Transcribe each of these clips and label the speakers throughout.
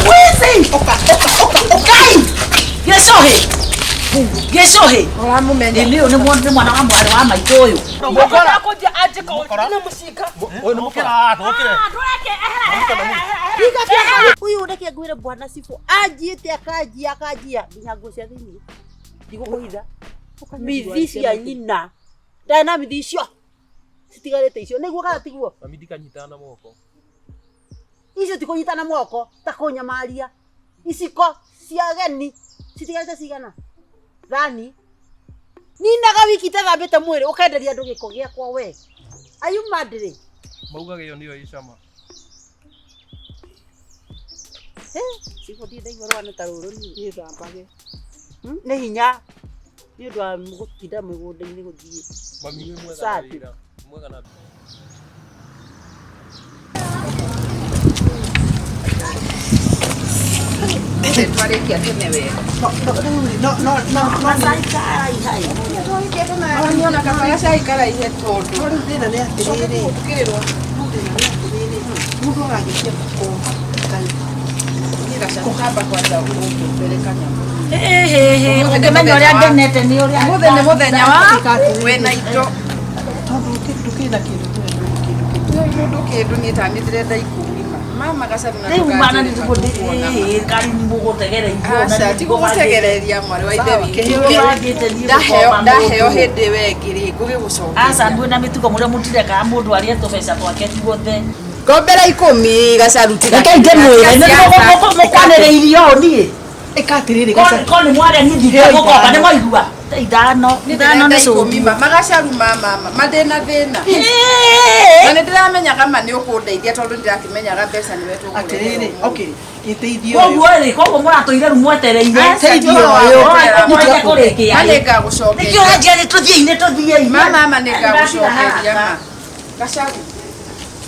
Speaker 1: Wizi! Ngai! Gĩcũhĩ! Gĩcũhĩ!
Speaker 2: Ũramũmenya.
Speaker 1: Ĩ nĩ nĩ mwana wa mwarĩ wa maitũ ũyũ.
Speaker 3: Uyu reke ngwire bwana cibũ anjiĩte akanjia akanjia nginya nguo cia thĩiniĩ ndigũkũhitha mithi cia nyina ndarĩ na mithi icio citigarĩte icio nĩguo kana tiguo?
Speaker 4: Mami ndikanyitana na moko.
Speaker 3: Icio ti kũnyitana moko ta kũnyamaria iciko cia ageni citigarĩte cigana thani ninaga wiki itathambĩte mwĩrĩ ũkenderia andũ gĩko gĩakwa we. Are you mad rĩ?
Speaker 4: Maugaga ĩyo nĩyo ĩ cama.
Speaker 3: Cibũ ndirĩ ndaigua rũgano ta rũrũ niĩ. Gĩthambage. Nĩ hinya nĩ ũndũ wa gũtinda mĩgũnda-inĩ gũthiĩ.
Speaker 4: Mami wĩ mwega na
Speaker 3: Safi.
Speaker 4: wĩra. Mwega na
Speaker 2: Twarĩkia tene we. Ona kabaya cai karaihe tondũ.
Speaker 5: Rĩu thĩna nĩ atĩrĩrĩ,
Speaker 2: Gũtukĩrĩrwo.
Speaker 5: thĩna nĩ atĩrĩrĩ, mũndũ aragĩtia gũkomba
Speaker 2: Niĩ gacakamba kwanja ũngĩmbere kanyamũ.
Speaker 1: Ũngĩmenya ũrĩa ngenete nĩ ũrĩa.
Speaker 2: Ũmũthĩ nĩ mũthenya wa wĩna indo.
Speaker 5: Tondũ ndũkĩrĩ na kĩndũ tũrĩ kĩndũ kĩndũ.
Speaker 2: Ndũĩ mũndũ kĩndũ niĩ tani ndĩrenda ikũmi ma. Mama gacaru na
Speaker 1: Rĩu mana nĩ
Speaker 2: ndũkanjĩre
Speaker 1: kari mũgũtegereire.
Speaker 2: Aca ti gũgũtegereria mwarĩ wa ithe witũ.
Speaker 1: Ũrangĩte niĩ
Speaker 2: Ndaheo
Speaker 1: gũkomba
Speaker 2: ndaheo
Speaker 1: mũndũ.
Speaker 2: hĩndĩ ĩyo ĩngĩ rĩ ngũgĩgũcokeria.
Speaker 1: Aca ndwĩ na mĩtugo mũrĩa mũtirekaga mũndũ arĩe tũbeca twake tuothe.
Speaker 2: Ngombera ikũmi gacaru tiga.
Speaker 1: Reke ngĩmwĩre nĩ mũkwanĩrĩirie ũũ niĩ.
Speaker 5: Ĩka atĩrĩrĩ gacaru.
Speaker 1: Ko nĩ mwarĩa nithithia gũkomba nĩ mwaigua. Ithano ithano nĩ
Speaker 2: ikũmi
Speaker 1: cũngi.
Speaker 2: ma magacaru ma mama ma ndĩna thĩna. Na nĩ ndĩramenyaga ma nĩ ũkũndeithia tondũ ndĩrakĩmenyaga mbeca nĩwe
Speaker 5: Atĩrĩrĩ,
Speaker 2: tũkũrehe.
Speaker 5: okay, gĩteithio ũyũ.
Speaker 1: Koguo rĩ, koguo mũratũire rĩu mwetereire.
Speaker 5: Teithio ũyũ.
Speaker 1: Mũreke kũrĩkia.
Speaker 2: Ma nĩ
Speaker 1: Nĩkĩo
Speaker 2: ngagũcokeria.
Speaker 1: ũranjia nĩ tũthiĩ-inĩ tũthiĩ-inĩ.
Speaker 2: Ma mama nĩ ngagũcokeria ma. Gacaru.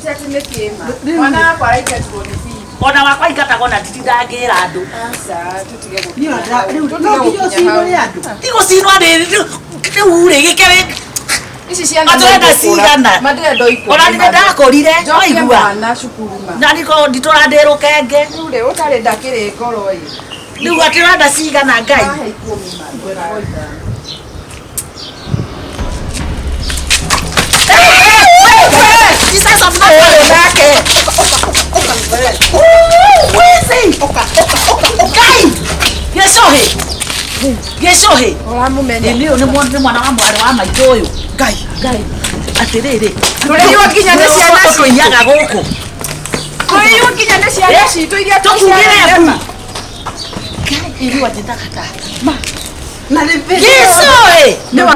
Speaker 2: Ti atĩ nĩ kĩma. Mwana wakwa araingatirwo nĩ bibi.
Speaker 1: Ona wakwa ingatagwo na nditindangĩra andũ.
Speaker 2: Aca tũtige
Speaker 5: Niĩ
Speaker 2: gũkinya
Speaker 5: ona
Speaker 2: hau.
Speaker 5: rĩu
Speaker 2: Tũtige
Speaker 5: no nginya
Speaker 2: gũkinya
Speaker 5: ũcinwo
Speaker 2: hau.
Speaker 5: nĩ andũ.
Speaker 1: Ti gũcinwo rĩ rĩu rĩ gĩkĩrĩ
Speaker 2: Ici ciana
Speaker 1: Atũrenda
Speaker 2: nĩ ngũkũra.
Speaker 1: cigana?
Speaker 2: Ma ndĩrenda ikũmi.
Speaker 1: Ona nĩ ndakũrire
Speaker 2: Njokie
Speaker 1: waigua.
Speaker 2: mwana cukuru ma.
Speaker 1: Na niko nditũra ndĩ rũkenge.
Speaker 2: Rĩu rĩ ũtarĩ ndakĩrĩ ngoro ĩ.
Speaker 1: Rĩu atĩrenda cigana Ngai.
Speaker 2: Mahe ikũmi ma. Ngwĩraga ithano.
Speaker 1: Jesus of Nazareth.
Speaker 2: Nake.
Speaker 1: Wizi! Ngai! Gĩcũhĩ! Gĩcũhĩ!
Speaker 2: Ũramũmenya.
Speaker 1: Ĩ nĩ nĩ mwana wa mwarĩ wa maitũ ũyũ.
Speaker 5: Ngai.
Speaker 1: Ngai. Atĩrĩrĩ.
Speaker 2: Tũrĩiywo nginya nĩ ciana citũ.
Speaker 1: Tũiyaga gũkũ.
Speaker 2: Tũrĩiywo nginya nĩ ciana citũ iria
Speaker 1: Tũkugĩre
Speaker 2: tũciarĩte
Speaker 1: mbu.
Speaker 2: ma.
Speaker 1: Ngai, irua njĩtaga tata.
Speaker 5: Na nĩ
Speaker 1: Gĩcũhĩ!
Speaker 5: Nĩ wa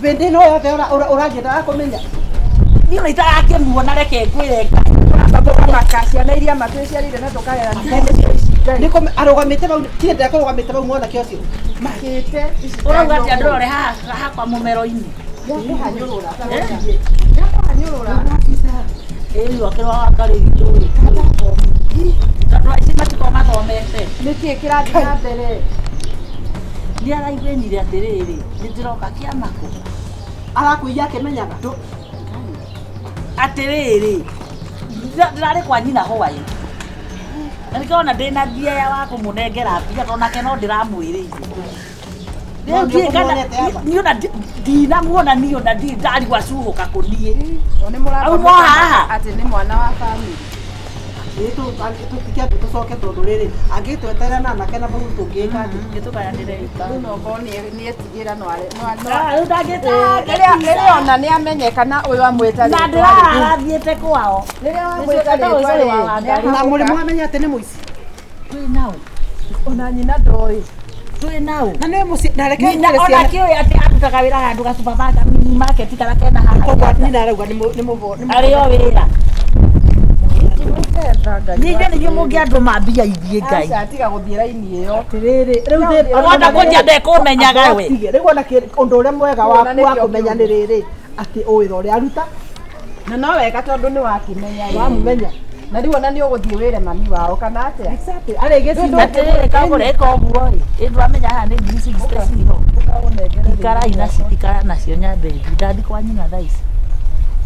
Speaker 5: hĩndĩ ĩno yothe ũrangĩendaga kũmenya.
Speaker 1: Niĩ ona itarakĩmuona reke ngwĩre Ngai.
Speaker 2: Ũkamaka ciana iria ma twĩciarĩire na tũkarera nginya nĩcio ici Ngai.
Speaker 5: Nĩ kũme arũgamĩte bau tiga ndekũrũgamĩte bau mwanake ũcio.
Speaker 2: Makĩte ici
Speaker 1: Ũrauga atĩa ndũrore haha hakwa mũmero-inĩ.
Speaker 2: Nĩakũhanyũrũra. Nĩakũhanyũrũra.
Speaker 1: Ĩĩ akĩrwa wa ngarĩ itũ. Tondũ aici matikoragwo mathomete.
Speaker 2: Nĩkĩĩ kĩrathiĩ na mbere?
Speaker 1: Nĩ araigĩnire atĩrĩrĩ, nĩ ndĩroka kĩamakũ.
Speaker 5: Arakũiya akĩmenyaga.
Speaker 1: Atĩrĩrĩ, ndĩrarĩ kwa nyina hwaĩ. Na nĩkĩo ona ndĩna guoya wa kũmũnengera mbia tondũ nake no ndĩramwĩrĩire.
Speaker 5: No
Speaker 1: Rĩu ndiũĩ kana
Speaker 5: nĩũkũmuonete aba?
Speaker 1: niĩ ona ndinamuona niĩ ona ndirĩ ndarigwo acuhũka kũ niĩ.
Speaker 2: O nĩ mũramba
Speaker 1: Auma haha?
Speaker 2: atĩ nĩ mwana wa bamĩrĩ.
Speaker 5: Ĩ tũtikĩambe tũcoke tondũ rĩrĩ angĩtweterera na anake na bau tũngĩka atĩa?
Speaker 1: Nĩtũgayanĩre gĩtaro.
Speaker 2: Rĩu no okorwo nĩetigĩra no are no no
Speaker 1: Ah, rĩu ndangĩta-
Speaker 2: rĩrĩa rĩrĩa ona nĩamenyeka na ũyũ amwĩta
Speaker 1: Na
Speaker 2: rĩtwa rĩ.
Speaker 1: ndĩrara thiĩte kwao.
Speaker 2: Rĩrĩa wamwĩta
Speaker 1: Nĩcio-
Speaker 2: rĩtwa
Speaker 1: nĩcio
Speaker 2: rĩ,
Speaker 1: wa Ngai.
Speaker 5: Na mũrĩmũ amenya atĩ nĩ mũici.
Speaker 1: Twĩ nao.
Speaker 2: Ona nyina ndoĩ.
Speaker 1: Twĩ nao.
Speaker 5: Na nĩ mũciĩ na reke
Speaker 1: Nyina
Speaker 5: ngwĩre
Speaker 1: ona
Speaker 5: ciana.
Speaker 1: kĩũĩ atĩ arutaga wĩra handũ ga supermarket karĩa kena haha.
Speaker 5: Koguo nyina arauga nĩ nĩ mũbo.
Speaker 1: Arĩ o wĩra. Ningĩ nĩ inyuĩ mũngĩandũma mbia ithiĩ Ngai.
Speaker 2: Aca tiga gũthiĩ raini ĩyo.
Speaker 5: Atĩrĩrĩ, rĩu thĩ
Speaker 1: Wona kũnjia ndekũmenyaga we.
Speaker 5: Rĩu ona ũndũ ũrĩa mwega
Speaker 2: Ona
Speaker 5: waku wa
Speaker 2: nĩkĩo
Speaker 5: kũmenya nĩ rĩrĩ atĩ wĩra ũrĩa aruta
Speaker 2: Na no wega tondũ nĩ wakĩmenya ĩ.
Speaker 5: wamũmenya.
Speaker 2: Na rĩu ona nĩ ũgũthiĩ wĩre mami wao kana atĩa?
Speaker 5: Exactly. Arĩgĩcinwo.
Speaker 1: Atĩrĩrĩ kagũre ĩka ũguo ĩ. Ĩ ndwamenya haha nĩ ngiri 60 ciho. Ikarai nacio ikara nacio nyambe thiĩ. Ndathi kwa nyina thaa ici.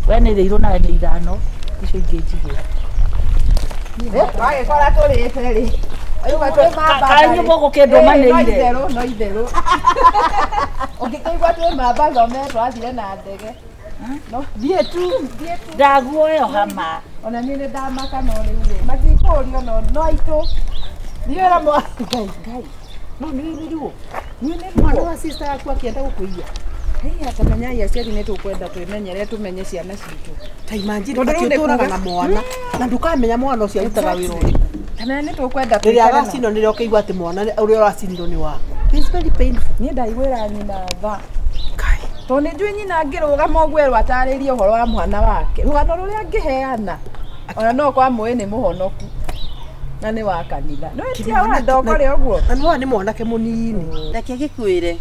Speaker 1: We nĩ rĩirũ nawe nĩ ithano. Icio ingĩ njigĩra.
Speaker 2: Wagĩkora tũrĩte rĩ. Ũigua twĩ mamba.
Speaker 1: Kaĩ inyuĩ mũgũkĩndwo
Speaker 2: No
Speaker 1: manĩire.
Speaker 2: itherũ, no itherũ. Ũngĩkĩigua twĩ mamba thome twathire na ndege. No thiĩ tu, thiĩ tu.
Speaker 1: Ndaguoyoha ma.
Speaker 2: Ona niĩ nĩ ndamaka no rĩu rĩ. Matikũrio no no aitũ. Niĩ ra mwa Ngai Ngai.
Speaker 5: No nĩ nĩ ruo. Nĩ nĩ mwana wa sister yaku akĩenda gũkũiya.
Speaker 2: Hei atamenyai aciari nĩ tũkwenda twĩmenyere tũmenye ciana citũ.
Speaker 5: Ta imagine
Speaker 2: Tondũ rĩu
Speaker 5: atĩ
Speaker 2: nĩ
Speaker 5: ũtũraga
Speaker 2: kuga-
Speaker 5: na mwana na ndũkamenya mwana ũcio arutaga wĩra ũrĩkũ.
Speaker 2: Kana nĩ tũkwenda
Speaker 5: Rĩrĩa
Speaker 2: tũikare na-
Speaker 5: agacinwo nĩrĩo ũkĩigua atĩ mwana ũrĩa ũracinirwo nĩ waku. It's very painful.
Speaker 2: Niĩ ndaiguĩra nyina tha. Tondũ nĩ njũĩ nyina angĩrũgama ũguo erwo atarĩrie ũhoro wa mwana wake. Rũgano rũrĩa angĩheana ona no kwa mũĩ nĩ mũhonoku na nĩ wa kanitha. No tia wa ndokore ũguo.
Speaker 5: Na nĩwona nĩ mwanake mũnini.
Speaker 3: Reke gĩkwĩre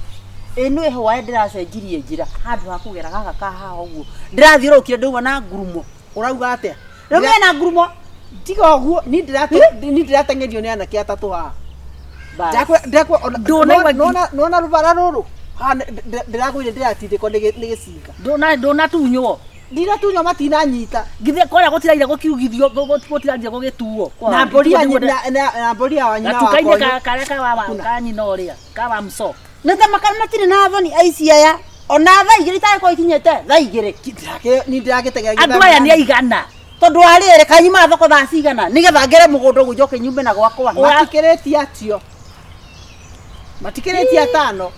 Speaker 3: ĩno ĩho wae ndĩracenjirie njĩra handũ ha kũgera gaka ka haha ũguo ndĩrathiũrũrũkire ndauma na ngurumo
Speaker 5: Ũrauga atĩa?
Speaker 3: rĩu mena ngurumo
Speaker 5: Tiga ũguo niĩ ndĩrateng'erio nĩ anake atatũ haha.
Speaker 3: Bas.
Speaker 1: Ndũnaigua
Speaker 5: Nona rũbara rũrũ haha ndĩragũire ndĩratindĩkwo nĩ gĩcinga.
Speaker 1: Ndũnatunywo.
Speaker 5: Ndinatunywo matinanyita.
Speaker 1: Githĩ kũrĩa gũtiraire gũkiugithio gũtiraire gũgĩtuo.
Speaker 5: Na mbũri ya nyina na mbũri ya nyina
Speaker 1: Gatuka-inĩ
Speaker 5: wakwa.
Speaker 1: karĩa ka wa ka nyina ũrĩa ka wa mso.
Speaker 3: nĩ ta matirĩ na thoni aici aya ona thaa igĩrĩ itagĩkorwo ikinyĩte thaa igĩrĩ
Speaker 5: Niĩ ndĩragĩteng'era
Speaker 1: Andũ aya nĩ aigana.
Speaker 3: tondũ wa rĩrĩ kanyuma thoko thaa cigana nĩgetha ngere mũgũnda ũguo njoke nyume na gwakwa
Speaker 5: matikĩrĩtie atio. Matikĩrĩtie atano.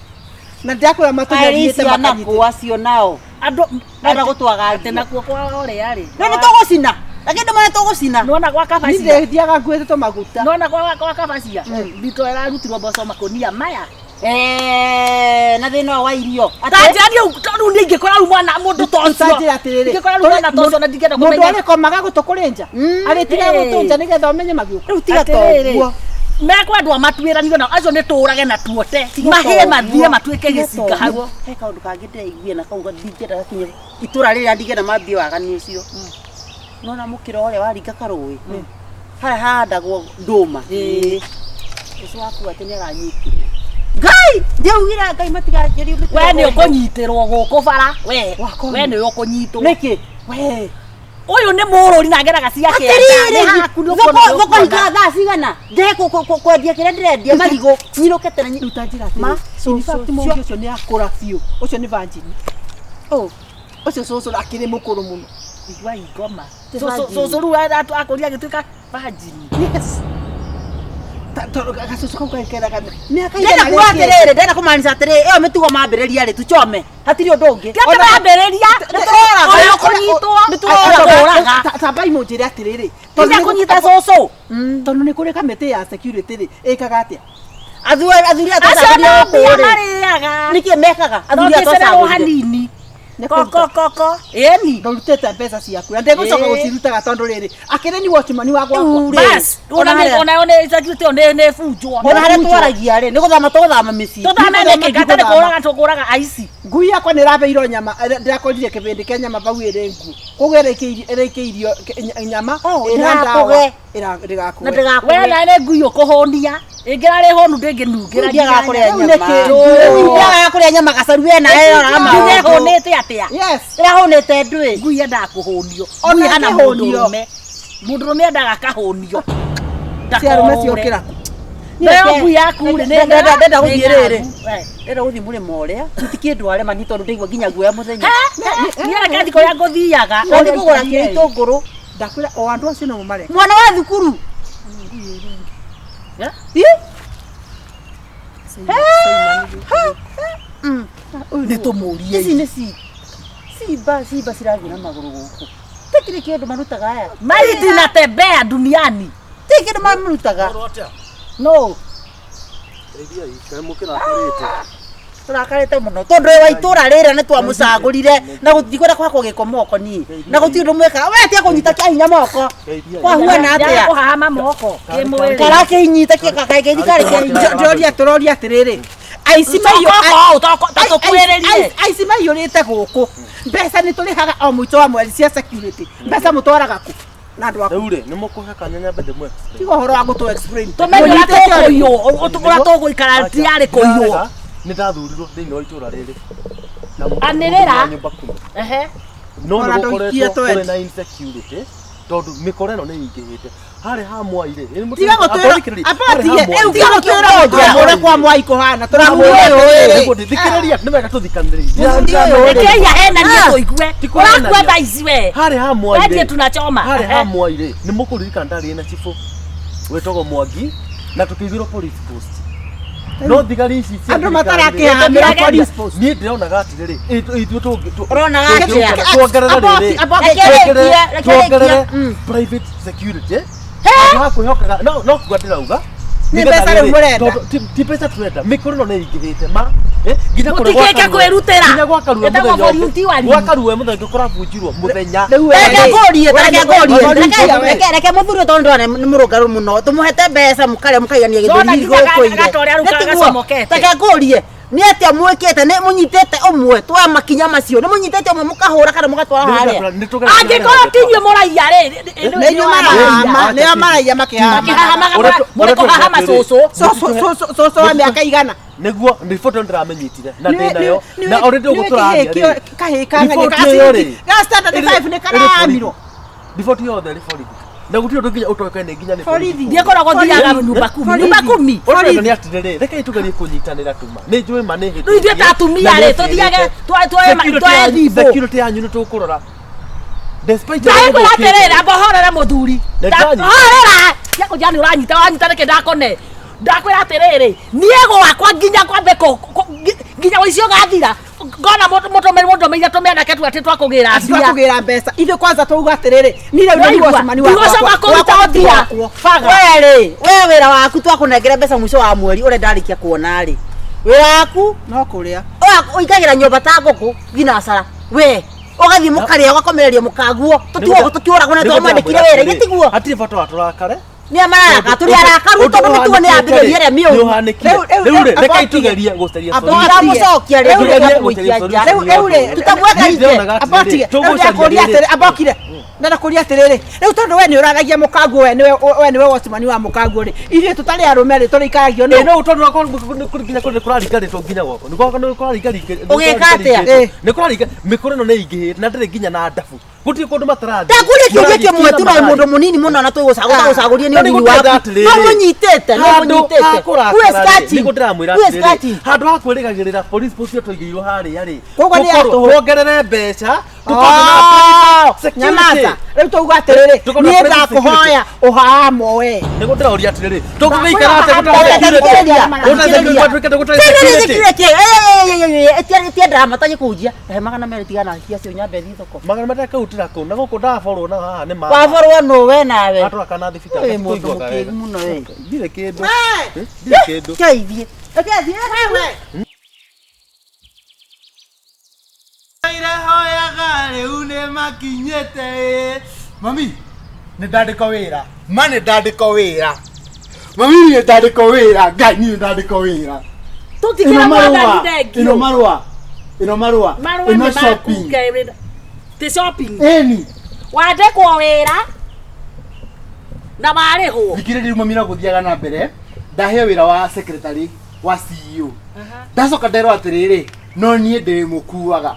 Speaker 5: Na ndĩrakwĩra matũnyariĩte
Speaker 3: ciana
Speaker 5: makanyitĩte.
Speaker 3: kũ acio nao
Speaker 1: Andũ
Speaker 3: Menda gũtwagangia.
Speaker 1: Atĩ nakuo kwa ũrĩa rĩ.
Speaker 3: rĩu nĩ tũgũcina lakini ndũmane tũgũcina
Speaker 1: Nona gwa
Speaker 5: Niĩ
Speaker 1: kabacia.
Speaker 5: ndĩthiaga nguĩte tũmaguta.
Speaker 1: Nona kwa kabacia. Mbito ĩrarutirwo mboco makũnia maya.
Speaker 3: Eh, na thĩna ũyũ wa irio
Speaker 1: Ta njĩra niĩ tondũ niĩ ingĩkora rĩu mwana mũndũ ta ũcio.
Speaker 5: Tanjĩra atĩrĩrĩ.
Speaker 1: Ingĩkora rĩu mwana ta ũcio na ndingĩenda
Speaker 5: Mũndũ
Speaker 1: kũmenya.
Speaker 5: arĩkomaga gũtũ kũrĩ nja. Arĩtigaga
Speaker 1: Hey.
Speaker 5: gũtũ nja nĩgetha ũmenye magĩũka.
Speaker 3: rĩu tiga
Speaker 1: Atĩrĩrĩ,
Speaker 3: toguo
Speaker 1: mekwendwo matuĩranio nao acio nĩ tũrage na tuote mahĩe mathiĩ matuĩke gĩcinga hau
Speaker 3: he kaũndũ kangĩ ndĩraiguire na kau ndingĩenda gakinye itũra rĩrĩa ndingĩenda mambie waganu ũcio nona mũkĩra ũrĩa waringa karũĩ harĩa hahandagwo ndũma ũcio waku atĩ nĩ aranyitirwo ngai ndiaugire ngai matiganjĩrie
Speaker 1: we nĩ ũkũnyitĩrwo gũkũ bara we we nĩ ũkũnyitwo
Speaker 3: nĩkĩ
Speaker 5: We.
Speaker 1: ũyũ nĩ mũrũri na ageraga cia kĩanda
Speaker 3: atĩrĩrĩ
Speaker 1: Nĩ haku nĩ
Speaker 3: thoko
Speaker 1: ũkuona nĩ
Speaker 3: thoko
Speaker 1: ũkuona.
Speaker 3: hingaga thaa cigana ndehe kwendia kĩrĩa ndĩrendia marigũ nyinũke tene
Speaker 5: Rĩu ta njĩra
Speaker 3: Ma,
Speaker 5: atĩrĩrĩ. In fact mũndũ ũcio nĩ akũra biũ. Ũcio nĩ virgin.
Speaker 3: Oh.
Speaker 5: Ũcio cũcũ akĩrĩ mũkũrũ mũno.
Speaker 1: Igua ingoma
Speaker 3: Ti
Speaker 1: Cũcũ
Speaker 3: virgin.
Speaker 1: cũcũ rĩu akũria agĩtuĩka virgin.
Speaker 5: Yes. Tondũ gacũcũ kau gakeraga mĩaka
Speaker 3: ndĩrenda
Speaker 5: igana
Speaker 3: kuga
Speaker 5: rĩkĩte.
Speaker 3: atĩrĩrĩ ndĩrenda kũmaanisha atĩrĩrĩ ĩyo mĩtugo mambĩrĩria rĩ tuchome hatirĩ ũndũ ũngĩ
Speaker 1: Ti atĩ mambĩrĩria ũyũ ũkũnyitwo
Speaker 3: Nĩ tũroraga.
Speaker 1: ũroraga
Speaker 5: Tambai mũnjĩre atĩrĩrĩ.
Speaker 1: tiga kũnyita cũcũ
Speaker 5: Tondũ nĩ kũrĩ kamĩtĩ ya security rĩ ĩkaga atĩa?
Speaker 3: athuri
Speaker 1: acio
Speaker 3: atocagũria
Speaker 1: no mbia
Speaker 3: gũkũ rĩ
Speaker 1: marĩaga
Speaker 3: nĩkĩ mekaga
Speaker 1: no
Speaker 3: athuri
Speaker 1: ngĩcererwo
Speaker 3: atocagũrire
Speaker 1: hanini
Speaker 5: Nĩ
Speaker 1: koko
Speaker 5: kũruta.
Speaker 1: koko ĩni
Speaker 5: Ndũrutĩte mbeca ciaku na ndĩgũcoka
Speaker 1: Ĩĩ.
Speaker 5: gũcirutaga tondũ rĩrĩ akĩrĩ ni watchman wa gwakwa.
Speaker 3: Rĩu rĩ,
Speaker 1: bas ona
Speaker 3: ona
Speaker 1: nĩ
Speaker 3: harĩa-
Speaker 1: ona nĩ security ĩyo nĩ bunjwo
Speaker 3: ona harĩa twaragia rĩ nĩ gũthama tũgũthama mĩciĩ
Speaker 1: tũthame nĩkĩ gatarĩ kũraga tũkũraga aici
Speaker 5: Ngui yakwa nĩ ĩrabeirwo nyama ndĩrakorire kĩbĩndĩ kĩa nyama bau ĩrĩ nguo. Koguo ĩrĩkĩirio nyama
Speaker 3: Oh,
Speaker 5: ĩna ndawa
Speaker 3: ndĩgakũge.
Speaker 5: ndĩgakũge.
Speaker 3: na
Speaker 1: we
Speaker 3: ndĩgakũge
Speaker 1: na nĩ ngui ũkũhũnia ĩngĩrarĩ hũnu ndĩngĩnungĩra
Speaker 3: ndiagaga kũrĩa
Speaker 5: Rĩu
Speaker 3: nyama
Speaker 5: nĩkĩ?
Speaker 3: Rĩu ndiagaga kũrĩa nyama gacaru we nawe roraga
Speaker 1: njuge
Speaker 3: maũndũ
Speaker 1: hũnĩte atĩa
Speaker 5: Yes.
Speaker 3: ĩrahũnĩte ndwĩ
Speaker 1: ngui yendaga kũhũnio
Speaker 5: Ona
Speaker 1: ngui hana
Speaker 5: ĩkĩhũnio.
Speaker 1: mũndũrũme mũndũrũme endaga akahũnio
Speaker 5: Cia arũme ciokĩra kũ?
Speaker 1: Nayo ngui yaku rĩ nĩ
Speaker 3: ndenda gũthiĩ
Speaker 1: nĩ
Speaker 3: rĩrĩ
Speaker 1: ng'aragu. Eh.
Speaker 3: ndenda gũthiĩ mũrĩmo ũrĩa itikĩndware mani tondũ ndaigua nginya guoya mũthenya
Speaker 1: Niĩ reke thikũ ũrĩa ngũthiaga
Speaker 3: ũthiĩ kũgũra kĩrĩa itũngũrũ
Speaker 5: Ndakwĩra o andũ acio no mareka.
Speaker 3: mwana wa thukuru
Speaker 1: Eh?
Speaker 3: Ĩ?
Speaker 1: Nĩ tũmũrie
Speaker 3: ici nĩ ci cimba cimba cirathiĩ na magũrũ gũkũ tikiri kĩndũ marutaga aya
Speaker 1: maiti natembea duniani
Speaker 3: ti kĩndũ marutaga no tũrakarĩte mũno tondũ wĩ wa itũra rĩrĩa nĩ twamũcagũrire na gũtikwenda kwakwo gĩko moko niĩ na gũtirĩ ũndũ mwĩkaga we tiga kũnyita kĩa hinya moko kwahuana atĩa
Speaker 1: kũhahama moko kĩmwĩrĩ
Speaker 3: karakĩnyita kĩkaikaithikari kĩa hinya
Speaker 5: Ndĩroria tũroria atĩrĩrĩ. Aici
Speaker 1: tũkwĩrĩrie
Speaker 5: aici maiyũrĩte gũkũ. Mbeca nĩ tũrĩhaga o mũico wa mweri cia security. Mbeca mũtwaraga kũ? Na andũ aku.
Speaker 4: Rĩu rĩ nĩ mũkũhe kanya nyambe ndĩmũ explain.
Speaker 5: Tiga ũhoro wa gũtũ explain.
Speaker 1: tũmenye ũrĩa
Speaker 5: Mũnyitĩte ũrĩkũ?
Speaker 1: tũkũiywo ũrĩa tũgũikara tiarĩ kũiywo
Speaker 4: Nĩ ndathurirwo thĩinĩ wa itũra rĩrĩ. Na
Speaker 1: Anĩrĩra.
Speaker 4: nyũmba kumi.
Speaker 1: Ehe.
Speaker 4: No
Speaker 5: Ona
Speaker 4: nĩ
Speaker 5: ndũikie
Speaker 4: gũkoretwo kũrĩ
Speaker 5: twendi.
Speaker 4: na insecurity Tondũ mĩkora ĩno nĩ ĩingĩhĩte. Harĩa ha Mwai rĩ.
Speaker 5: Tiga gũtwĩra abatige
Speaker 4: Mwai.
Speaker 5: tiga gũtwĩra ũrĩa ũrĩa kwa Mwai kũhana tũramwĩra
Speaker 4: Nĩguo
Speaker 5: atĩrĩrĩ
Speaker 4: thikĩrĩria nĩ wega tũthikanĩrĩrie.
Speaker 5: Mũthuri ũyũ rĩ.
Speaker 1: Rekei ahenanie tũigue.
Speaker 4: Ti kũhenania.
Speaker 1: Ũrakua thaa ici we.
Speaker 4: Harĩa ha Mwai
Speaker 1: Wendie
Speaker 4: rĩ.
Speaker 1: tunachoma.
Speaker 4: Harĩa ha Mwai rĩ, nĩ mũkũririkana ndarĩ na cibũ wĩtagwo Mwangi na tũkĩigĩrwo police post. No thigari ici cia
Speaker 5: Andũ
Speaker 4: thirikari rĩ,
Speaker 5: matarakĩhamĩra police post.
Speaker 4: Niĩ ndĩronaga atĩrĩrĩ, ithuĩ
Speaker 3: Ũronaga atĩa?
Speaker 4: tuongerere rĩrĩ,
Speaker 3: Reke rĩkie, reke
Speaker 4: tuongerere
Speaker 3: rĩkie. Mm.
Speaker 4: private security. Handũ ha kwĩhokaga no no kuga ndĩrauga
Speaker 5: Nĩ
Speaker 4: nĩgetha
Speaker 5: mbeca rĩu
Speaker 4: rĩrĩ,
Speaker 5: mũrenda.
Speaker 4: tondũ ti mbeca tũrenda mĩkoro ĩno nĩ ĩingĩhĩte ma nginya kũrĩa
Speaker 1: Mũtikĩke
Speaker 4: gwa Karue-
Speaker 1: kwĩrutĩra.
Speaker 4: nginya gwa Karue
Speaker 1: Ĩtagwo
Speaker 4: mũthenya ũngĩ-
Speaker 1: volunteering.
Speaker 4: gwa Karue mũthenya ũngĩ kũrabunjirwo mũthenya
Speaker 5: Rĩu we
Speaker 3: Reke
Speaker 5: rĩ.
Speaker 3: ngũrie,
Speaker 5: We
Speaker 3: reke
Speaker 5: nĩ-
Speaker 3: ngũrie,
Speaker 5: we nĩ-
Speaker 3: reke- reke mũthuri ũyũ tondũ ndĩrona nĩ mũrũngarũ mũno tũmũhete mbeca mũkarĩa mũkaigania
Speaker 1: Ndona
Speaker 3: gĩthũri
Speaker 1: nginya
Speaker 3: gũkũ ire.
Speaker 1: gatorĩa rĩu
Speaker 3: Nĩ tiguo?
Speaker 1: gacomokete.
Speaker 3: Reke ngũrie nĩ atĩa mwĩkĩte nĩ mũnyitĩte ũmwe twa makinya macio nĩ mũnyitĩte ũmwe mũkahũra kana mũgatwara harĩa
Speaker 1: Angĩkorwo ti inyuĩ mũraiya rĩ,
Speaker 5: Nĩ inyuĩ marahama nĩo maraiya makĩhama
Speaker 1: makĩhahamaga
Speaker 4: Ũrĩa
Speaker 1: mũrĩ kũhahama
Speaker 4: tũreka
Speaker 1: cũcũ.
Speaker 5: Cũcũ wa mĩaka igana
Speaker 4: nĩguo riboti ĩyo ndĩramĩnyitire na ndĩ nayo na already ũguo tũraria rĩ
Speaker 5: kahĩ kang'ania
Speaker 4: Riboti ĩyo rĩ,
Speaker 5: ga standard 5 nĩ
Speaker 4: ĩrĩ
Speaker 5: karamirwo
Speaker 4: borithi. Riboti yothe ĩrĩ borithi na gũtirĩ ũndũ nginya ũtoĩkaine nginya nĩ
Speaker 5: Borithi.
Speaker 1: Ndiĩ koragwo thiaga nyumba kumi. Nyumba kumi.
Speaker 4: Ũrĩa ndĩrenda nĩ atĩrĩrĩ, rekei tũgerie kũnyitanĩra tuma nĩ njũĩ ma nĩ
Speaker 1: Rĩu ithuĩ ta atumia rĩ, tũthiage twoe thimũ.
Speaker 4: Security yanyu nĩ tũkũrora despite
Speaker 1: Ndakwĩra atĩrĩrĩ, amba horere mũthuri.
Speaker 4: Nĩ ndanyita.
Speaker 1: Horera! Tiga kũnjĩra nĩ ũranyita, wanyita nĩkĩ ndakone. Ndakwĩra atĩrĩrĩ, niĩ gwakwa nginya kwambe nginya ũici ũgathira. Ngona mũndũmĩire tũmĩanake tu atĩ twakũgĩra mbia.
Speaker 5: twakũgĩra mbeca ithuĩ kwanza twauga atĩrĩrĩ niĩ rĩu nĩ
Speaker 1: Waigua?
Speaker 5: watchman
Speaker 1: Ndigũcoka kũruta mbia. Baga.
Speaker 3: we rĩ we wĩra waku twakũnengera mbeca mũico wa mweri ũrĩa ndarĩkia kuona rĩ wĩra waku
Speaker 5: no kũrĩa
Speaker 3: ũingagĩra nyũmba ta ngũkũ thinacara we ũgathiĩ mũkarĩa ũgakomereria mũkaguo tũtiũragwo na twamwandĩkire wĩra ithe tiguo
Speaker 4: hatirĩ bata wa tũrakare
Speaker 3: nĩ mararaka tũrĩ arakaru tondũ mĩtugo nĩ yambĩrĩria ĩrĩa mĩũru
Speaker 4: rĩu rĩ rekei tũgerie gũcaria
Speaker 5: Abo-
Speaker 3: tũramũcokia rĩ
Speaker 5: Tũgerie
Speaker 3: tũramũikia nja
Speaker 5: rĩu rĩu rĩ
Speaker 3: Tũtamweka nje.
Speaker 5: abotire rĩu ndakũria atĩrĩ abokire ndakũria atĩrĩrĩ rĩu tondũ we nĩ ũraragia mũkaguo we nĩwe we nĩwe watchman wa mũkaguo rĩ ithuĩ tũtarĩ arũme rĩ tũrĩikaragio
Speaker 4: Ĩ
Speaker 5: nũ
Speaker 4: no tondũ akwa nginya kũrĩ kũraringarĩtwo nginya gwakwa nĩ gwakwa nĩ kũraringarĩtwo
Speaker 3: Ũgĩka atĩa?
Speaker 4: nĩ kũraringa mĩkoro ĩno nĩ ĩingĩhĩte na ndĩrĩ nginya na ndabu gũtirĩ kũndũ matarathiĩ
Speaker 3: ndakũria kĩũria kĩmwe tu na mũndũ mũnini mũno na tũgũcagũria nĩ ũnini waku no mũnyitĩte no mũnyitĩte Who is catching?
Speaker 4: nĩguo ndĩramwĩra
Speaker 3: Who is
Speaker 4: atĩrĩrĩ
Speaker 3: catching?
Speaker 4: handũ ha kwĩrĩgagĩrĩra police post ĩyo tũigĩirwo harĩa rĩ
Speaker 5: Koguo nĩ ya
Speaker 4: tũkorwo
Speaker 5: tũhũ.
Speaker 4: tuongerere mbeca tũkorwo na private security.
Speaker 5: nyamaza rĩu twauga atĩrĩrĩ
Speaker 4: Tũkorwo na
Speaker 5: niĩ
Speaker 4: private
Speaker 5: ndakũhoya ũhahamo we
Speaker 4: nĩguo ndĩraũria atĩrĩrĩ tũngĩgĩikara atĩa
Speaker 3: Thikĩrĩria,
Speaker 4: gũtarĩ
Speaker 3: thikĩrĩria.
Speaker 4: gũtarĩ
Speaker 3: Thikĩrĩria,
Speaker 4: security
Speaker 3: thikĩrĩria, tia drama tagĩkũnjia he 200 tigana cia cio nyambe thiĩ thoko
Speaker 4: magana matakahutĩra kũu na gũkũ ndaborwo na haha nĩ ma
Speaker 3: waborwo nũ we nawe
Speaker 4: atwara kana thibitarĩ
Speaker 3: Wĩ mũndũ
Speaker 4: tũiguaga
Speaker 3: mũkĩgu
Speaker 4: wega.
Speaker 3: mũno we
Speaker 4: ndirĩ kĩndũ ndirĩ kĩndũ
Speaker 3: keithie reke thiĩ
Speaker 6: irehoyaga rĩu nĩ makinyĩte ĩ. Mami, nĩ ndandĩkwo wĩra. Ma nĩ ndandĩkwo wĩra. Mami nĩ ndandĩkwo wĩra. Ngai nĩ ndandĩkwo wĩra.
Speaker 1: Tũtikĩra
Speaker 6: Ĩno marũa.
Speaker 1: mwathani thengio.
Speaker 6: Ĩno marũa. Ĩno marũa.
Speaker 1: Marũa
Speaker 6: Ĩno
Speaker 1: nĩ maku
Speaker 6: shopping.
Speaker 1: Ngai, ti shopping.
Speaker 6: Ĩni.
Speaker 1: Wandĩkwo wĩra na warĩhwo.
Speaker 6: Thikĩrĩria rĩu mami no gũthiaga na mbere. Ndaheo wĩra wa secretary wa CEO. Ndacoka nderwo atĩrĩrĩ, no niĩ ndĩmũkuaga.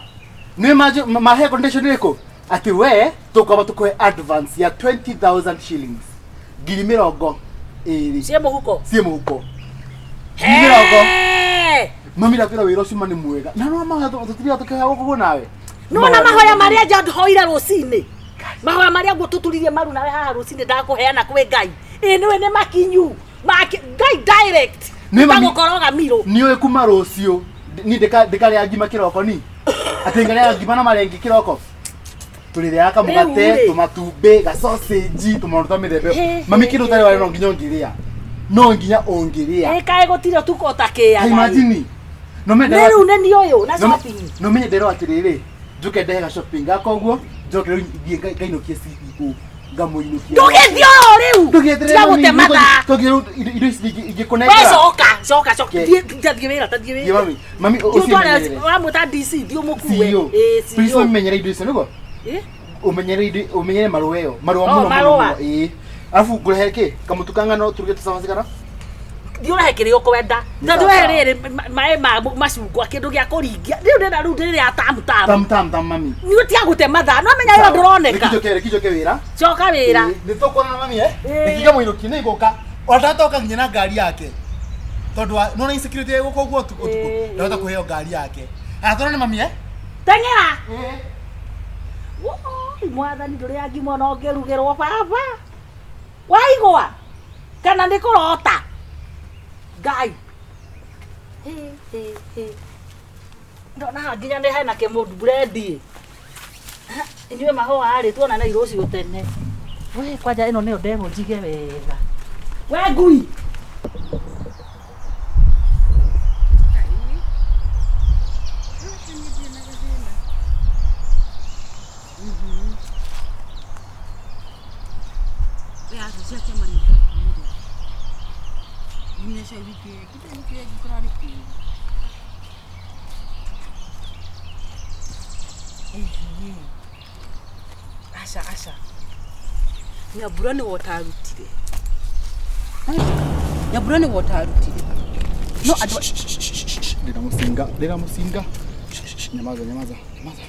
Speaker 6: Nĩ mahe condition ĩrĩkũ? Atĩ we tũkwamba tũkũhe advance ya 20,000 shillings. 20,000.
Speaker 1: Ciĩ mũhuko.
Speaker 6: Ciĩ mũhuko. 20,000.
Speaker 1: Hey!
Speaker 6: Mami ndakwĩra wĩra ũcio ma nĩ mwega. Na no mawatho tũtiriga tũkĩheagwo koguo nawe.
Speaker 1: Nĩwona mahoya marĩa nja hoire rũcinĩ mahoya marĩa ngũtũturirie maru nawe haha rũcinĩ ndakũheana kwĩ Ngai ĩ nĩwe nĩ makinyu Maki, Ngai direct
Speaker 6: Nĩ mami-
Speaker 1: tagũkoroga mirũ
Speaker 6: Nĩ ũĩ kuma rũciũ ni ndĩkarĩa ngima kĩroko ni atĩ ngarĩaga ngima na marenge kĩroko tũrĩrĩaga kamũgate
Speaker 1: Rĩu rĩ.
Speaker 6: tũmatumbĩ gacocenji tũmaũndũ twa mĩthemba ĩyo.
Speaker 1: He,
Speaker 6: Mami
Speaker 1: he,
Speaker 6: kĩndũ
Speaker 1: he,
Speaker 6: ũtarĩ warĩa no nginya ũngĩrĩa no nginya ũngĩrĩa
Speaker 1: ĩ kaĩ gũtirĩ ũtukũ ũtakĩaga
Speaker 6: imagine no
Speaker 1: nĩ rĩu nĩ niĩ ũyũ na shopping
Speaker 6: no menye nderwo atĩrĩrĩ njũke ndehe ga shopping gakwa ũguo njoke rĩu thiĩ ngainũkie CEO ngamũinũkia
Speaker 1: ndũgĩthiĩ oro rĩu
Speaker 6: Ndũgĩeterere
Speaker 1: tiga
Speaker 6: mami,
Speaker 1: gũte mathaa
Speaker 6: tũgĩ rĩu indo ici
Speaker 1: we
Speaker 6: ingĩkũnengera
Speaker 1: coka coka coka
Speaker 6: Ke.
Speaker 1: thiĩ tathiĩ wĩra tathiĩ
Speaker 6: Thiĩ
Speaker 1: wĩra
Speaker 6: mami mami
Speaker 1: Thiĩ ũtware
Speaker 6: ũcimenyerere
Speaker 1: ũramwĩta DC thiĩ ũmũkue
Speaker 6: CEO
Speaker 1: ĩ
Speaker 6: please
Speaker 1: CEO
Speaker 6: ũmenyere indo icio nĩguo
Speaker 1: Ĩ?
Speaker 6: ũmenyere indo ũmenyere marũa ĩyo marũa
Speaker 1: Oh,
Speaker 6: mũno mũno
Speaker 1: marũa.
Speaker 6: mũno ĩĩ arabu ngũrehe kĩ kamũtu ka ngano turuge tũcabaci kana
Speaker 1: Thiĩ ũrehe kĩrĩa ũkwenda. Tondũ we rĩrĩ maĩ ma macungwa kĩndũ gĩa kũringia. Rĩu ndĩrenda rĩu rĩrĩa tamu tamu.
Speaker 6: Tam tam tam mami.
Speaker 1: Nĩ ũtiga gũte mathaa. No menya wĩra ndũroneka.
Speaker 6: Reke njoke wĩra.
Speaker 1: Coka wĩra.
Speaker 6: Nĩ tũkuonana mami eh. Reke mũinũki nĩ ngũka. Ona ndatoka nginya na ngari yake. Tondũ nona insecurity ĩgũka ũguo ũtukũ ũtukũ. Ndahota kũheo ngari yake. Aya tũrone mami eh.
Speaker 1: Teng'era. Woi, mwathani ndũrĩ angimwo no ngĩrugĩrwo baba. Waigua? Kana nĩ kũrota? Ngai. Hĩ, hĩ, hĩ. Ndona haha nginya nĩ hena kĩmũndũ brendi. Inyuĩ mahũa rĩ tuonane rũciũ tene. We kwanja ĩno nĩyo ndegwa njige wega. We ngui.
Speaker 2: Aca aca Nyambura nĩwe ũtarutire. Nyambura nĩwe ũtarutire. No andũ
Speaker 6: Ndĩna mũcinga, ndĩna mũcinga. Nyamaza, nyamaza, nyamaza.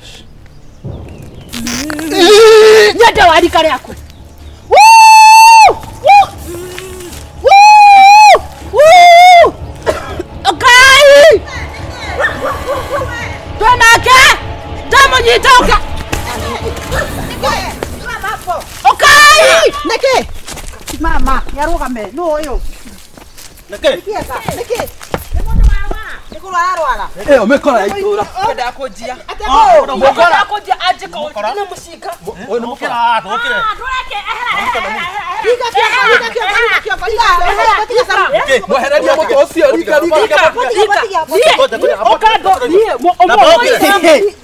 Speaker 5: Nyende wa rika rĩaku. Woo! Woo! Woo! Woo! Ngai! Twenake! Ndamũnyita ũka! Ũkai!
Speaker 3: Nĩkĩ? Mama, nĩarũgame. Nũ ũyũ?
Speaker 4: Nĩkĩ?
Speaker 3: Nĩkĩ? Nĩkĩ? Nĩ kũrwara arwara.
Speaker 4: Ĩyo mĩkora ya itũra.
Speaker 2: Kwenda kũnjia.
Speaker 3: Atĩa kũũ?
Speaker 2: Kwenda kũnjia anjĩka na mũcinga.
Speaker 4: Ũyũ nĩ mũkora, ndũkĩre.
Speaker 1: Ndũreke ehera ehera ehera.
Speaker 3: Rika kĩongo, rika kĩongo, rika kĩongo, rika kĩongo, tiga samu.
Speaker 7: Mwehereria mũtũ ũcio rika rika rika.
Speaker 3: Tiga, tiga, tiga.
Speaker 5: Ũka ndo niĩ ũmũthĩ.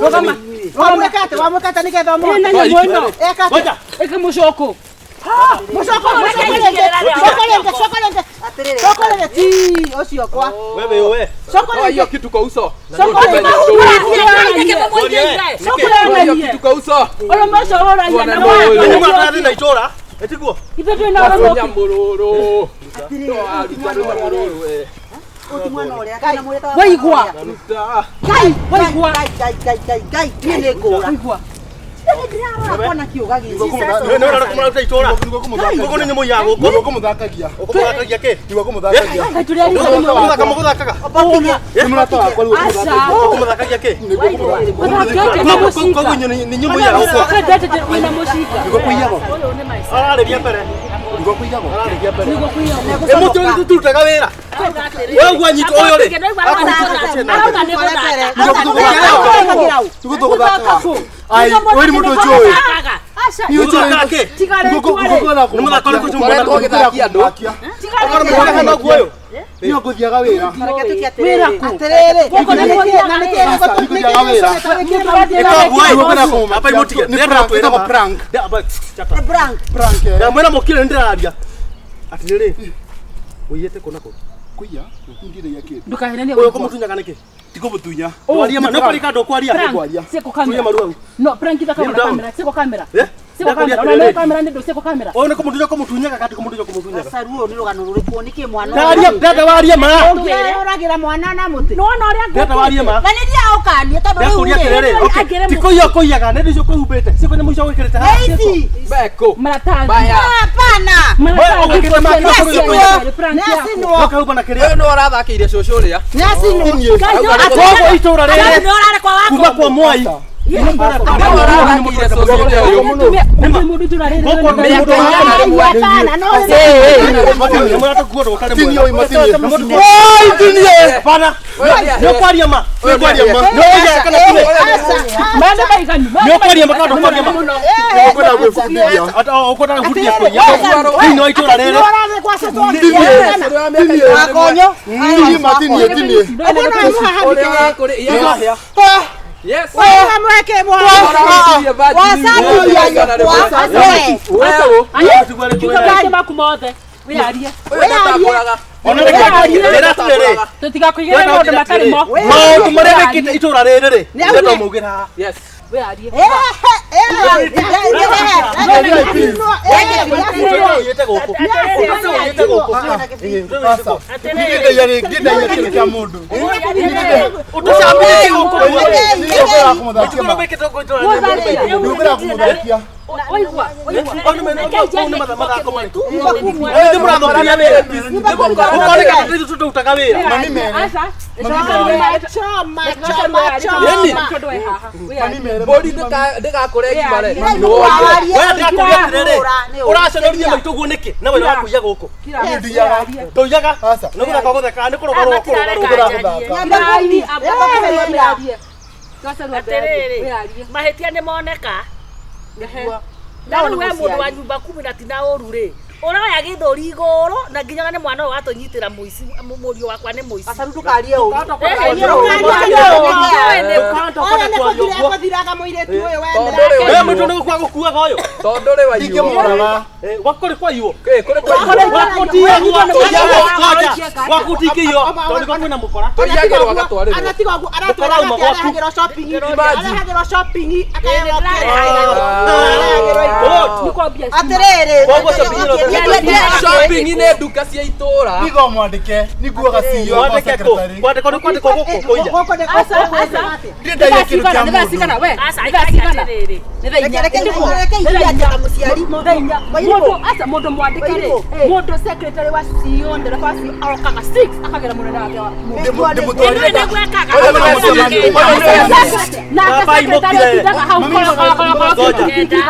Speaker 5: Rũgama.
Speaker 3: Wamwĩka atĩa? Wamwĩka atĩa nĩgetha ũmũhote?
Speaker 5: Ĩna nyamũ ĩno.
Speaker 3: Eka atĩa?
Speaker 4: Ngoja.
Speaker 5: Ĩkĩ mũcũkũ.
Speaker 3: Mũcoko, mũcoko rĩngĩ, coko rĩngĩ, coko rĩngĩ. Coko rĩngĩ, ti, ũcio kwa.
Speaker 4: Wewe wewe.
Speaker 3: Coko
Speaker 7: Toa hiyo
Speaker 3: rĩngĩ,
Speaker 7: kitu kwa uso.
Speaker 3: coko rĩngĩ.
Speaker 7: Toa hiyo kitu kwa uso.
Speaker 5: Ũyũ mũco ũragia na
Speaker 4: Nĩ
Speaker 5: wa.
Speaker 4: mwatarathi na itũra. Ĩtiguo.
Speaker 5: Ithuĩ twĩna ũrũmwe.
Speaker 7: Nyamũrũrũ. Toa ruta rũnyamũrũrũ we.
Speaker 3: Ũti mwana ũrĩa, kana mwĩrĩ
Speaker 5: Waigua.
Speaker 7: Ruta.
Speaker 3: Ngai, waigua. Ngai, Ngai, Ngai, Ngai, Ngai, niĩ nĩ ngũra.
Speaker 5: Waigua.
Speaker 3: Ndĩrarora kuona kĩũga gĩkĩ.
Speaker 4: Nĩ ũrona kũmũruta itũra. Gũkũ nĩ nyamũ ya gũkũ.
Speaker 6: Nĩguo kũmũthakagia.
Speaker 4: Ũkũmũthakagia kĩ?
Speaker 6: Nĩguo kũmũthakagia.
Speaker 5: Ngai tũrĩ arika nĩ
Speaker 4: Mũthaka mũgũthakaga.
Speaker 6: Nĩ mũrata wakwa rĩu
Speaker 5: Aca.
Speaker 4: Ũkũmũthakagia kĩ?
Speaker 5: Ũthakĩte na mũcinga.
Speaker 4: Koguo nĩ nyamũ ya gũkũ.
Speaker 5: Ũkendete wĩna mũcinga.
Speaker 6: Nĩguo kũiyagwo.
Speaker 4: Ararĩria mbere.
Speaker 6: Nĩguo kũiyagwo.
Speaker 4: Ararĩria mbere.
Speaker 5: Nĩguo kũiyagwo.
Speaker 4: Ĩ mũtĩ ũyũ tũrutaga wĩra. Wewe ũguo anyitwo ũyũ rĩ.
Speaker 1: Arauga nĩ gũthaka.
Speaker 6: Nĩguo tũgũthakaga. Ai, ũyũ nĩ mũndũ njũĩ. Nĩ ũnjũĩ.
Speaker 4: Ũgũthakaga kĩ? Nĩ mũthako ũrĩkũ ũcio
Speaker 7: Ũkoretwo ũgĩthakia andũ.
Speaker 4: Ũkorwo mũthaka noguo ũyũ.
Speaker 6: Niĩ ngũthiaga wĩra.
Speaker 5: Wĩra kũ?
Speaker 3: Atĩrĩrĩ,
Speaker 5: Gũkũ nĩ
Speaker 3: na nĩkĩ
Speaker 6: Nĩngũthiaga wĩra.
Speaker 4: Ĩka ũguo ĩ. Amba imũtige.
Speaker 6: Nĩ prank, ĩtagwo prank.
Speaker 3: Prank.
Speaker 6: Prank, eh.
Speaker 4: Ndamwĩra mũkire nĩ ndĩraria. Atĩrĩrĩ. Ũiyĩte kũ na kũ?
Speaker 6: Kũiya? Ndiraiya kĩndũ.
Speaker 5: Ndũkahenanie
Speaker 4: Ũyũ
Speaker 5: waigua.
Speaker 4: ũkũmũtunyaga nĩkĩ?
Speaker 6: Tikũmũtunya.
Speaker 4: Ndwaria ma. Nĩ ũkwaria kana ndũkwaria?
Speaker 6: Kwaria.
Speaker 5: Ciĩko kamera.
Speaker 4: Tunya maru hau.
Speaker 5: No, prank ithakagwo na
Speaker 4: Kneel down.
Speaker 5: kamera. Ciĩko kamera.
Speaker 4: Eh?
Speaker 5: Ciĩko kamera. Ona no kamera nĩ ndũ ciĩko kamera.
Speaker 4: Ũyũ nĩ kũmũtunya kũmũtunyaga kana ti kũmũtunya kũmũtunyaga?
Speaker 3: Aca ruo nĩ rũgano rũrĩkũ? Nĩkĩ mwana
Speaker 4: Ndaria ndenda warie ma.
Speaker 3: Ũngĩroragĩra mwana na mũtĩ.
Speaker 1: Nĩwona ũrĩa
Speaker 4: Ndenda warie ma.
Speaker 3: Na nĩ ndiaũkanie tondũ rĩu
Speaker 4: Ndakũria
Speaker 3: rĩ.
Speaker 4: atĩrĩrĩ. Okay.
Speaker 1: Angĩrĩ
Speaker 4: Ti kũiya ũkũiyaga nĩ icio ũkũhumbĩte. Ciĩko nyamũ icio wĩkĩrĩte haha.
Speaker 3: Ici.
Speaker 7: Beko.
Speaker 5: Maratathi.
Speaker 7: Baya.
Speaker 3: Hapana.
Speaker 5: Maratathi.
Speaker 4: Ũgĩkĩrĩte make
Speaker 5: Ciana, prank yaku.
Speaker 3: Nĩacinwo.
Speaker 4: Ũkahumba na kĩrĩa.
Speaker 7: Ũyũ nĩ ũrathakĩire cũcũ ũrĩa.
Speaker 3: Nĩacinwo.
Speaker 4: Koguo itũra rĩrĩ
Speaker 1: Nĩ ũrarĩ kwa
Speaker 4: kuma
Speaker 1: wako.
Speaker 4: kwa Mwai.
Speaker 7: Nĩ ũrathakĩire cũcũ ũrĩa ũyũ.
Speaker 5: Mũtumia mũndũ itũra rĩrĩ
Speaker 4: Gũkũ nĩ
Speaker 5: wĩna
Speaker 4: mũndũ wa
Speaker 3: Hapana, no
Speaker 6: Tinie ũyũ, matinie.
Speaker 4: Oi, tinie. Hapana. Nĩ ũkwaria ma.
Speaker 7: Nĩ ũkwaria ma.
Speaker 4: Nĩ ũkwaria kana tinie.
Speaker 5: Maũndũ maiganu.
Speaker 4: Nĩ ũkwaria ma kana ndũkwaria ma.
Speaker 6: Nĩguo kwenda gwĩbundithia.
Speaker 4: Ata ũkwenda gũbundithia kũiya. Thĩinĩ wa itũra rĩrĩ.
Speaker 3: Akonyo.
Speaker 6: Tinie ma, tinie, tinie.
Speaker 7: Ũrĩa ũrakũrĩ. Yes. Yes.
Speaker 3: Wasambithia nyũkwa. We.
Speaker 7: Wewe.
Speaker 5: Kiuga maku mothe. Wĩyarie.
Speaker 7: Ũyũ ndatambũraga.
Speaker 4: Ona reke atĩrĩrĩ.
Speaker 1: Tũtigakũigĩre maũndũ matarĩ mo.
Speaker 4: Maũndũ marĩa mekĩte itũra rĩrĩ rĩ. Nĩ tũmaugĩra haha.
Speaker 7: Yes.
Speaker 1: Wĩarie.
Speaker 4: Ũyĩte gũkũ. Ũyĩte gũkũ.
Speaker 6: Ngindaia rĩ ngindaia kĩndũ kĩa mũndũ.
Speaker 4: Ũtũcambĩtie gũkũ.
Speaker 6: Nĩngũkĩra kũmũthakia ma.
Speaker 4: Wĩkĩte gũkũ itũra rĩrĩ.
Speaker 6: Nĩngũkĩra kũmũthakia.
Speaker 1: Waigua.
Speaker 4: Tũrutaga wĩra.
Speaker 6: Mami mere.
Speaker 5: Choma, choma, choma.
Speaker 6: Mami mere.
Speaker 7: Mbũri ndĩgakũre ngimare.
Speaker 4: We ndĩrakũria atĩrĩrĩ. Ũraconoria maitũ guo nĩkĩ? Na wĩra wa kũiya gũkũ.
Speaker 6: Niĩ ndiyaga.
Speaker 4: Ndũiyaga.
Speaker 6: Aca.
Speaker 4: Nĩ gũthaka gũtheka nĩ kũrũgarũga kũrũgarũga.
Speaker 1: Atĩrĩrĩ, mahĩtia nĩ moneka. Na rĩu we mũndũ wa nyumba kumi na tina ũru rĩ, ũroya gĩthũri igũrũ na nginyaga nĩ mwana ũyũ watũnyitĩra mũici, mũriũ wakwa nĩ mũici.
Speaker 3: Aca ndũkarie ũru.
Speaker 5: Ona nĩ kũthira ekũthiraga mũirĩtu ũyũ we.
Speaker 4: We mũndũ nĩ gũkua gũkuaga ũyũ.
Speaker 7: Tondũ rĩ waiywo.
Speaker 6: Ingĩmũraga.
Speaker 4: Gwaku kũrĩ kwaiywo.
Speaker 7: Kũrĩ kwaiywo.
Speaker 4: Gwaku tiyagwo. Ngoja. Gwaku tikĩiywo. Tondũ nĩkuo kwĩna mũkora.
Speaker 7: Tũiyagĩrwo agatwarĩrwo.
Speaker 5: Ana tiga ũguo aratwara
Speaker 4: Mũkora uma
Speaker 5: atĩ
Speaker 4: gwaku.
Speaker 5: arehagĩrwo shopping,
Speaker 7: Imagine.
Speaker 5: arehagĩrwo shopping, akaheo kĩrĩa.
Speaker 4: Good.
Speaker 3: Atĩrĩrĩ.
Speaker 4: Koguo shopping ĩno
Speaker 7: Shopping nĩ nduka cia itũra.
Speaker 6: Nigo mwandĩke. Niguaga CEO wa
Speaker 4: Mwandĩke kũ?
Speaker 6: secretary.
Speaker 4: Kwandĩkwo nĩ kwandĩkwo gũkũ kũiya.
Speaker 5: Gũkũ nĩ
Speaker 6: Ndirĩ ndaia kĩndũ kĩa mũndũ.
Speaker 1: Aca, atĩrĩrĩ.
Speaker 3: Reke iria ta mũciari.
Speaker 1: Aca mũndũ mwandĩke rĩ, mũndũ secretary wa CEO ndereba wa CEO arokaga 6 akagera mũnene wake wa
Speaker 6: Ndĩmũtwarire.
Speaker 1: Ĩno nĩguo ekaga.
Speaker 4: Nake
Speaker 1: secretary atindaga hau koro koro koro koro.
Speaker 4: Ngoja.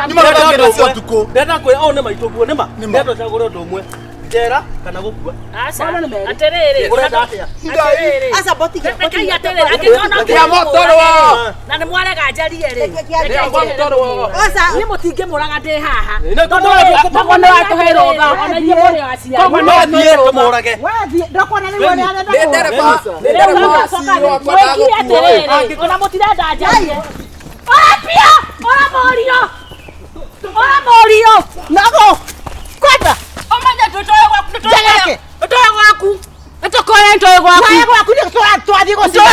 Speaker 6: Nĩmarathakĩra cia ũtukũ.
Speaker 4: Ndĩrenda kwĩra ũũ nĩ maitũ guo nĩma.
Speaker 6: Nĩ ma.
Speaker 4: Ndĩrenda ũcagũre ũndũ ũmwe. Njera kana gũkua.
Speaker 1: Aca, atĩrĩrĩ.
Speaker 4: Ũrenda atĩa?
Speaker 1: Atĩrĩrĩ.
Speaker 3: Aca botiga.
Speaker 1: Rekei atĩrĩrĩ, angĩkorwo no
Speaker 7: Kĩa mũtũrwo.
Speaker 1: na nĩ mwarega njarie rĩ.
Speaker 7: Kĩa mũtũrwo.
Speaker 3: Aca.
Speaker 1: Niĩ mũtingĩmũraga ndĩ haha.
Speaker 4: Nĩ tũmũrage.
Speaker 1: Koguo nĩ watũhe rũtha, ona inyuĩ mũrĩ aciari.
Speaker 4: Koguo no thiĩ tũmũrage.
Speaker 5: Wathiĩ ndũkuona nĩ ũrĩa arenda
Speaker 7: Nĩ ndereba. Nĩ ndereba wa CEO wakwa
Speaker 1: Mwĩkire
Speaker 7: ndagũkua.
Speaker 1: atĩrĩrĩ, ona mũtirenda njarie. Ora pia! Ora mũriũ! Ora mũriũ!
Speaker 5: Nago. Kwenda.
Speaker 1: Ũmenye tũtoe gwaku,
Speaker 5: Njegeke.
Speaker 1: tũtoe gwaku. Nĩtũkoe nĩtũĩ gwaku.
Speaker 5: Nawe gwaku nĩ twathiĩ gũcina.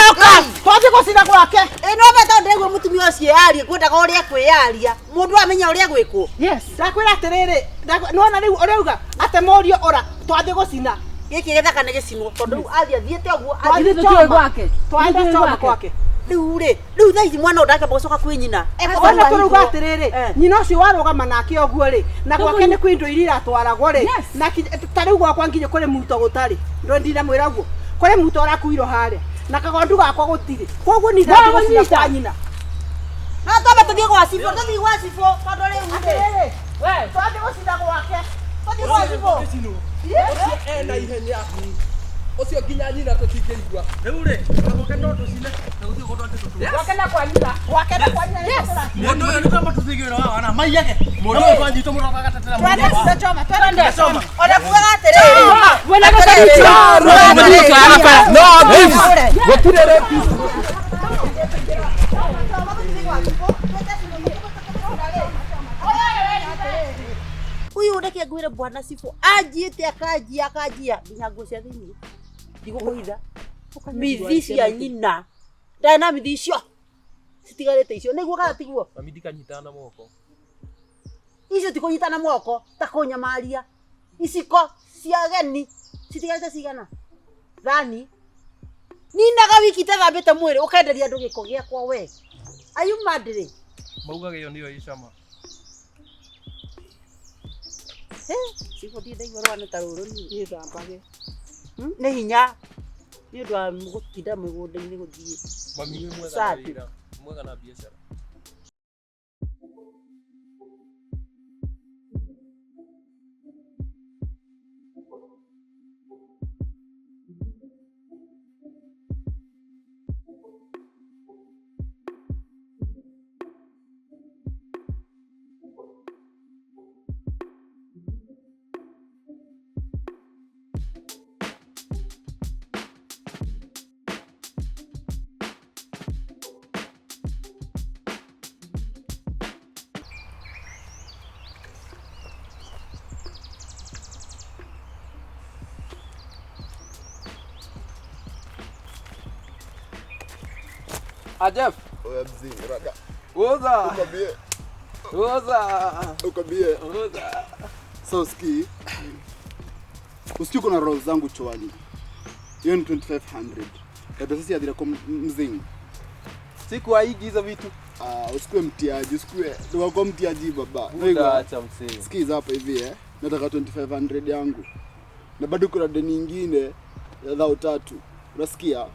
Speaker 5: Twathiĩ gũcina gwake.
Speaker 3: Ĩno we tondũ ndĩraigua mũtumia ũcio arie ngwendaga ũrĩa kwĩyaria. Mũndũ amenya ũrĩa gwĩkwo.
Speaker 5: Yes. Ndakwĩra atĩrĩrĩ, nĩwona rĩu ũrauga atĩ mũriũ ora twathiĩ gũcina.
Speaker 3: Gĩkĩ gĩthaka nĩ gĩcinwo tondũ rĩu athiĩ athiĩte ũguo
Speaker 5: Twathiĩ
Speaker 3: athiĩ
Speaker 5: choma gwake. Twathiĩ choma gwake.
Speaker 3: Rĩu rĩ, rĩu thaa ici mwana ũyũ ndakĩamba gũcoka kwĩ nyina.
Speaker 5: Ona tũrauga atĩrĩrĩ, nyina ũcio warũgama nake ũguo rĩ, na gwake nĩ kwĩ indo iria iratwaragwo rĩ, na ta rĩu gwakwa nginya kũrĩ muto gũtarĩ. Ndũ ndinamwĩra ũguo. Kũrĩ muto ũrakuirwo harĩa. Na kagondu gakwa gũtirĩ. Koguo niĩ ndathiĩ gũcina kwa nyina.
Speaker 3: No twambe tũthiĩ gwa cibũ, tũthiĩ gwa cibũ tondũ rĩu rĩ.
Speaker 5: Atĩrĩrĩ, twathiĩ gũcina gwake.
Speaker 3: Tũthiĩ gwa cibũ.
Speaker 7: Ũcio ena ihenya. Ũcio nginya nyina tũtingĩigua.
Speaker 4: Rĩu rĩ, gwake no tũcine na gũtirĩ ũndũ angĩtũtua.
Speaker 5: Gwake na kwa nyina. Gwake na kwa nyina. Yes.
Speaker 4: Mũndũ ũyũ nĩ twamba tũthiĩ wĩra wa wana maiyage. Mũndũ ũyũ twanyitwo mũndũ agatetera mũndũ.
Speaker 5: Twende choma, twende.
Speaker 4: Choma.
Speaker 3: Ona kugaga atĩrĩrĩ.
Speaker 1: Wena gũcina.
Speaker 7: No thieves. Gũtirĩ rapist.
Speaker 3: Uyu reke ngwire bwana cibũ anjiĩte akanjia akanjia nginya nguo cia thĩiniĩ ndigũkũhitha mithi cia nyina ndarĩ na mithi icio citigarĩte icio nĩguo kana tiguo
Speaker 7: Mami ndikanyitana na moko.
Speaker 3: icio ti kũnyitana moko ta kũnyamaria iciko cia ageni citigarĩte cigana thani ninaga wiki itathambĩte mwĩrĩ ũkenderia andũ gĩko gĩakwa we are you mad rĩ?
Speaker 7: Maugaga ĩyo nĩyo ĩ cama.
Speaker 3: Cibũ ndirĩ ndaigua rũgano ta rũrũ niĩ. Gĩthambage. Nĩ hinya nĩ ũndũ wa gũtinda mĩgũnda-inĩ gũthiĩ.
Speaker 7: Mami wĩ mwega na
Speaker 3: Safi.
Speaker 7: wĩra. Mwega na biacara. A Jeff.
Speaker 8: Oya mzee, rada.
Speaker 7: Oza.
Speaker 8: Ukabie.
Speaker 7: Oza.
Speaker 8: Ukabie.
Speaker 7: Oza.
Speaker 8: So ski. Usiku kuna rolls zangu chwani. Hiyo ni 2500. Kabla sisi adira kwa mzingi.
Speaker 7: Siku haigi hizo vitu.
Speaker 8: Ah, usikue mtiaji, usikue. Ndio kwa mtiaji baba.
Speaker 7: Buda acha mzee.
Speaker 8: Sikiza hapa hivi eh. Nataka 2500 yangu. Na bado kuna deni nyingine ya 3,000. Unasikia?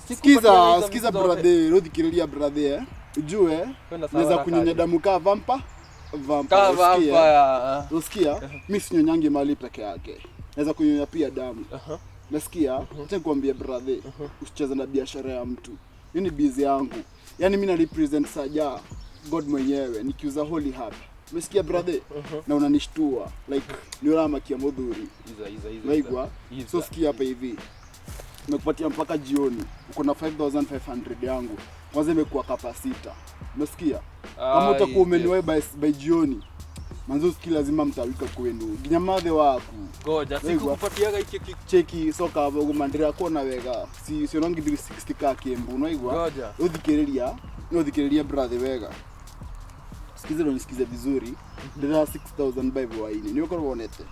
Speaker 8: Sikiza, sikiza brother, rudi brother eh. Ujue naweza kunyonya damu ka vampa. Vampa. Unasikia? Mimi sinyonyangi mali peke yake. Naweza kunyonya pia damu. Nasikia? Acha nikwambie brother, usicheze na biashara ya mtu. Hii ni busy yangu. Yaani mimi na represent Saja God mwenyewe nikiuza holy hapa. Umesikia brother? Na unanishtua like ni rama kia modhuri.
Speaker 7: Iza.
Speaker 8: Naigwa. So sikia hapa hivi. Nimekupatia mpaka jioni. Uko na 5500 yangu. Kwanza imekuwa kapasita. Umesikia? Kama utakuwa umeniwahi by jioni. Manzo usikii lazima mtawika kwenu. Ginyamathe waku.
Speaker 7: Goja, sikukupatiaga iki
Speaker 8: cheki soka hapo gumandira kuona wega. Si sionangi 360 ka kembu, unaigwa?
Speaker 7: Goja.
Speaker 8: Uthikiriria, uthikiriria brother wega. Sikiza ndo nisikize vizuri. Ndira 6000 by waini. Ni uko wonete.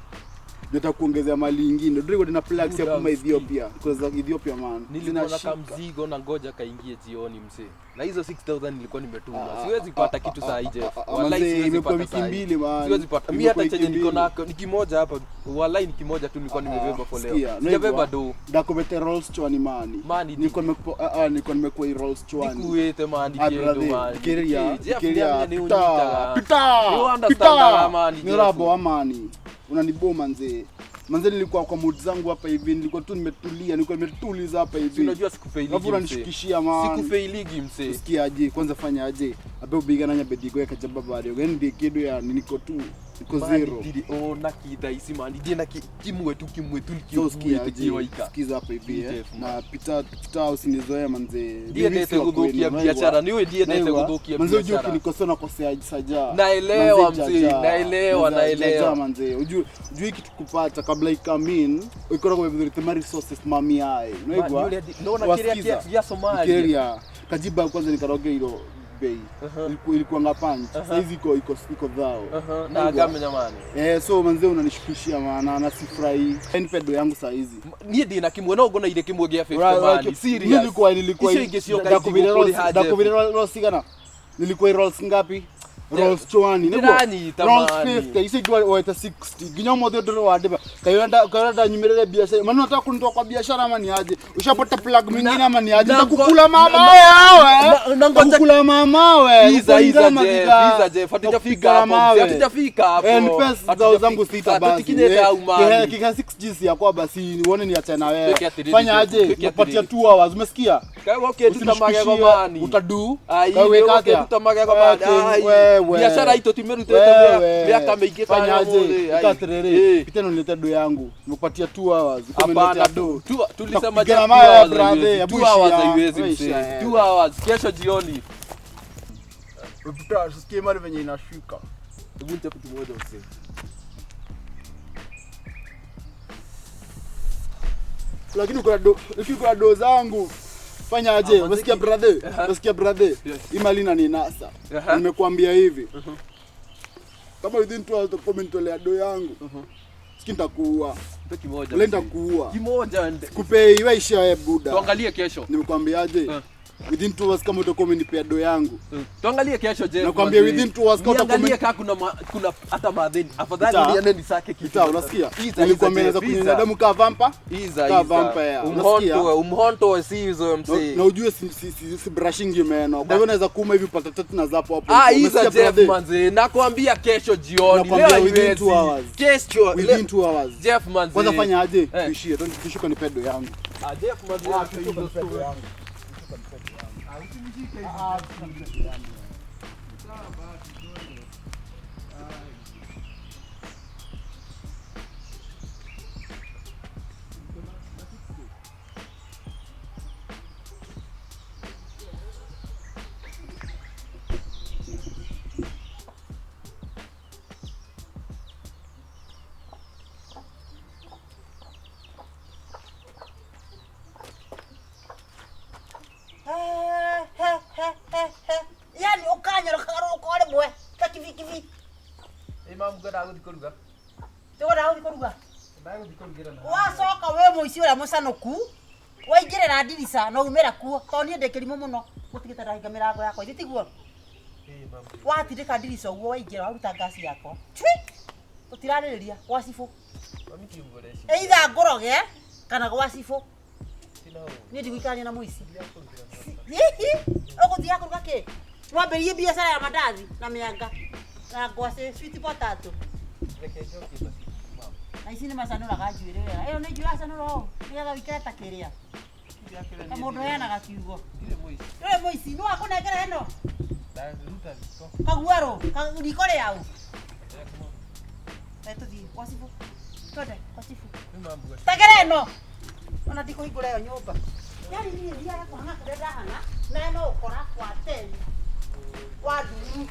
Speaker 8: Ndio kuongezea mali nyingine. Ndio na plugs ya kuma Ethiopia. Kwa Ethiopia man.
Speaker 7: Nilikuwa na kamzigo na ngoja kaingie jioni mzee. Na hizo 6000 nilikuwa nimetuma. Siwezi kupata kitu saa hii Jeff. Wallahi siwezi kupata wiki
Speaker 8: mbili man.
Speaker 7: Siwezi kupata. Mimi hata chenye niko nako ni kimoja hapa. Wallahi ni kimoja tu nilikuwa nimebeba for leo. Sijabeba do.
Speaker 8: Ndakubete rolls chwani mani. Nilikuwa nimekupa nilikuwa nimekuwa rolls chwani.
Speaker 7: Nikuete man kendo man.
Speaker 8: Kiria. Kiria. Pita. Pita. Ni rabo amani. Unaniboma mzee. Manze nilikuwa kwa mood zangu hapa hivi, nilikuwa tu nimetulia, nilikuwa nimetuliza hapa hivi.
Speaker 7: Unajua sikufailigi.
Speaker 8: Alafu unanishikishia man.
Speaker 7: Sikufailigi mzee.
Speaker 8: Usikia aje? Kwanza fanya aje? Abe ubiga na bedigo yaka jaba bari. Ngende kido ya niko tu niko zero.
Speaker 7: Ndiri ona kita isi man. Ndiye na kimwe tu kiwa.
Speaker 8: Sikiza hapa hivi eh. Na pita pita usinizoe manze.
Speaker 7: Ndiye ndete kudhukia biashara. Niwe ndiye ndete kudhukia biashara.
Speaker 8: Manze ujue ukinikosoa na kosea saja.
Speaker 7: Naelewa mzee. Naelewa.
Speaker 8: Manze. Ujue kitu kupata kabla come in ukora kwa vizuri tema resources mami ai unaigwa
Speaker 7: naona kiria kia Somalia
Speaker 8: kiria kajiba kwanza nikaroge hilo bei ilikuwa ngapanji sasa hizi iko dhao
Speaker 7: na agame nyamani
Speaker 8: so manze unanishukishia maana na sifurahi nipe do yangu saa hizi
Speaker 7: nie ndina kimwe no ngona ile kimwe gia 50 mani serious
Speaker 8: nilikuwa ndakubira rolls sigana nilikuwa rolls ngapi rolls chwani
Speaker 7: niguo
Speaker 8: rolls 50 isi kwa waita 60 ginyomo thio ndoro wadiba kayenda nyumirere biashara maana unataka kunitoa kwa biashara ama ni aje ushapata plug mwingine ama ni aje nitakukula mama wewe nitakukula mama wewe
Speaker 7: iza Jeff hatujafika hapo hatujafika hapo
Speaker 8: nipe zao zangu sita basi kika 6G ya kwa basi uone ni acha na wewe fanya aje napatia 2 hours umesikia
Speaker 7: okay tutamage kwa mani
Speaker 8: utadu
Speaker 7: kaweka tutamage kwa mani biashara ito timerutete miaka mingi
Speaker 8: fanya aje ikaterere pitano nilete do yangu nimekupatia 2 hours
Speaker 7: hapana tulisema 2 hours haiwezi mzee 2 hours kesho jioni
Speaker 8: usikie mali venye inashuka
Speaker 7: hebu nipe kitu moja mzee
Speaker 8: lakini kuna do zangu fanya aje unasikia brother unasikia brother hii mali inaninasa nimekuambia hivi kama within 2 hours utakuwa umenitolea do yangu siki nitakuua
Speaker 7: kimoja
Speaker 8: leo nitakuua
Speaker 7: kimoja
Speaker 8: kupei wewe isha wewe buda
Speaker 7: tuangalie kesho
Speaker 8: nimekuambiaje within 2 hours kama utakuwa umenipea do yangu
Speaker 7: tuangalie kesho je
Speaker 8: nakwambia within 2 hours kama utakuwa
Speaker 7: niangalie kama kuna hata madheni afadhali niende nisake kitu
Speaker 8: unasikia nilikuwa nimeweza kunyonya damu ka vampa
Speaker 7: iza
Speaker 8: unasikia
Speaker 7: umhonto si hizo mzee
Speaker 8: na ujue si brushing meno kwa hivyo naweza kuuma hivi pata tatu na zapo hapo
Speaker 7: iza Jeff manze nakwambia kesho jioni leo
Speaker 8: within 2 hours
Speaker 7: kesho
Speaker 8: within 2 hours
Speaker 7: Jeff manze
Speaker 8: kwanza fanya aje tuishie tuishie kwa nipe do yangu
Speaker 7: Jeff manze
Speaker 8: tuishie do yangu
Speaker 7: Ndikwendaga gũthiĩ kũruga.
Speaker 3: Ndikwendaga gũthiĩ kũruga.
Speaker 7: Ndendaga gũthiĩ kũrugĩra na.
Speaker 3: Wacoka wĩ mũici ũrĩa mũcanũku waingĩrĩra ndirica na umĩra kuo tondũ niĩ ndĩ kĩrimũ mũno gũtigĩte ndahinga mĩrango yakwa ithe tiguo watindĩka ndirica ũguo waingĩra waruta ngasi yakwa cui tũtirarĩrĩria gwa cibũ
Speaker 7: Mami ti ũguo ũreciria.
Speaker 3: either ngũroge kana gwa cibũ
Speaker 7: Tina ũguo.
Speaker 3: niĩ ndigũikarania na mũici
Speaker 7: Kũrugĩra na.
Speaker 3: Hihi ũgũthiaga kũruga kĩ wambĩrĩrie biacara ya mandathi na mĩanga na ngwacĩ sweet potato
Speaker 7: Reke njokie basi. Mama.
Speaker 3: Na ici nĩ macanũraga njuĩrĩ wega ĩyo nĩ njuĩrĩ acanũra ũũ nĩgetha ũikare ta kĩrĩa ta mũndũ ũheanaga kiugo
Speaker 7: Ndirĩ mũici.
Speaker 3: ndũrĩ mũici nĩ wakũnengera ĩno
Speaker 7: Ndaruta riko.
Speaker 3: kaguarũ riko rĩau Reke tũthiĩ kwa cibũ twende kwa cibũ
Speaker 7: Rĩu mambua.
Speaker 3: tegera ĩno ona ndikũhingũra ĩyo nyũmba yani niĩ thiaga kũhang'a kũrĩa ndahang'a na no ũkora kwa teni wa nduru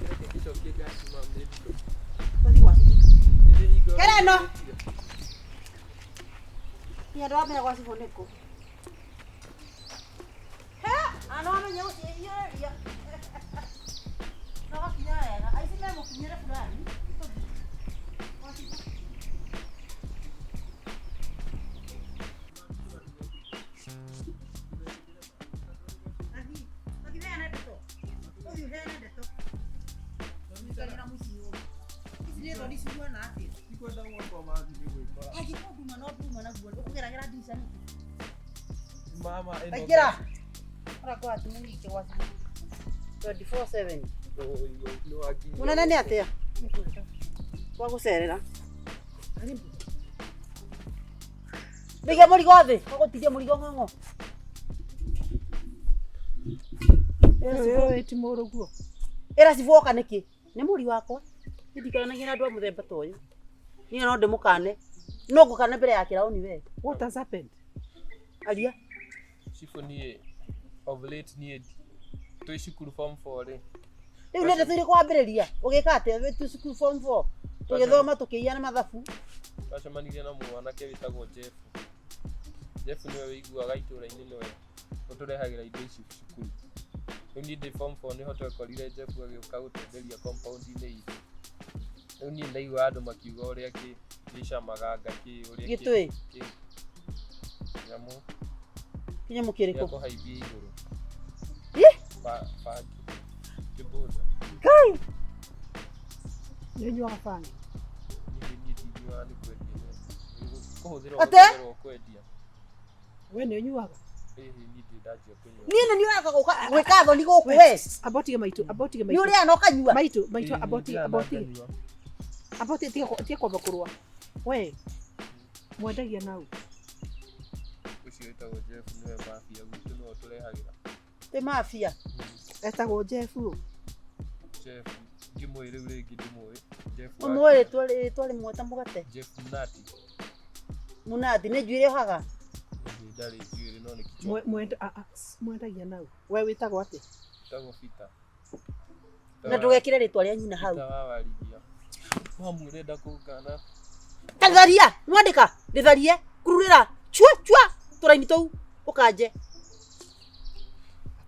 Speaker 7: Reke ngĩcokie ngasi mam nĩ nditũ.
Speaker 3: tũthiĩ gwa cibũ
Speaker 7: Nĩ hingo.
Speaker 3: Kera ĩno niĩ ndwamenya gwa cibũ nĩkũ he ana wamenya gũciĩhiũrĩria na wakinya wega aici me mũkinyĩre fulani tũthiĩ gwa cibũ.
Speaker 7: Ndikwenda gwakwa mami nĩ gwĩkora. Mama ĩno.
Speaker 3: Aingĩra. Ũrakora mũnyite gwa cibũ 24/7.
Speaker 7: Nĩ wakinya.
Speaker 3: Mũnene nĩ atĩa? Kwa gũcerera. Ndũige mũrigo thĩ, ũgũtigia mũrigo ng'ong'o.
Speaker 5: Ĩyo ti mũrũguo.
Speaker 3: Ĩra cibũ oka nĩkĩ? Nĩ mũri wakwa. Niĩ ndikaranagia na andũ a mũthemba ta ũyũ. Niĩ no ndĩmũkane. No ngũkane mbere ya kĩraũni we.
Speaker 5: What has happened?
Speaker 3: Aria.
Speaker 7: Cibũ niĩ of late niĩ twĩ cukuru form 4 rĩ.
Speaker 3: Rĩu nĩ ndeto irĩkũ wambĩrĩria? Ũgĩka atĩa wĩ tu cukuru form 4? Tũgĩthoma tũkĩiyana mathabu.
Speaker 7: Twacemanirie na mwanake wĩtagwo Jeff. Jeff nĩwe wĩiguaga itũũra-inĩ nĩwe ũtũrehagĩra indo ici cukuru. Rĩu niĩ ndĩ form 4 nĩho twekorire Jeff agĩũka gũtwenderia compound-inĩ itũ. Rĩu niĩ ndaigua andũ makiuga ũrĩa gĩcamaga kĩ ũrĩa
Speaker 3: Gĩtũĩ?
Speaker 7: Nyamũ
Speaker 3: Kĩnyamũ
Speaker 7: gĩa
Speaker 3: kĩrĩkũ?
Speaker 7: kũhaimbia igũrũ.
Speaker 3: Ih!
Speaker 7: Bangi. Kĩbũta.
Speaker 3: Ngai!
Speaker 5: Nĩ ũnyuaga bangi?
Speaker 7: Niĩ niĩ ndingiugaga nĩ kwendia. Kũhũthĩra
Speaker 3: Ate?
Speaker 7: ũhũthagĩrwo kwendia.
Speaker 5: We nĩ ũnyuaga?
Speaker 7: Ĩhĩ niĩ ndirĩ ndanjia kũnyua.
Speaker 3: Niĩ nĩ niĩ ũraka gũka gwĩka thoni gũkũ we.
Speaker 5: Amba ũtige maitũ, amba ũtige
Speaker 3: Nĩ
Speaker 5: maitũ.
Speaker 3: ũrĩaga na ũkanyua.
Speaker 5: Maitũ, maitũ,
Speaker 7: Ĩĩ,
Speaker 5: amba ũtige,
Speaker 7: ndirĩ
Speaker 5: amba ũtige.
Speaker 7: ndanyua.
Speaker 5: Amba ũtige, tiga kwamba kũrũa. We, mwendagia nau.
Speaker 7: Ũcio wĩtagwo Jeff nĩwe mafia gwitũ nĩwe ũtũrehagĩra.
Speaker 3: Tĩ mafia.
Speaker 5: Etagwo Jeff ũ.
Speaker 7: Jeff ndimũĩ rĩu rĩngĩ ndimũĩ. Jeff wa
Speaker 3: Ũmũĩ rĩtwa rĩtwa rĩmwe ta mũgate.
Speaker 7: Jeff Mnati.
Speaker 3: Mũnathi nĩ njuĩrĩ ohaga.
Speaker 7: Ĩhĩ ndarĩ njuĩrĩ no nĩ kichwa.
Speaker 5: Mwendagia nau. We wĩtagwo atĩa?
Speaker 7: Wĩtagwo Peter.
Speaker 3: Na ndũgekĩre rĩtwa rĩa nyina hau.
Speaker 7: Peter wa Warigia. Mamu ũrenda kũngana.
Speaker 3: Tharia, nwandĩka, rĩtharie, kururĩra, chua chua tũraini tũu ũkanje.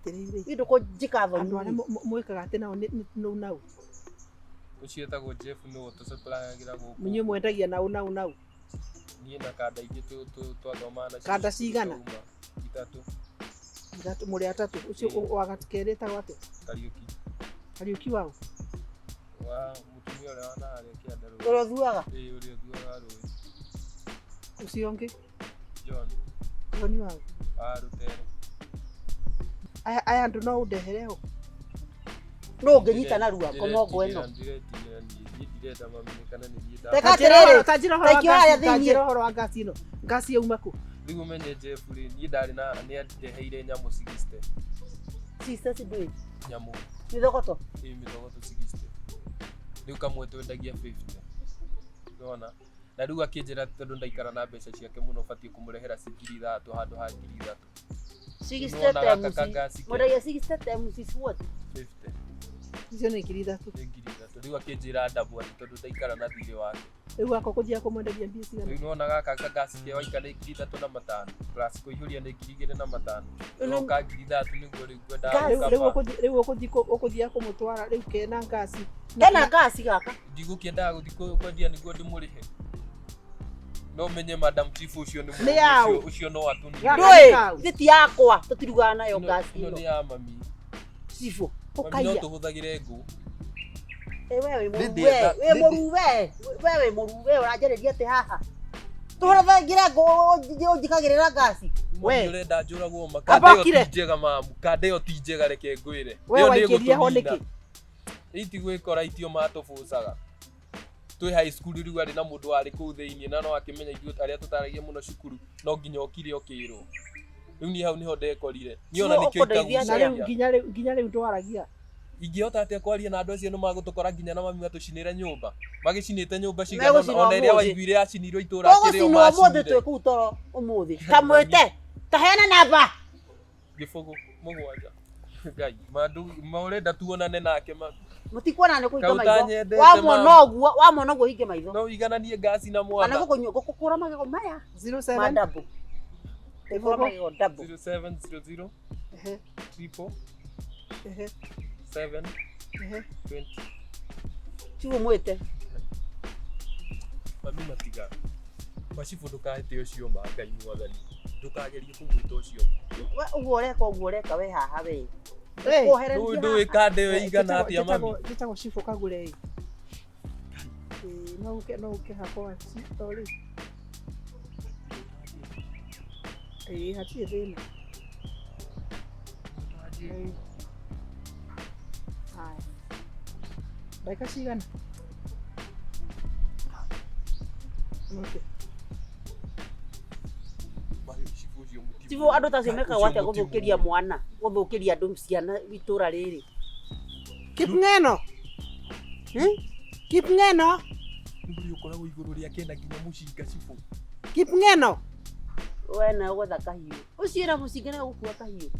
Speaker 5: Atĩrĩrĩ.
Speaker 3: Niĩ ndũkũnjĩka thoni.
Speaker 5: Andũ arĩa mwĩkaga atĩ nao nĩ nũ nau.
Speaker 7: Ũcio wĩtagwo Jeff nĩwe ũtũsupplyagĩra gũkũ.
Speaker 5: Inyuĩ mwendagia nau nau nau.
Speaker 7: Niĩ na kanda ingĩ twathomaga nacio.
Speaker 5: Kanda cigana?
Speaker 7: twauma. Ithatũ.
Speaker 5: Ithatũ, mũrĩ atatũ. Ũcio wa kerĩ etagwo atĩa?
Speaker 7: Kariũki.
Speaker 5: Kariũki waũ?
Speaker 7: Wa mũtumia ũrĩa wa naharĩa kĩanda rũĩ.
Speaker 3: Ũrĩa ũthuaga?
Speaker 7: Ĩĩ ũrĩa ũthuaga rũĩ.
Speaker 5: Ũcio ũngĩ?
Speaker 7: John.
Speaker 5: John waũ?
Speaker 7: Wa rũtere.
Speaker 5: Aya andũ no ũndehere ũ?
Speaker 3: No ũngĩnyita narua komongo ĩno.
Speaker 7: Ndiretigĩra niĩ, niĩ ndirenda mamenye kana nĩ niĩ
Speaker 3: Reka atĩrĩrĩ,
Speaker 5: Ta njĩra ũhoro wa
Speaker 3: ta ikio harĩa
Speaker 5: ngasi, ta
Speaker 3: thĩiniĩ.
Speaker 5: njĩra ũhoro wa ngasi ĩno. Ngasi yauma kũ?
Speaker 7: Rĩu ũmenye Jeff rĩ, niĩ ndarĩ na nĩ andeheire nyamũ 60.
Speaker 3: 60 ndũĩ?
Speaker 7: Nyamũ.
Speaker 3: Mĩthogoto?
Speaker 7: Ĩĩ mĩthogoto 60. Rĩu kamwe twendagia 50. Nĩwona? Na rĩu akĩnjĩra tondũ ndaikara na mbeca ciake mũno batiĩ kũmũrehera ci 3,000 handũ ha 3,000.
Speaker 3: 60
Speaker 7: Nĩwona gaka
Speaker 3: times.
Speaker 7: kangasi ke-
Speaker 3: Mwendagia 60 times is what?
Speaker 7: 50.
Speaker 5: Icio nĩ 3,000.
Speaker 7: Nĩ 3,000. Rĩu akĩnjĩra ndabũ atĩ tondũ ndaikara na thirĩ wake.
Speaker 5: Rĩu gaka ũkũthiaga kũmwenderia mbia cigana?
Speaker 7: Rĩu nĩwona gaka kangasi ke waika nĩ 3500 plus kũihũria nĩ 2500 roka 3000 nĩguo rĩu ngwendaga
Speaker 5: Rĩu rĩu
Speaker 7: gũkaba.
Speaker 5: ũkũthiĩ rĩu ũkũthiĩ ũkũthiaga kũmũtwara rĩu kena ngasi.
Speaker 3: Kena ngasi gaka.
Speaker 7: Ndigũkĩendaga gũthiĩ kwendia nĩguo ndĩmũrĩhe. No menye Madam Chief ũcio nĩ
Speaker 5: Nĩ yaũ?
Speaker 7: ũcio ũcio no atũnine.
Speaker 5: Gaka
Speaker 3: Ndũĩ,
Speaker 5: nĩ kau.
Speaker 3: ithe ti yakwa, tũtirugaga nayo
Speaker 7: Ĩno
Speaker 3: ngasi
Speaker 7: ĩno
Speaker 3: ĩno.
Speaker 7: nĩ ya mami.
Speaker 3: Cibũ,
Speaker 7: Mami no
Speaker 3: ũkaiya.
Speaker 7: tũhũthagĩre ngũ.
Speaker 3: Ĩ we wĩ mũru
Speaker 7: Nĩ
Speaker 3: we,
Speaker 7: ndĩetha-
Speaker 3: wĩ
Speaker 7: nĩ
Speaker 3: mũru we, we wĩ mũru we ũranjarĩria atĩ haha. Tũhũthagĩre ngũ ũnjikagĩrĩra ngasi.
Speaker 7: Mami
Speaker 5: We.
Speaker 7: ũrenda njũragwo ma
Speaker 5: Amba
Speaker 7: kanda ĩyo
Speaker 5: ũkire.
Speaker 7: ti njega mamu kanda ĩyo ti njega reke ngwĩre.
Speaker 5: We
Speaker 7: Ĩyo nĩ
Speaker 5: waikĩria ho
Speaker 7: ĩgũtũnina.
Speaker 5: nĩkĩ?
Speaker 7: Itigwĩkora itio matũbũcaga. Twĩ high school rĩu arĩ na mũndũ warĩ kũu thĩinĩ na no akĩmenya ithuĩ arĩa tũtaragia mũno cukuru no nginya ũkire ũkĩrwo. Rĩu niĩ hau nĩho ndekorire. Niĩ ona
Speaker 3: Cibũ,
Speaker 7: nĩkĩo
Speaker 3: ũkũndeithia
Speaker 5: Na rĩu
Speaker 7: itagucagia.
Speaker 5: nginya rĩu ndwaragia.
Speaker 7: Ingĩhota atĩa kwaria na andũ acio nĩ magũtũkora nginya na mami matũcinĩre nyũmba. Magĩcinĩte nyũmba cigana
Speaker 3: Megũcinwo
Speaker 7: ona ĩrĩa
Speaker 3: ũmũthĩ.
Speaker 7: waiguire yacinirwo itũra akĩrĩ o
Speaker 3: Tũgũcinwo ũmũthĩ
Speaker 7: macinire.
Speaker 3: twĩ kũu toro ũmũthĩ. Kamwĩte, taheana namba.
Speaker 7: Gĩbũgũ mũgwanja. Ngai, mandũ ma ũrenda tuonane nake ma
Speaker 3: Mũtikuona nĩ kũhinga
Speaker 7: Kau
Speaker 3: maitho.
Speaker 7: ũtanyendete,
Speaker 3: Wamwona
Speaker 7: mami.
Speaker 3: ũguo, wamwona ũguo hinge maitho.
Speaker 7: No ũigananie ngasi na
Speaker 3: Kana
Speaker 7: mwana.
Speaker 3: gũkũnyua gũkũkũra magego maya.
Speaker 5: 07
Speaker 3: Ma double. Gũkũra
Speaker 5: Gĩbũgũ.
Speaker 3: magego double.
Speaker 7: 0700
Speaker 5: Ehe,
Speaker 7: triple
Speaker 5: ehe,
Speaker 7: 7
Speaker 5: ehe.
Speaker 7: 20.
Speaker 3: Cibũ mwĩte.
Speaker 7: Mami matiga. Macibũ ndũkahĩte ũcio ma Ngai mwathani. Ndũkagerie kũmwĩta ũcio ma.
Speaker 3: We ũguo ũreka ũguo ũreka we haha we.
Speaker 5: Hey,
Speaker 3: Kuohereria
Speaker 7: Ndũĩ
Speaker 3: haha.
Speaker 7: kanda ĩyo ĩigana atĩa mami.
Speaker 5: Njĩtagwo Cibũ Kagure ĩ. Ĩĩ, no ũke hakwa sorry. Ĩĩ, hatirĩ thĩna. Ĩĩ. Haya. Ndagĩka cigana? Okay.
Speaker 7: Mami cibũ ũcio mũtimũ.
Speaker 3: Cibũ andũ ta acio mekaga
Speaker 7: Ũcio
Speaker 3: atĩa
Speaker 7: mũtimũ.
Speaker 3: gũthũkĩria mwana, gũthũkĩria andũ ciana itũra rĩrĩ.
Speaker 5: Kipng'eno. Kipng'eno.
Speaker 7: Nĩ ũkoragwo igũrũ rĩake na nginya mũcinga cibũ.
Speaker 5: Kipng'eno.
Speaker 3: We nawe gwetha kahiũ. Ũcio na mũcinga nawe gũkua kahiũ.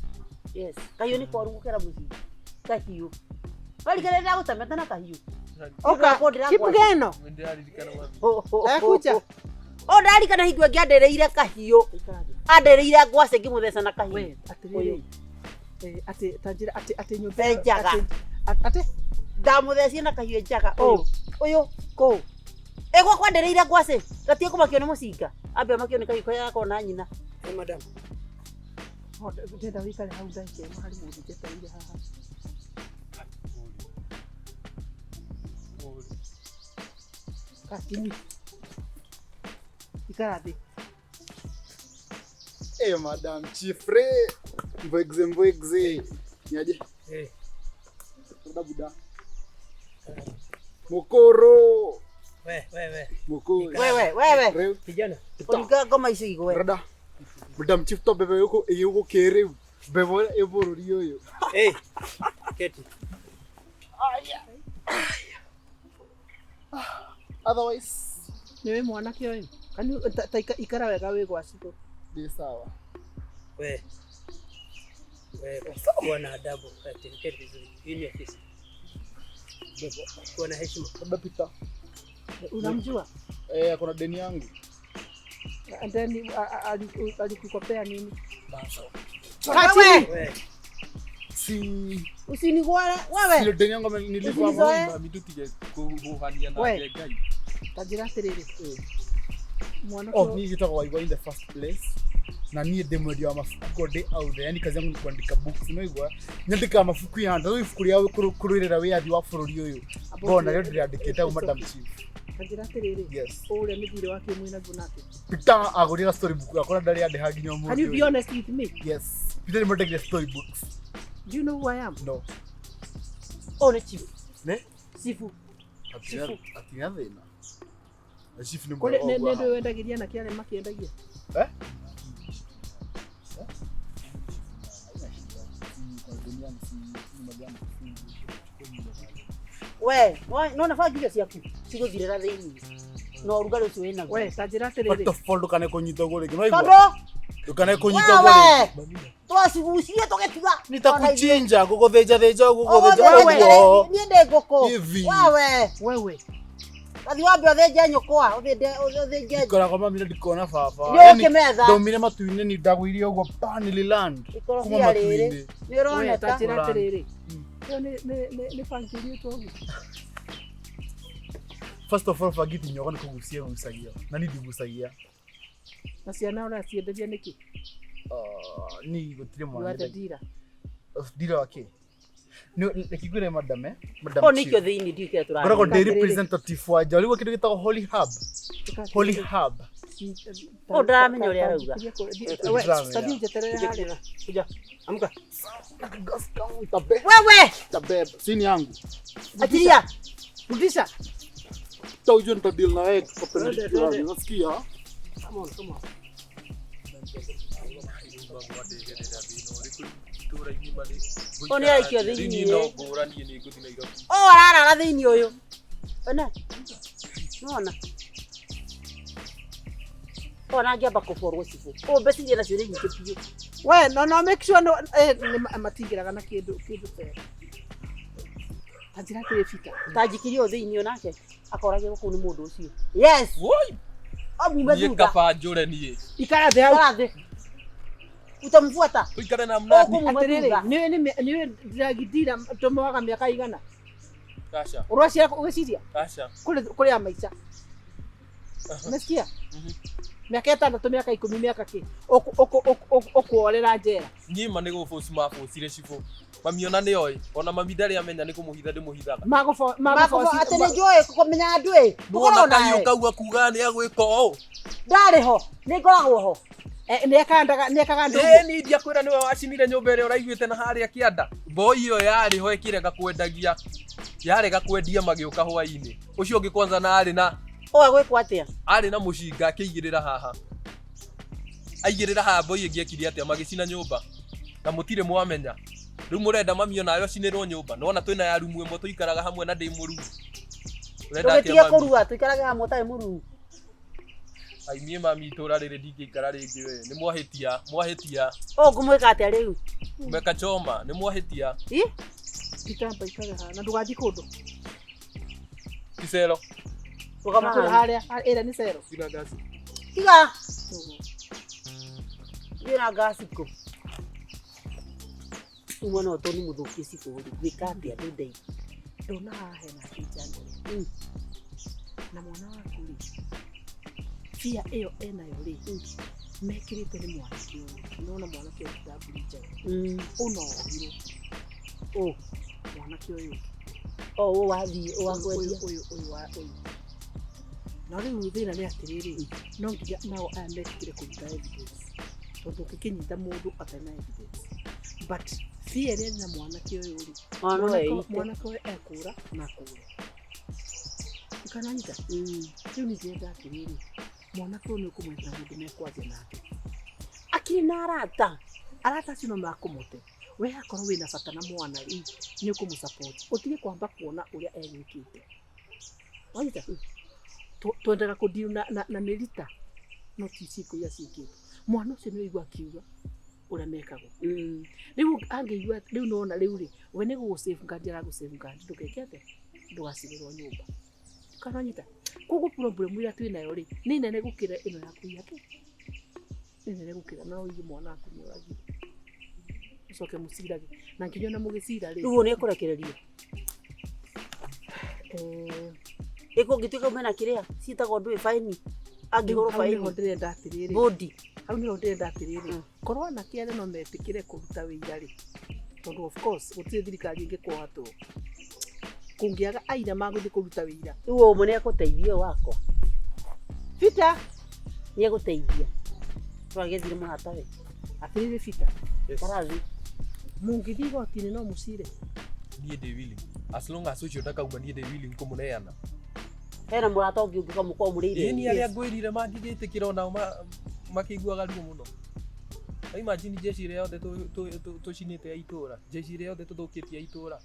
Speaker 3: Yes, kahiũ nĩ koru gũkĩra mũcinga. Kahiũ. Warikana ndagũtemete na kahiũ.
Speaker 5: Oka. Kipng'eno.
Speaker 7: Nĩndĩraririkana mami.
Speaker 5: Ekuja.
Speaker 3: O ndarikana hingo ĩngĩ andereire kahiũ. Andereire ngwacĩ ngĩmũtheca na kahiũ.
Speaker 5: We, atĩrĩrĩ. Eh, atĩ ta njĩra atĩ atĩ nyũmba
Speaker 3: Be njaga.
Speaker 5: Atĩ
Speaker 3: Ndamũthecire na kahiũ njaga ũyũ. Ũyũ.
Speaker 5: kũ?
Speaker 3: Ĩ gwakwa andereire ngwacĩ. Gatige kũmakio nĩ mũcinga. Ambe amakio nĩ kahiũ karĩa gakoragwo na nyina.
Speaker 5: Eh, madam. Oh, ndĩrenda wĩikare hau ndagĩka ĩmwe harĩ mũndũ njetereire haha. Kakinyi. Ikara thĩ.
Speaker 8: Eh, Madam Chief re. Mbwegze mbwegze. Niaje?
Speaker 9: Eh.
Speaker 8: Buda buda. Mokoro.
Speaker 9: We, we, we.
Speaker 8: Mokoro.
Speaker 3: Wewe, wewe.
Speaker 8: Reu.
Speaker 9: Kijana.
Speaker 3: Ũringa ngoma icio igwe.
Speaker 8: Brada. Madam Chief to bebe yuko yuko kere. Bebe e bũrũri ũyũ.
Speaker 9: Hey. Keti.
Speaker 8: Otherwise,
Speaker 5: Nĩ wĩ mwanake ũyũ. Kani ta ikara wega wĩ gwa cibũ.
Speaker 8: ndi sawa.
Speaker 9: We. We, kuwa na adabu. Keti, keti vizuri. Hii ni ofisi. Kuwa na heshima.
Speaker 8: Labda Peter.
Speaker 5: Unamjua?
Speaker 8: Eh, kuna deni yangu.
Speaker 5: And then alikukopea nini?
Speaker 3: Wewe.
Speaker 9: We.
Speaker 8: Si
Speaker 3: Usinigware wewe.
Speaker 8: sio deni yangu nilipa hapo.
Speaker 3: Usinizoe.
Speaker 7: Mami tũtige kũhuhania
Speaker 5: We.
Speaker 7: nake Ngai.
Speaker 5: Ta njĩra atĩrĩrĩ. Mwanake
Speaker 6: Oh, niĩ njĩtagwo Waigwa in the first place na niĩ ndĩ mwendia wa mabuku ko ndĩ out there yani kazi yangu ni kuandika books no igua nyandĩkaga mabuku ya rĩu ibuku rĩa kũrũĩrĩra wĩyathi wa bũrũri ũyũ ngona rĩo ndĩrĩandĩkĩte au Madam Chief.
Speaker 5: Ta njĩra atĩrĩrĩ.
Speaker 8: Yes.
Speaker 5: Ũrĩa mĩthire wake mwĩ naguo nake.
Speaker 6: Peter agũrĩra storybook yakwa na ndarĩ andĩha nginya ũmũthĩ
Speaker 5: Can you be
Speaker 6: ũyũ.
Speaker 5: honest with me?
Speaker 6: Yes. Peter nĩ mwendagĩria storybooks.
Speaker 5: Do you know who I am?
Speaker 6: No.
Speaker 3: Ũyũ nĩ chief.
Speaker 6: Ne?
Speaker 3: Chifu.
Speaker 8: Atina thĩna. Na Chief nĩ
Speaker 5: Kũrĩ
Speaker 8: mwega
Speaker 5: nĩ
Speaker 8: ũguo
Speaker 5: nĩ ndũĩ
Speaker 8: ahana.
Speaker 5: wendagĩria anake arĩa makĩendagia.
Speaker 6: Eh?
Speaker 3: We, nona bangi icio ciaku cigũthirĩra thĩinĩ na ũrugarĩ ũcio wĩnaguo.
Speaker 5: We, ta njĩra
Speaker 6: First
Speaker 5: atĩrĩrĩ.
Speaker 6: of all ndũkane kũnyita ũguo rĩngĩ. No igua.
Speaker 3: Tondũ
Speaker 6: Ndũkane kũnyita ũguo rĩngĩ.
Speaker 3: wewe twacigucirie tũgĩtiga.
Speaker 6: Nitakuchinja gũgũthĩnja thĩnja ũguo gũgũthĩnja
Speaker 3: Wewe,
Speaker 6: ũguo.
Speaker 3: niĩ ndĩ ngũkũ.
Speaker 8: Hivi.
Speaker 3: Wewe.
Speaker 5: Wewe.
Speaker 3: Gathi wambe ũthĩnje nyũkwa, ũthĩnje.
Speaker 6: Ndikoragwo mami na ndikona baba.
Speaker 3: Nĩ ũkĩmetha.
Speaker 6: Ndaumire matu-inĩ ni ndagũirie ũguo Panililand.
Speaker 3: Ikorobia rĩrĩ. Nĩ ũroneka.
Speaker 5: Ta njĩra atĩrĩrĩ. Ĩyo nĩ bangi ĩrĩtwo ũguo.
Speaker 6: First of all, bangi ti nyogo nĩ kũgucia ĩgucagia. Na niĩ ndigucagia.
Speaker 5: Na ciana ũracienderia nĩkĩ?
Speaker 6: Ni gũtirĩ
Speaker 5: You
Speaker 6: mwana.
Speaker 5: are the dealer.
Speaker 6: Dealer wa kĩ? Nĩ ngwĩre madam eh? Madam
Speaker 3: O
Speaker 6: Chief.
Speaker 3: nĩkĩo thĩinĩ ndiũ kĩrĩa tũraria.
Speaker 6: Ngoragwo ndĩ representative wa Njorua kĩndũ gĩtagwo Holy Hub. Holy Hub.
Speaker 3: Ũyũ ndaramenya ũrĩa arauga.
Speaker 5: Tathiĩ njeterere harĩa.
Speaker 9: Kuja. Amka.
Speaker 3: Wewe!
Speaker 8: Tabeba. Sini yangu.
Speaker 3: Achilia.
Speaker 5: Rudisha.
Speaker 8: Hata ujue nitadeal na wewe perpendicular. Unasikia?
Speaker 9: Come on, come on.
Speaker 3: Ũyũ nĩ araikio thĩinĩ.
Speaker 7: No ngũra niĩ nĩ ngũthiĩ Nairobi.
Speaker 3: Ũyũ ararara thĩinĩ ũyũ. Ona. Nona. Ona angĩamba kũborwo cibũ. Ũyũ mbeca iria nacio nĩ nyingĩ biũ.
Speaker 5: We no no make sure no matingĩraga na kĩndũ kĩndũ tera. Ta njĩra atĩrĩ Peter.
Speaker 3: Ta njikirie ũyũ thĩinĩ onake akoragĩrwo kũu nĩ mũndũ ũcio. Yes.
Speaker 7: Woi!
Speaker 3: Amume
Speaker 7: Niĩ
Speaker 3: thutha.
Speaker 7: kaba njũre niĩ.
Speaker 5: Ikara thĩ hau.
Speaker 3: Ikara thĩ. Utamfuata.
Speaker 7: Tũikare na mnati.
Speaker 3: Ũkũmuma
Speaker 5: Atĩrĩrĩ,
Speaker 3: thutha.
Speaker 5: nĩũĩ nĩũĩ ndĩragindira tũmoaga mĩaka igana.
Speaker 7: Aca.
Speaker 5: Ũraciara ũgĩciria
Speaker 7: Aca.
Speaker 5: kũrĩ ya maica. Umesikia? Mĩaka ĩtandatũ, mĩaka ikũmi, mĩaka kĩ. Ũkuorera njera.
Speaker 7: Niĩ ma nĩ gũbũci mabũcire cibũ. Mami ona nĩ oĩ. Ona mami ndarĩ amenya nĩ kũmũhitha ndĩmũhithaga.
Speaker 3: Magũbũ atĩ nĩ njũĩ kũmenya andũ ĩ.
Speaker 7: Nĩwona
Speaker 3: Tũkoragwo
Speaker 7: kahiũ
Speaker 3: nawe.
Speaker 7: kau akuga nĩ agwĩka ũũ.
Speaker 3: Ndarĩ ho. Nĩ ngoragwo ho.
Speaker 5: Nĩekaga andũ
Speaker 7: Ĩĩ niĩ ndiakwĩra nĩwe wacinire nyũmba ĩrĩa ũraiguĩte na harĩa kĩanda. Mboi ĩyo yarĩ ho ĩkĩrega kwendagia. Yarega kwendia magĩũka hwainĩ. Ũcio ũngĩ kwanza na arĩ na
Speaker 3: Ũyũ agwĩkwo atĩa?
Speaker 7: arĩ na mũcinga akĩigĩrĩra haha. Aigĩrĩra haha mboi ĩngĩ ekire atĩa magĩcina nyũmba. Na mũtirĩ mwamenya. Rĩu mũrenda mami onawe acinĩrwo nyũmba. Nĩwona twĩna ya rumu ĩmwe tũikaraga hamwe na ndĩ mũruu. Ũrenda atĩa
Speaker 3: Ndũgĩtige
Speaker 7: mami?
Speaker 3: kũrua tũikarage hamwe ũtarĩ mũruu.
Speaker 7: Ai niĩ mami itũra rĩrĩ ndingĩikara rĩngĩ we. Nĩ mwahĩtia, mwahĩtia.
Speaker 3: Ũyũ ngũmwĩka atĩa rĩu?
Speaker 7: Mekachoma, nĩ mwahĩtia.
Speaker 3: Ĩ?
Speaker 5: Peter amba ikare haha na ndũgathiĩ kũndũ.
Speaker 7: Kicero.
Speaker 3: Rũgama
Speaker 5: Kũrĩ
Speaker 3: haha.
Speaker 5: harĩa ĩrĩa nĩ cero.
Speaker 7: Tiga ngasi.
Speaker 3: Tiga. Thiĩ na ngasi kũ? Rĩu mwana ũyũ tondũ nĩ mũthũkie cibũ rĩ, ngwĩka atĩa ndũndeithie?
Speaker 5: Ndona haha hena thĩnja nene. Na mwana waku rĩ, bia ĩyo enayo rĩ, mekĩrĩte nĩ mwanake ũyũ. Nĩwona mwanake ũyũ ti mbũri njega. Ũyũ no ohirwo.
Speaker 3: Ũ.
Speaker 5: Mwanake ũyũ ũngĩ.
Speaker 3: O ũyũ wathiĩ ũyũ wa kwendia.
Speaker 5: Ũyũ ũyũ wa ũyũ. Na rĩu thĩna nĩ atĩrĩrĩ, no nginya nao aya metĩkĩre kũruta evidence. Tondũ ũngĩkĩnyita mũndũ atarĩ na evidence. But bia ĩrĩa ĩrĩ na mwanake ũyũ rĩ,
Speaker 3: Mwana ũyũ eite.
Speaker 5: mwanake ũyũ ekũra na akũre. Ũkananyita? Rĩu niĩ ndĩrenda atĩrĩrĩ, mwanake ũyũ nĩ ũkũmwethera mũndũ mekwaria nake.
Speaker 3: Akĩrĩ na arata.
Speaker 5: Arata acio no makũmũte. We akorwo wĩna bata na mwana rĩ, nĩ ũkũmũ-support. Ũtige kwamba kuona ũrĩa egwĩkĩte. Wanyita? Twendaga kũdeal na mĩrita no ti ciĩko iria ciĩkĩtwo. Mwana ũcio nĩ ũigua akiuga ũrĩa mekagwo. Rĩu angĩigua rĩu nona rĩu rĩ, we nĩ gũgũ safeguard aragũ safeguard ndũgeke atĩa? Ndũgacinĩrwo nyũmba. Kananyita? Koguo problem ĩrĩa twĩnayo rĩ, nĩ nene gũkĩra ĩno ya kũiya kĩ? Nĩ nene gũkĩra no ũige mwana waku nĩ oragire. Ũcoke mũcirage. Na nginya ona mũgĩcira rĩ.
Speaker 3: Rĩu ũyũ nĩ ekũrekererio. Ĩkũngĩtuĩka mena kĩrĩa ciĩtagwo ndũĩ baini. Angĩhũrwo
Speaker 5: Hau nĩho
Speaker 3: baini.
Speaker 5: ndĩrenda atĩrĩrĩ.
Speaker 3: Bũndi.
Speaker 5: Hau nĩho ndĩrenda atĩrĩrĩ. Korwo anake arĩa no metĩkĩre kũruta wĩira rĩ, tondũ of course gũtirĩ thirikari ĩngĩkuoha tũũ. Kũngĩaga aira magũthiĩ kũruta wĩira.
Speaker 3: Rĩu ũmwe nĩ ekũteithia ũyũ wakwa.
Speaker 5: Peter!
Speaker 3: Nĩ egũteithia. Twagethire mũratawe.
Speaker 5: Atĩrĩrĩ Peter.
Speaker 7: Yes.
Speaker 3: Karathi.
Speaker 5: Mũngĩthiĩ igoti-inĩ no mũcire.
Speaker 7: Niĩ ndĩ willing. As long as ũcio ndakauma niĩ ndĩ willing kũmũneana.
Speaker 3: Hena mũrata ũngĩ ũngĩkamũkorwo mũrĩire.
Speaker 7: Ĩĩ ni arĩa ngwĩrire mangĩgĩtĩkĩra onao makĩiguaga ruo mũno. Ta imagine jeshi ĩrĩa yothe tũcinĩte ya itũra, jeshi ĩrĩa yothe tũthũkĩtie ya itũra.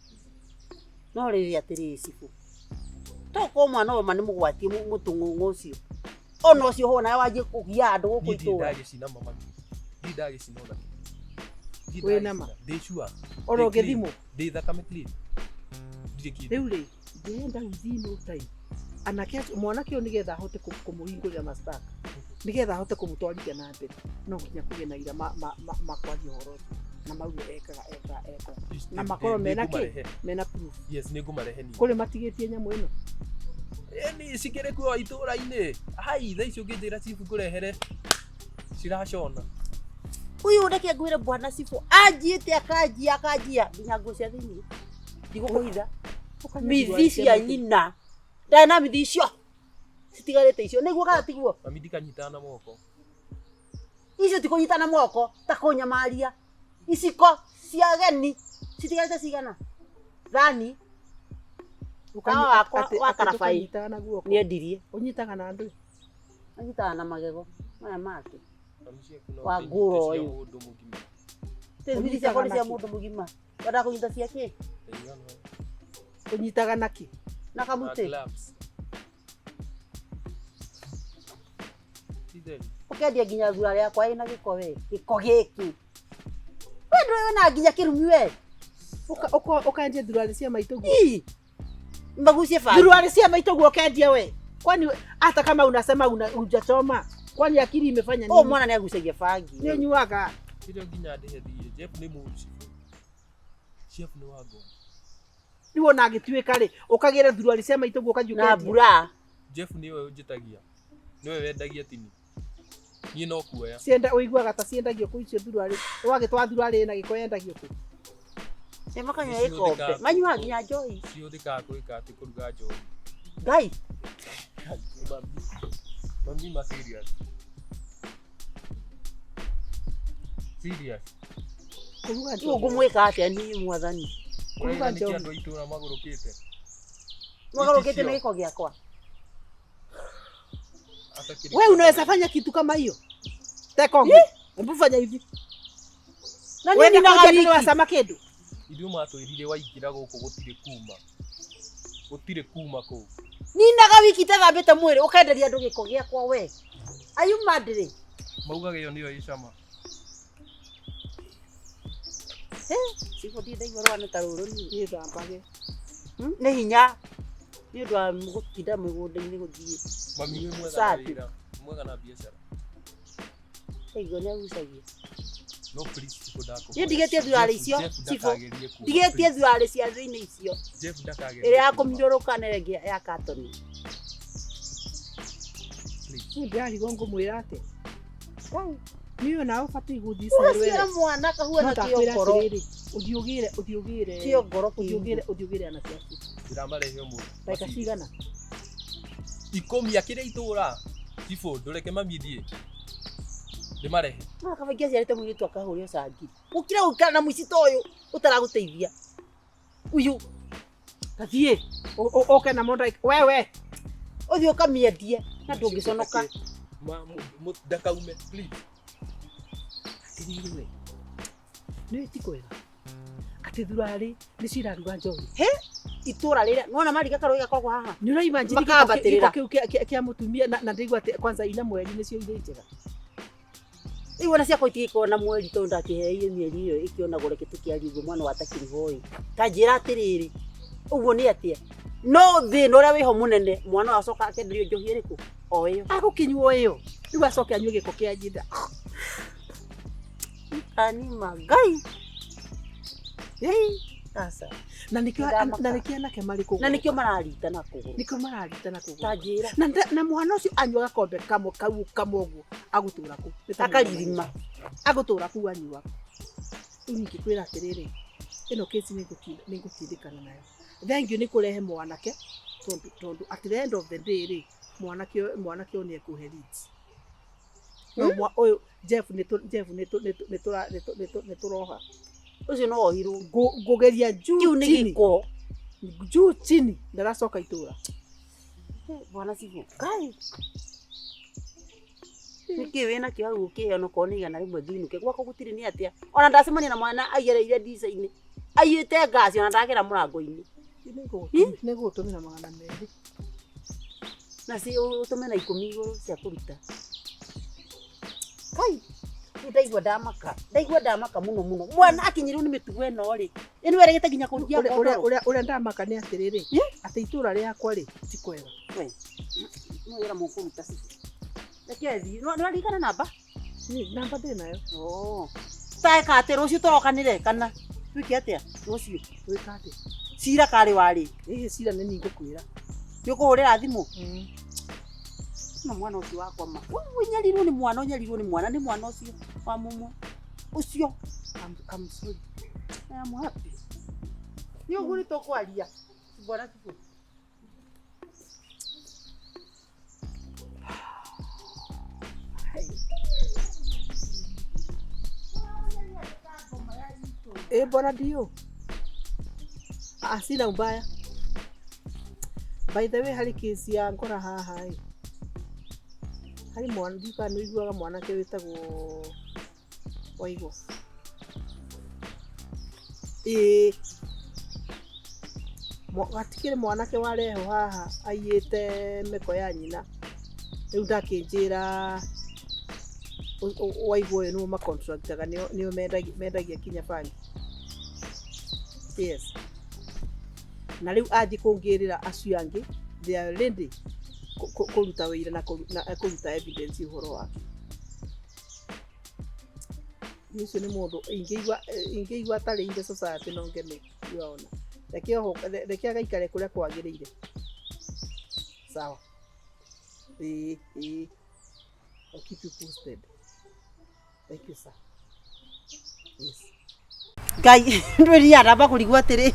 Speaker 3: No rĩrĩ atĩrĩrĩ cibũ. Tokorwo mwana ũyũ ma nĩ mũgwatie mũtũng'ũng'ũ ũcio. Ona ũcio ho nawe wanjie kũgia andũ gũkũ
Speaker 7: Niĩ ndirĩ
Speaker 3: itũra.
Speaker 7: ndagĩcina mama. Ndirĩ ndagĩcina ona kĩ. Ndirĩ
Speaker 5: Wĩ na ma?
Speaker 7: ndagĩcina. Ndĩ sure.
Speaker 5: Ona
Speaker 7: Ndĩ clean.
Speaker 5: ũngĩthimwo?
Speaker 7: Ndĩ thakame clean. Ndirĩ kĩndũ.
Speaker 5: Rĩu rĩ, ndĩrenda within no time. Anake acio mwanake ũyũ nĩgetha ahote kũmũhingũrĩra mashtaka, nĩgetha ahote kũmũtwarithia na mbere, no nginya kũgĩe na aira makwaria ũhoro ũcio na mauge ekaga eka eka na makorwo mena kĩ, mena proof.
Speaker 7: Yes, nĩ ngũmarehe niĩ.
Speaker 5: Kũrĩ matigĩtie nyamũ ĩno.
Speaker 7: Ĩni cikĩrĩ kuo itũra-inĩ. Hai, thaa ici ũngĩnjĩra chifu ngũrehere ciracona.
Speaker 3: Uyu reke ngwire bwana Cibũ anjiĩte akanjia akanjia nginya nguo cia thĩinĩ ndigũkũhitha mithi cia nyina ndarĩ na mithi icio citigarĩte icio nĩguo kana tiguo.
Speaker 7: Mami ndikanyitana na moko.
Speaker 3: Icio ti kũnyitana moko ta kũnyamaria iciko cia ageni citigarĩte cigana thani Tawa wakwa wa karabai nĩendirie.
Speaker 5: Ũnyitaga na ndũ?
Speaker 3: Anyitaga na magego maya make.
Speaker 7: Mami ciaku no
Speaker 3: Wa
Speaker 7: ũkĩnyite
Speaker 3: ngũrũ
Speaker 7: cia
Speaker 3: ũyũ.
Speaker 7: mũndũ mũgima.
Speaker 3: Mithi ciakwa nĩ cia mũndũ mũgima. Wendaga kũnyita cia kĩ?
Speaker 7: Ndaigana.
Speaker 5: Ũnyitaga na kĩ?
Speaker 3: Na
Speaker 7: Na
Speaker 3: kamũtĩ.
Speaker 7: gloves. Ti theri.
Speaker 3: Ũkendia nginya thura rĩakwa ĩna gĩko we. Gĩko gĩkĩ. We ndũĩ wĩna nginya kĩrumi we.
Speaker 5: Ũkendia thuruarĩ cia maitũ guo?
Speaker 3: Ii. Magucie bangi.
Speaker 5: Thuruarĩ cia maitũ guo ũkendia we? Kwani hata kama unasema hujachoma, kwani akili imefanya nini?
Speaker 3: Ũyũ mwana nĩ agucagia bangi.
Speaker 5: Nĩ ũnyuaga.
Speaker 7: Kĩrĩa nginya ndĩhe thiirĩ. Jeff nĩ mũru cibũ. Jeff nĩ wa ngoma.
Speaker 5: Rĩu ona agĩtuĩka rĩ, ũkagĩra thuruarĩ cia maitũ guo ũkathiĩ
Speaker 3: Na
Speaker 5: ũkendia.
Speaker 3: mbura.
Speaker 7: Jeff nĩwe ũnjĩtagia. Nĩwe wendagia tini. Niĩ no kuoya.
Speaker 5: Cienda ũiguaga ta ciendagio kũ icio thuruarĩ? Wagĩtwara thuruarĩ ĩna gĩko yendagio kũ?
Speaker 3: Nĩ makanyua gĩkombe. Manyuaga nginya njohi.
Speaker 7: Cihũthĩkaga gwĩka atĩ kũruga njohi.
Speaker 3: Ngai.
Speaker 7: Mami. Mami ma serious. Serious.
Speaker 5: Kũruga
Speaker 3: Rĩu
Speaker 5: njohi.
Speaker 3: ngũmwĩka atĩa niĩ mwathani?
Speaker 7: Ũraiga nĩkĩ
Speaker 5: njohi.
Speaker 7: andũ a itũra magũrũkĩte?
Speaker 3: Magarũkĩte nĩ gĩko gĩakwa.
Speaker 7: Hata kĩrĩ
Speaker 5: Wewe unaweza fanya kitu kama hiyo? Tekongi. Hebu fanya hivi.
Speaker 3: Na niĩ
Speaker 5: Wenda
Speaker 3: ninaga
Speaker 5: kũnjia nĩ
Speaker 3: wiki.
Speaker 5: wacama kĩndũ?
Speaker 7: Ithuĩ matwĩrire waingĩra gũkũ gũtirĩ kuma. Gũtirĩ kuma kũu.
Speaker 3: Ninaga wiki itathambĩte mwĩrĩ ũkenderia andũ gĩko gĩakwa we. Are you mad rĩ?
Speaker 7: Maugaga ĩyo nĩyo ĩ cama.
Speaker 3: Cibũ ndirĩ ndaigua rũgano ta rũrũ niĩ.
Speaker 5: Gĩthambage.
Speaker 3: Nĩ hinya nĩ ũndũ wa gũtinda mĩgũnda-inĩ gũthiĩ.
Speaker 7: Mami wĩ mwega na
Speaker 3: Safi.
Speaker 7: wĩra. Mwega na biacara.
Speaker 3: Ndaigua nĩ agucagia.
Speaker 7: No please cibũ ndakũhoya.
Speaker 3: Niĩ ndigĩtie thuruarĩ icio,
Speaker 7: Jeff
Speaker 3: Cibũ.
Speaker 7: ndakagerie kuma,
Speaker 3: Ndigĩtie
Speaker 7: please.
Speaker 3: thuruarĩ cia thĩinĩ icio.
Speaker 7: Jeff ndakagerie
Speaker 3: Ĩrĩa ya
Speaker 7: kuma,
Speaker 3: kũmirũrũka na ĩrĩa ĩngĩ ya katoni.
Speaker 7: please.
Speaker 5: Niĩ ndĩrarigwo ngũmwĩra atĩa. Niĩ ona ũbatiĩ gũthiĩ
Speaker 3: Ũgaciara mwana kahuana
Speaker 5: No ndakwĩra
Speaker 3: kĩongoro.
Speaker 5: atĩrĩrĩ, ũthiĩ ũgĩre ũthiĩ ũgĩre
Speaker 3: Kĩongoro
Speaker 5: ũthiĩ ũgĩre ũthiĩ ũgĩre anake acio.
Speaker 7: Ndĩramarehe ũmũthĩ.
Speaker 5: Ndagĩka cigana?
Speaker 7: 10 akĩrĩ itũra. Cibũ ndũreke mami thiĩ. Ndĩmarehe.
Speaker 3: No kaba ingĩaciarĩte mũirĩtu akahũrĩo cangiri. Gũkira gũikara na mũici ta ũyũ ũtaragũteithia. Ũyũ. Gathiĩ.
Speaker 5: Ũke na mũndũ wewe.
Speaker 3: Ũthiĩ ũkamĩendie na ndũngĩconoka.
Speaker 7: Ndakaume please.
Speaker 5: Atĩrĩrĩ we. Nĩ ti kwega. Atĩ thurarĩ nĩ ciraruga njohi.
Speaker 3: He? Itũra rĩrĩa nĩwona mariga karũĩ gakoragwo haha.
Speaker 5: Nĩ ũraimagine gĩko
Speaker 3: Makambatĩrĩra.
Speaker 5: kĩu kĩa mũtumia na ndĩigua atĩ kwanza ina mweri nĩcio irĩ njega.
Speaker 3: Rĩu ona ciakwa itigĩkorwo na mweri tondũ ndakĩheire mĩeri ĩyo ĩkĩonagwo reke tũkĩarie ũguo mwana wa takĩrĩ Ta njĩra atĩrĩrĩ, ũguo nĩ atĩa? No thĩna ũrĩa wĩho mũnene mwana ũyũ acoka akenderio njohi ĩrĩkũ? O ĩyo.
Speaker 5: Agũkĩnyuo ĩyo. Rĩu acoke anyue gĩko kĩa nyina.
Speaker 3: Anima Ngai. Ĩĩ, aca.
Speaker 5: Na nĩkĩo
Speaker 3: Ndamaka.
Speaker 5: na nĩkĩo anake marĩ kũgũrũka.
Speaker 3: Na nĩkĩo mararita na kũgũrũ.
Speaker 5: Nĩkĩo mararita na kũgũrũ.
Speaker 3: Ta njĩra.
Speaker 5: Na mwana ũcio anyua gakombe kamwe kau kamwe ũguo agũtũra kũ. Nĩ ta
Speaker 3: Akaririma.
Speaker 5: Agũtũra kũu anyuaga. Rĩu niĩ ingĩkwĩra atĩrĩrĩ, ĩno kesi nĩ ngũtindĩkana nayo. Thank you nĩ kũrehe mwanake tondũ at the end of the day rĩ, mwanake ũyũ nĩ ekũhe leads. No ũyũ Jeff nĩ Jeff nĩ tũroha.
Speaker 3: Ũcio no ohirwo.
Speaker 5: Ngũgeria juu
Speaker 3: Kĩu nĩ
Speaker 5: chini.
Speaker 3: gĩko.
Speaker 5: Juu chini ndaracoka itũra.
Speaker 3: Bwana Cibũ. Ngai. Nĩkĩ wĩnakĩo hau ũkĩheo onokorwo nĩ 100 ngiinũke gwakwa gũtirĩ nĩ atĩa. Ona ndacemania na mwana aigereire ndica-inĩ. Aiyĩte ngaci ona ndagera mũrango-inĩ.
Speaker 5: Nĩ ngũgũtũmĩra 200.
Speaker 3: Na ci ũtũme na 10 igũrũ cia kũruta. Kai. Ndaigua ndamaka. Ndaigua ndamaka muno muno. Mwana akinyirwo ni mitugo ĩno rĩ. Ĩno erĩgĩte nginya kũrugia
Speaker 5: Ũrĩa ũrĩa ũrĩa ndamaka nĩ atĩrĩrĩ atĩ itũra rĩakwa rĩ ti kwega.
Speaker 3: We. No wĩra mũkũruta cici. Reke thiĩ. Nĩ waririkana namba?
Speaker 5: Niĩ namba ndĩ nayo.
Speaker 3: Oh. Taeka atĩ rũciũ tũrokanĩre kana twĩke atĩa rũciũ?
Speaker 5: Twĩka atĩa?
Speaker 3: Cira karĩ warĩ.
Speaker 5: Ĩhĩ cira nĩ niĩ ngũkwĩra.
Speaker 3: Nĩ ũkũhũrĩra thimũ? No mwana ũcio wakwa ma. Ũnyarirwo nĩ mwana, ũnyarirwo nĩ mwana, nĩ mwana ũcio wa mũmwe. Ũcio.
Speaker 5: I'm sorry.
Speaker 3: I am happy. Nĩ ũguo nĩ tũkwaria. Bwana Kibũ.
Speaker 5: Eh, bwana ndio. Ah, sina ubaya. By the way, harĩ kesi ya ngora haha ĩ. Harĩ mwana ndiũĩ kana nĩ ũiguaga mwanake wĩtagwo Waigũ. Ĩĩ. Gatikĩrĩ mwanake warehwo haha aiyĩte mĩko ya nyina. Rĩu ndakĩnjĩra Waigũ ũyũ nĩo macontractaga nĩo mendagia kinya bangi. Yes. Na rĩu athiĩ kũngĩrĩra acio angĩ they are ready kũruta wĩira na kũruta evidence ũhoro wake. Ũcio nĩ mũndũ ingĩigua atarĩ in the society no ngene yaona. Reke agaikare kũrĩa kwagĩrĩire. Sawa. Ĩĩ ĩĩ. I'll keep you posted. Thank you, sir. Yes.
Speaker 3: Ngai ndwĩria aramba kũrigwo atĩrĩ.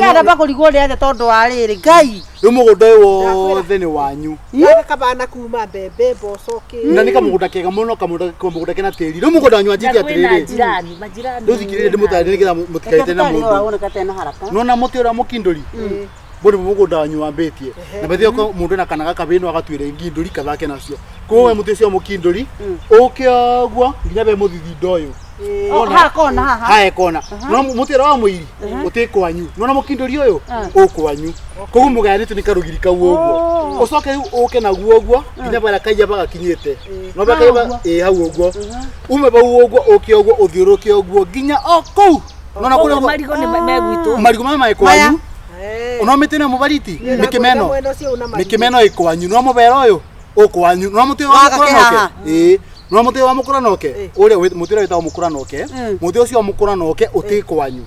Speaker 3: Aramba kũrigwo nĩ atĩa tondũ wa rĩrĩ Ngai.
Speaker 6: Rĩu mũgũnda ũyũ wothe nĩ wanyu.
Speaker 5: Gaka kabana kuma mbembe mboco kĩ.
Speaker 6: Na nĩ kamũgũnda kega mũno kamũgũnda kena tĩri. Rĩu mũgũnda wanyu wanjĩtie atĩrĩrĩ.
Speaker 1: Majirani, majirani.
Speaker 6: Rĩu thikĩrĩria ndĩmũtarĩrie nĩgetha mũtikaite na mũndũ. Nona mũtĩ ũrĩa mũkindũri. Bũrĩ mũgũnda wanyu wambĩtie. Na bethe ko mũndũ ena kana gakabĩ no agatuĩra ingindũri kathake nacio. Koguo we mũtĩ ũcio mũkindũri ũke ũguo nginya be mũthithindo ũyũ.
Speaker 3: Haha kona haha.
Speaker 6: Hae kona. No mũtĩ ũrĩa wa mũiri ũtĩ kwanyu. Nona mũkindũri ũyũ ũkwanyu. Koguo mũgayanĩtio nĩ karũgiri kau ũguo. Ũcoke rĩu ũke naguo ũguo nginya barĩa kaiyaba gakinyĩte. No barĩa kaiyaba ĩ hau ũguo. Ume bau ũguo ũke ũguo ũthiũrũke ũguo nginya o kũu. Nona kũrĩa
Speaker 1: marigũ nĩ megwitũ.
Speaker 6: Marigũ maya me kwanyu. Ono mĩtĩ ĩno mũbariti mĩkĩmeno mĩkĩmeno ĩ kwanyu. No mũbera ũyũ ũkwanyu. No mũtĩ wa mũkũranoke. Ĩĩ. No mũtĩ wa mũkũranoke ũrĩa mũtĩ ũrĩa wĩtagwo mũkũranoke mũtĩ ũcio wa mũkũranoke ũtĩ kwanyu.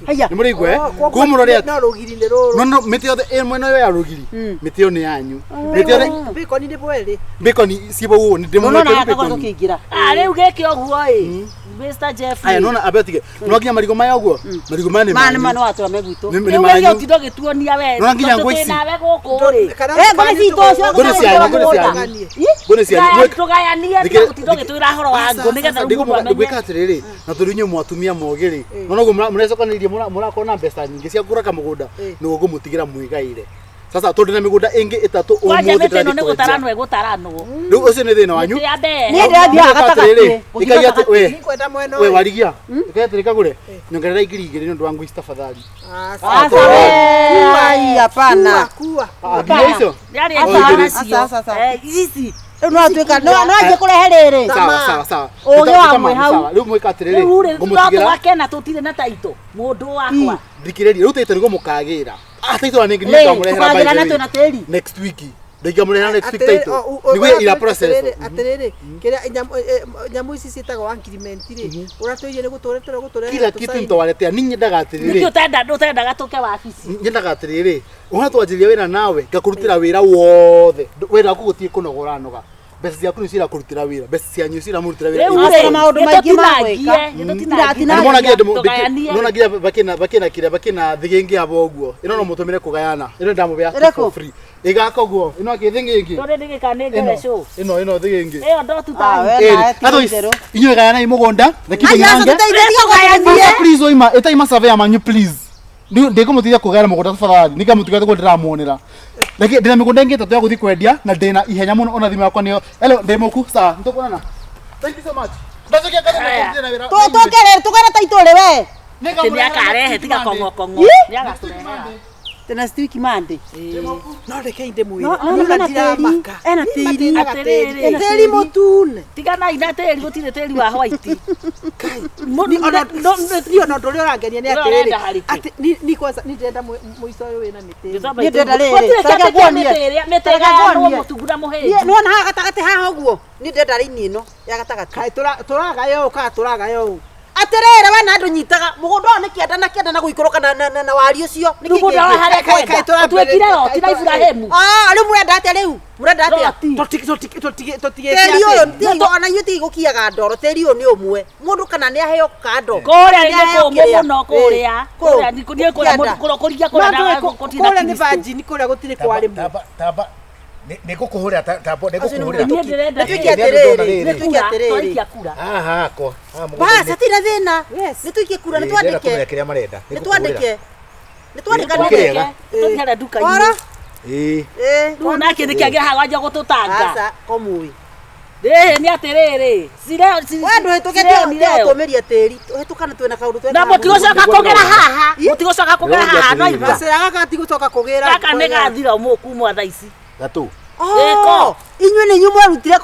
Speaker 6: Nĩ mũraigua koguo mũrore atĩ
Speaker 5: no rũgiri nĩ rũrũ.
Speaker 6: No no mĩtĩ yothe ĩ mwena ũyũ ya rũgiri mĩtĩ ĩyo nĩ yanyu. Mĩtĩ yothe
Speaker 5: bĩkoni nĩ bwerĩ.
Speaker 6: Bĩkoni ciĩ bau ũguo nĩ ndĩmũrete bĩkoni.
Speaker 1: Ah rĩu gĩkĩ ũguo ĩ. Mr. Jeffrey.
Speaker 6: Aya nona abetige. No nginya marigũ maya ũguo. Marigũ maya nĩ
Speaker 3: manyu. Maya nĩ watũra megwitũ.
Speaker 6: Nĩ manyu.
Speaker 1: Rĩu ũtindo gĩtuonia we.
Speaker 6: No nginya ngũ ici.
Speaker 1: Nawe gũkũ rĩ.
Speaker 3: Eh ngũ ici itũ
Speaker 6: Ngũ nĩ cianyu, ngũ nĩ cianyu. Ngũ nĩ cianyu.
Speaker 1: Tũgayanie ũtindo gĩtwĩra horo wa ngũ nĩgetha rĩu mũndũ amenye.
Speaker 6: Ndĩgwĩka atĩrĩrĩ na tondũ inyuĩ mwatumia mogĩ rĩ. Nona ũguo mũrecokanĩrĩria mũrakorwo na mbeca nyingĩ cia kũgũra kamũgũnda nĩguo ngũmũtigĩra mwĩgaĩre. Sasa tondũ na mĩgũnda ĩngĩ ĩtatũ
Speaker 1: Kwanja
Speaker 6: ũmũthĩ
Speaker 1: mĩtĩ ĩno
Speaker 6: ndĩrathiĩ
Speaker 1: nĩ
Speaker 6: kwendia.
Speaker 1: gũtaranwo ĩgũtaranwo.
Speaker 6: Rĩu ũcio nĩ thĩna wanyu.
Speaker 1: Mĩtĩ ya mbere.
Speaker 3: Niĩ ndĩrathiĩ haha gatagatĩ.
Speaker 6: Ĩkai atĩ we.
Speaker 5: Nĩngwenda mwena
Speaker 6: We
Speaker 5: ũyũ.
Speaker 6: warigia. Ĩkai atĩrĩ kagũre. Nyongerera 2000 nĩ ũndũ wa ngũ ici tafadhali.
Speaker 3: Aca we. Ai hapana.
Speaker 5: Kua.
Speaker 6: Nginya icio.
Speaker 1: Yarĩ
Speaker 6: Oh,
Speaker 1: ĩngĩ
Speaker 6: igĩrĩ.
Speaker 1: nacio.
Speaker 3: Aca aca. Ici. Rĩu no atuĩka no anjie kũrehe rĩrĩ.
Speaker 6: Sawa sawa sawa.
Speaker 3: Ũgĩ wa mwĩ hau.
Speaker 6: Rĩu mwĩka atĩrĩrĩ.
Speaker 1: Rĩu rĩ no
Speaker 6: Ngũmũtigĩra.
Speaker 1: twake na tũtirĩ na taito mũndũ wakwa.
Speaker 6: Thikĩrĩria rĩu taito nĩguo mũkagĩra. Ah taito na nĩngĩ
Speaker 3: Rĩ,
Speaker 6: nĩngamũrehera by
Speaker 3: tũkagĩra na
Speaker 6: the way.
Speaker 3: twĩna tĩri.
Speaker 6: Next week. Ndĩngamũrehera next week taito. Nĩguo ira process.
Speaker 5: Atĩrĩrĩ kĩrĩa nyamũ ici ciĩtagwo agreement rĩ ũratwĩire nĩ gũtũretera gũtũrehera
Speaker 6: Kila kitu nitawaletea. Ninyi nyendaga
Speaker 1: Nĩkĩ
Speaker 6: atĩrĩrĩ.
Speaker 1: ũtendaga tũke wabici?
Speaker 6: Nyendaga atĩrĩrĩ. Ũhana twanjĩrĩria wĩra nawe ngakũrutĩra wĩra wothe. Wĩra waku gũtirĩ kũnoga ũranoga. Mbeca ciaku nĩ cirakũrutĩra wĩra. Mbeca cianyu ciramũrutĩra wĩra.
Speaker 1: Rĩu rĩ
Speaker 3: Aca maũndũ maingĩ ma gwĩka.
Speaker 1: nĩtũtinangie.
Speaker 6: Na nĩmona nginya
Speaker 1: Tũgayanie.
Speaker 6: nona nginya bakĩna kĩrĩa bakĩna thĩgĩngĩ abo ũguo. Ĩno no mũtũmĩre kũgayana. Ĩno ndamũbea
Speaker 3: Ĩrĩkũ?
Speaker 6: for free. Ĩgaka ũguo. Ĩno akĩ thĩgĩngĩ.
Speaker 1: Tũrĩ nĩgĩka nĩ ngerecũ.
Speaker 6: Ĩno thĩgĩngĩ.
Speaker 1: Ĩyo ndotu
Speaker 3: Ah,
Speaker 1: ta
Speaker 3: we nawe ti
Speaker 6: Otherwise,
Speaker 3: itherũ.
Speaker 6: inyuĩ gayanai mũgũnda. Reke
Speaker 3: Ai aca
Speaker 6: tũnyitange.
Speaker 3: tũteithie
Speaker 6: Aca please oima ĩtai masurveyor manyu please. Ndĩkũmũteithia kũgayana mũgũnda tafadhali. Nĩngamũtiga tũguo ndĩramuonera. Reke ndĩna mĩgũnda ĩngĩ ĩtatũ ya gũthiĩ kwendia na ndĩna ihenya mũno ona thimũ yakwa nĩyo. Hello, ndĩ mũku. Sawa, nĩtũkuonana. Thank you so much. Ndacokia ngatho nĩ na wĩra.
Speaker 3: Tũkere tũgere taitũ rĩ we.
Speaker 1: Atĩ nĩakarehe tiga kong'okong'o. Nĩagatũrehera.
Speaker 3: The next week Monday.
Speaker 5: No reke inde mwira.
Speaker 3: No, no, ena tĩri, ena tĩri.
Speaker 1: Atĩrĩrĩ.
Speaker 5: Tĩri mũtune.
Speaker 1: Tiganai na tĩri gũtirĩ tĩri wa white.
Speaker 5: Niĩ ona ũndũ ũrĩa ũrangenia nĩ
Speaker 1: Ũrĩa
Speaker 5: atĩrĩrĩ
Speaker 1: ũrenda harĩ kĩ?
Speaker 5: atĩ ni kwanza ni ndĩrenda mũico ũyũ wĩna mĩtĩ ĩno.
Speaker 3: Niĩ ndĩrenda rĩrĩ,
Speaker 1: Gũtirĩ
Speaker 3: ta
Speaker 1: kĩndũ
Speaker 3: reke
Speaker 1: kĩa
Speaker 3: nguonie.
Speaker 1: mĩtĩ ĩrĩa mĩtĩ
Speaker 3: Ta reke
Speaker 1: ĩgayanwo
Speaker 3: nguonie.
Speaker 1: mũtungu na
Speaker 3: Niĩ
Speaker 1: mũhĩnju.
Speaker 3: nĩwona haha gatagatĩ haha ũguo niĩ ndĩrenda raini ĩno ya gatagatĩ.
Speaker 5: Kaĩ tũragaya ũũ kana tũragaya ũũ?
Speaker 3: Atĩrĩrĩ we na andũ nyitaga mũgũnda ũyũ nĩ kĩanda na kĩanda na gũikũrũka na wari ũcio. Nĩ kĩ
Speaker 1: Mũgũnda wa
Speaker 3: kĩngĩ?
Speaker 1: harĩa
Speaker 5: Kaĩ- kaĩ
Speaker 1: kwenda.
Speaker 5: tũrambĩrĩria-
Speaker 1: Ũtuĩkire roti na
Speaker 5: kaĩ
Speaker 1: Iburahĩmu.
Speaker 3: Ah, rĩu mũrenda atĩa rĩu? Mũrenda atĩa?
Speaker 1: Roti.
Speaker 5: Tũtigĩte
Speaker 3: Tĩri ũyũ ona inyuĩ tigũkiaga ndoro, tĩri ũyũ nĩ ũmwe. Mũndũ kana nĩ aheo kando.
Speaker 1: Kũrĩa
Speaker 3: Nĩ
Speaker 1: nĩ
Speaker 3: aheo
Speaker 1: kũmũ
Speaker 3: kĩrĩa.
Speaker 1: mũno kũrĩa.
Speaker 3: Ĩ,
Speaker 1: Kũrĩa nĩ kũrĩa
Speaker 3: Kĩanda.
Speaker 1: kũrĩa kũrĩa na gũtirĩ na
Speaker 5: Kũrĩa nĩ
Speaker 1: Kristo.
Speaker 5: virgin kũrĩa gũtirĩ kwarĩmwo.
Speaker 10: Tamba nĩ ngũkũhũrĩra tamba nĩ
Speaker 3: Acio nĩ
Speaker 10: ngũkũhũrĩra.
Speaker 1: Niĩ ndĩrenda
Speaker 3: Nĩ tuĩke
Speaker 10: Nĩ andũ ndona
Speaker 3: atĩrĩrĩ,
Speaker 10: rĩrĩ.
Speaker 3: nĩ tuĩke atĩrĩrĩ.
Speaker 1: Twaikia kura.
Speaker 10: Haha hakwa. Haha
Speaker 3: Bas,
Speaker 10: mũgũnda-inĩ.
Speaker 3: hatirĩ thĩna.
Speaker 5: Yes.
Speaker 3: Nĩ tuikie kura, nĩ
Speaker 10: Ĩ, ndĩrenda
Speaker 3: twandĩke.
Speaker 10: kũmenya kĩrĩa marenda.
Speaker 3: Nĩ twandĩke. Nĩ twandĩkanĩre.
Speaker 10: Kĩrĩega.
Speaker 1: Tũthiĩ harĩa nduka-inĩ.
Speaker 3: Ora.
Speaker 10: Ĩ.
Speaker 3: Ĩ.
Speaker 1: Rĩu nake nĩkĩ agĩra haha wanjia gũtũtanga.
Speaker 3: Aca, komũĩ.
Speaker 1: Rĩrĩ nĩ atĩrĩrĩ. Cireo
Speaker 3: We ndũhĩtũke tũmĩria tĩri. Hĩtũkana twĩna kaũndũ twĩna.
Speaker 1: Na mũtigũcoka kũgera haha. Mũtigũcoka kũgera haha no igua.
Speaker 5: Gacĩra gaka gatigũcoka kũgĩra.
Speaker 1: Gaka nĩ gathira mũkumwa thaa ici.
Speaker 10: Gatũ.
Speaker 1: Ĩko.
Speaker 3: Inyuĩ nĩ inyuĩ mwerutire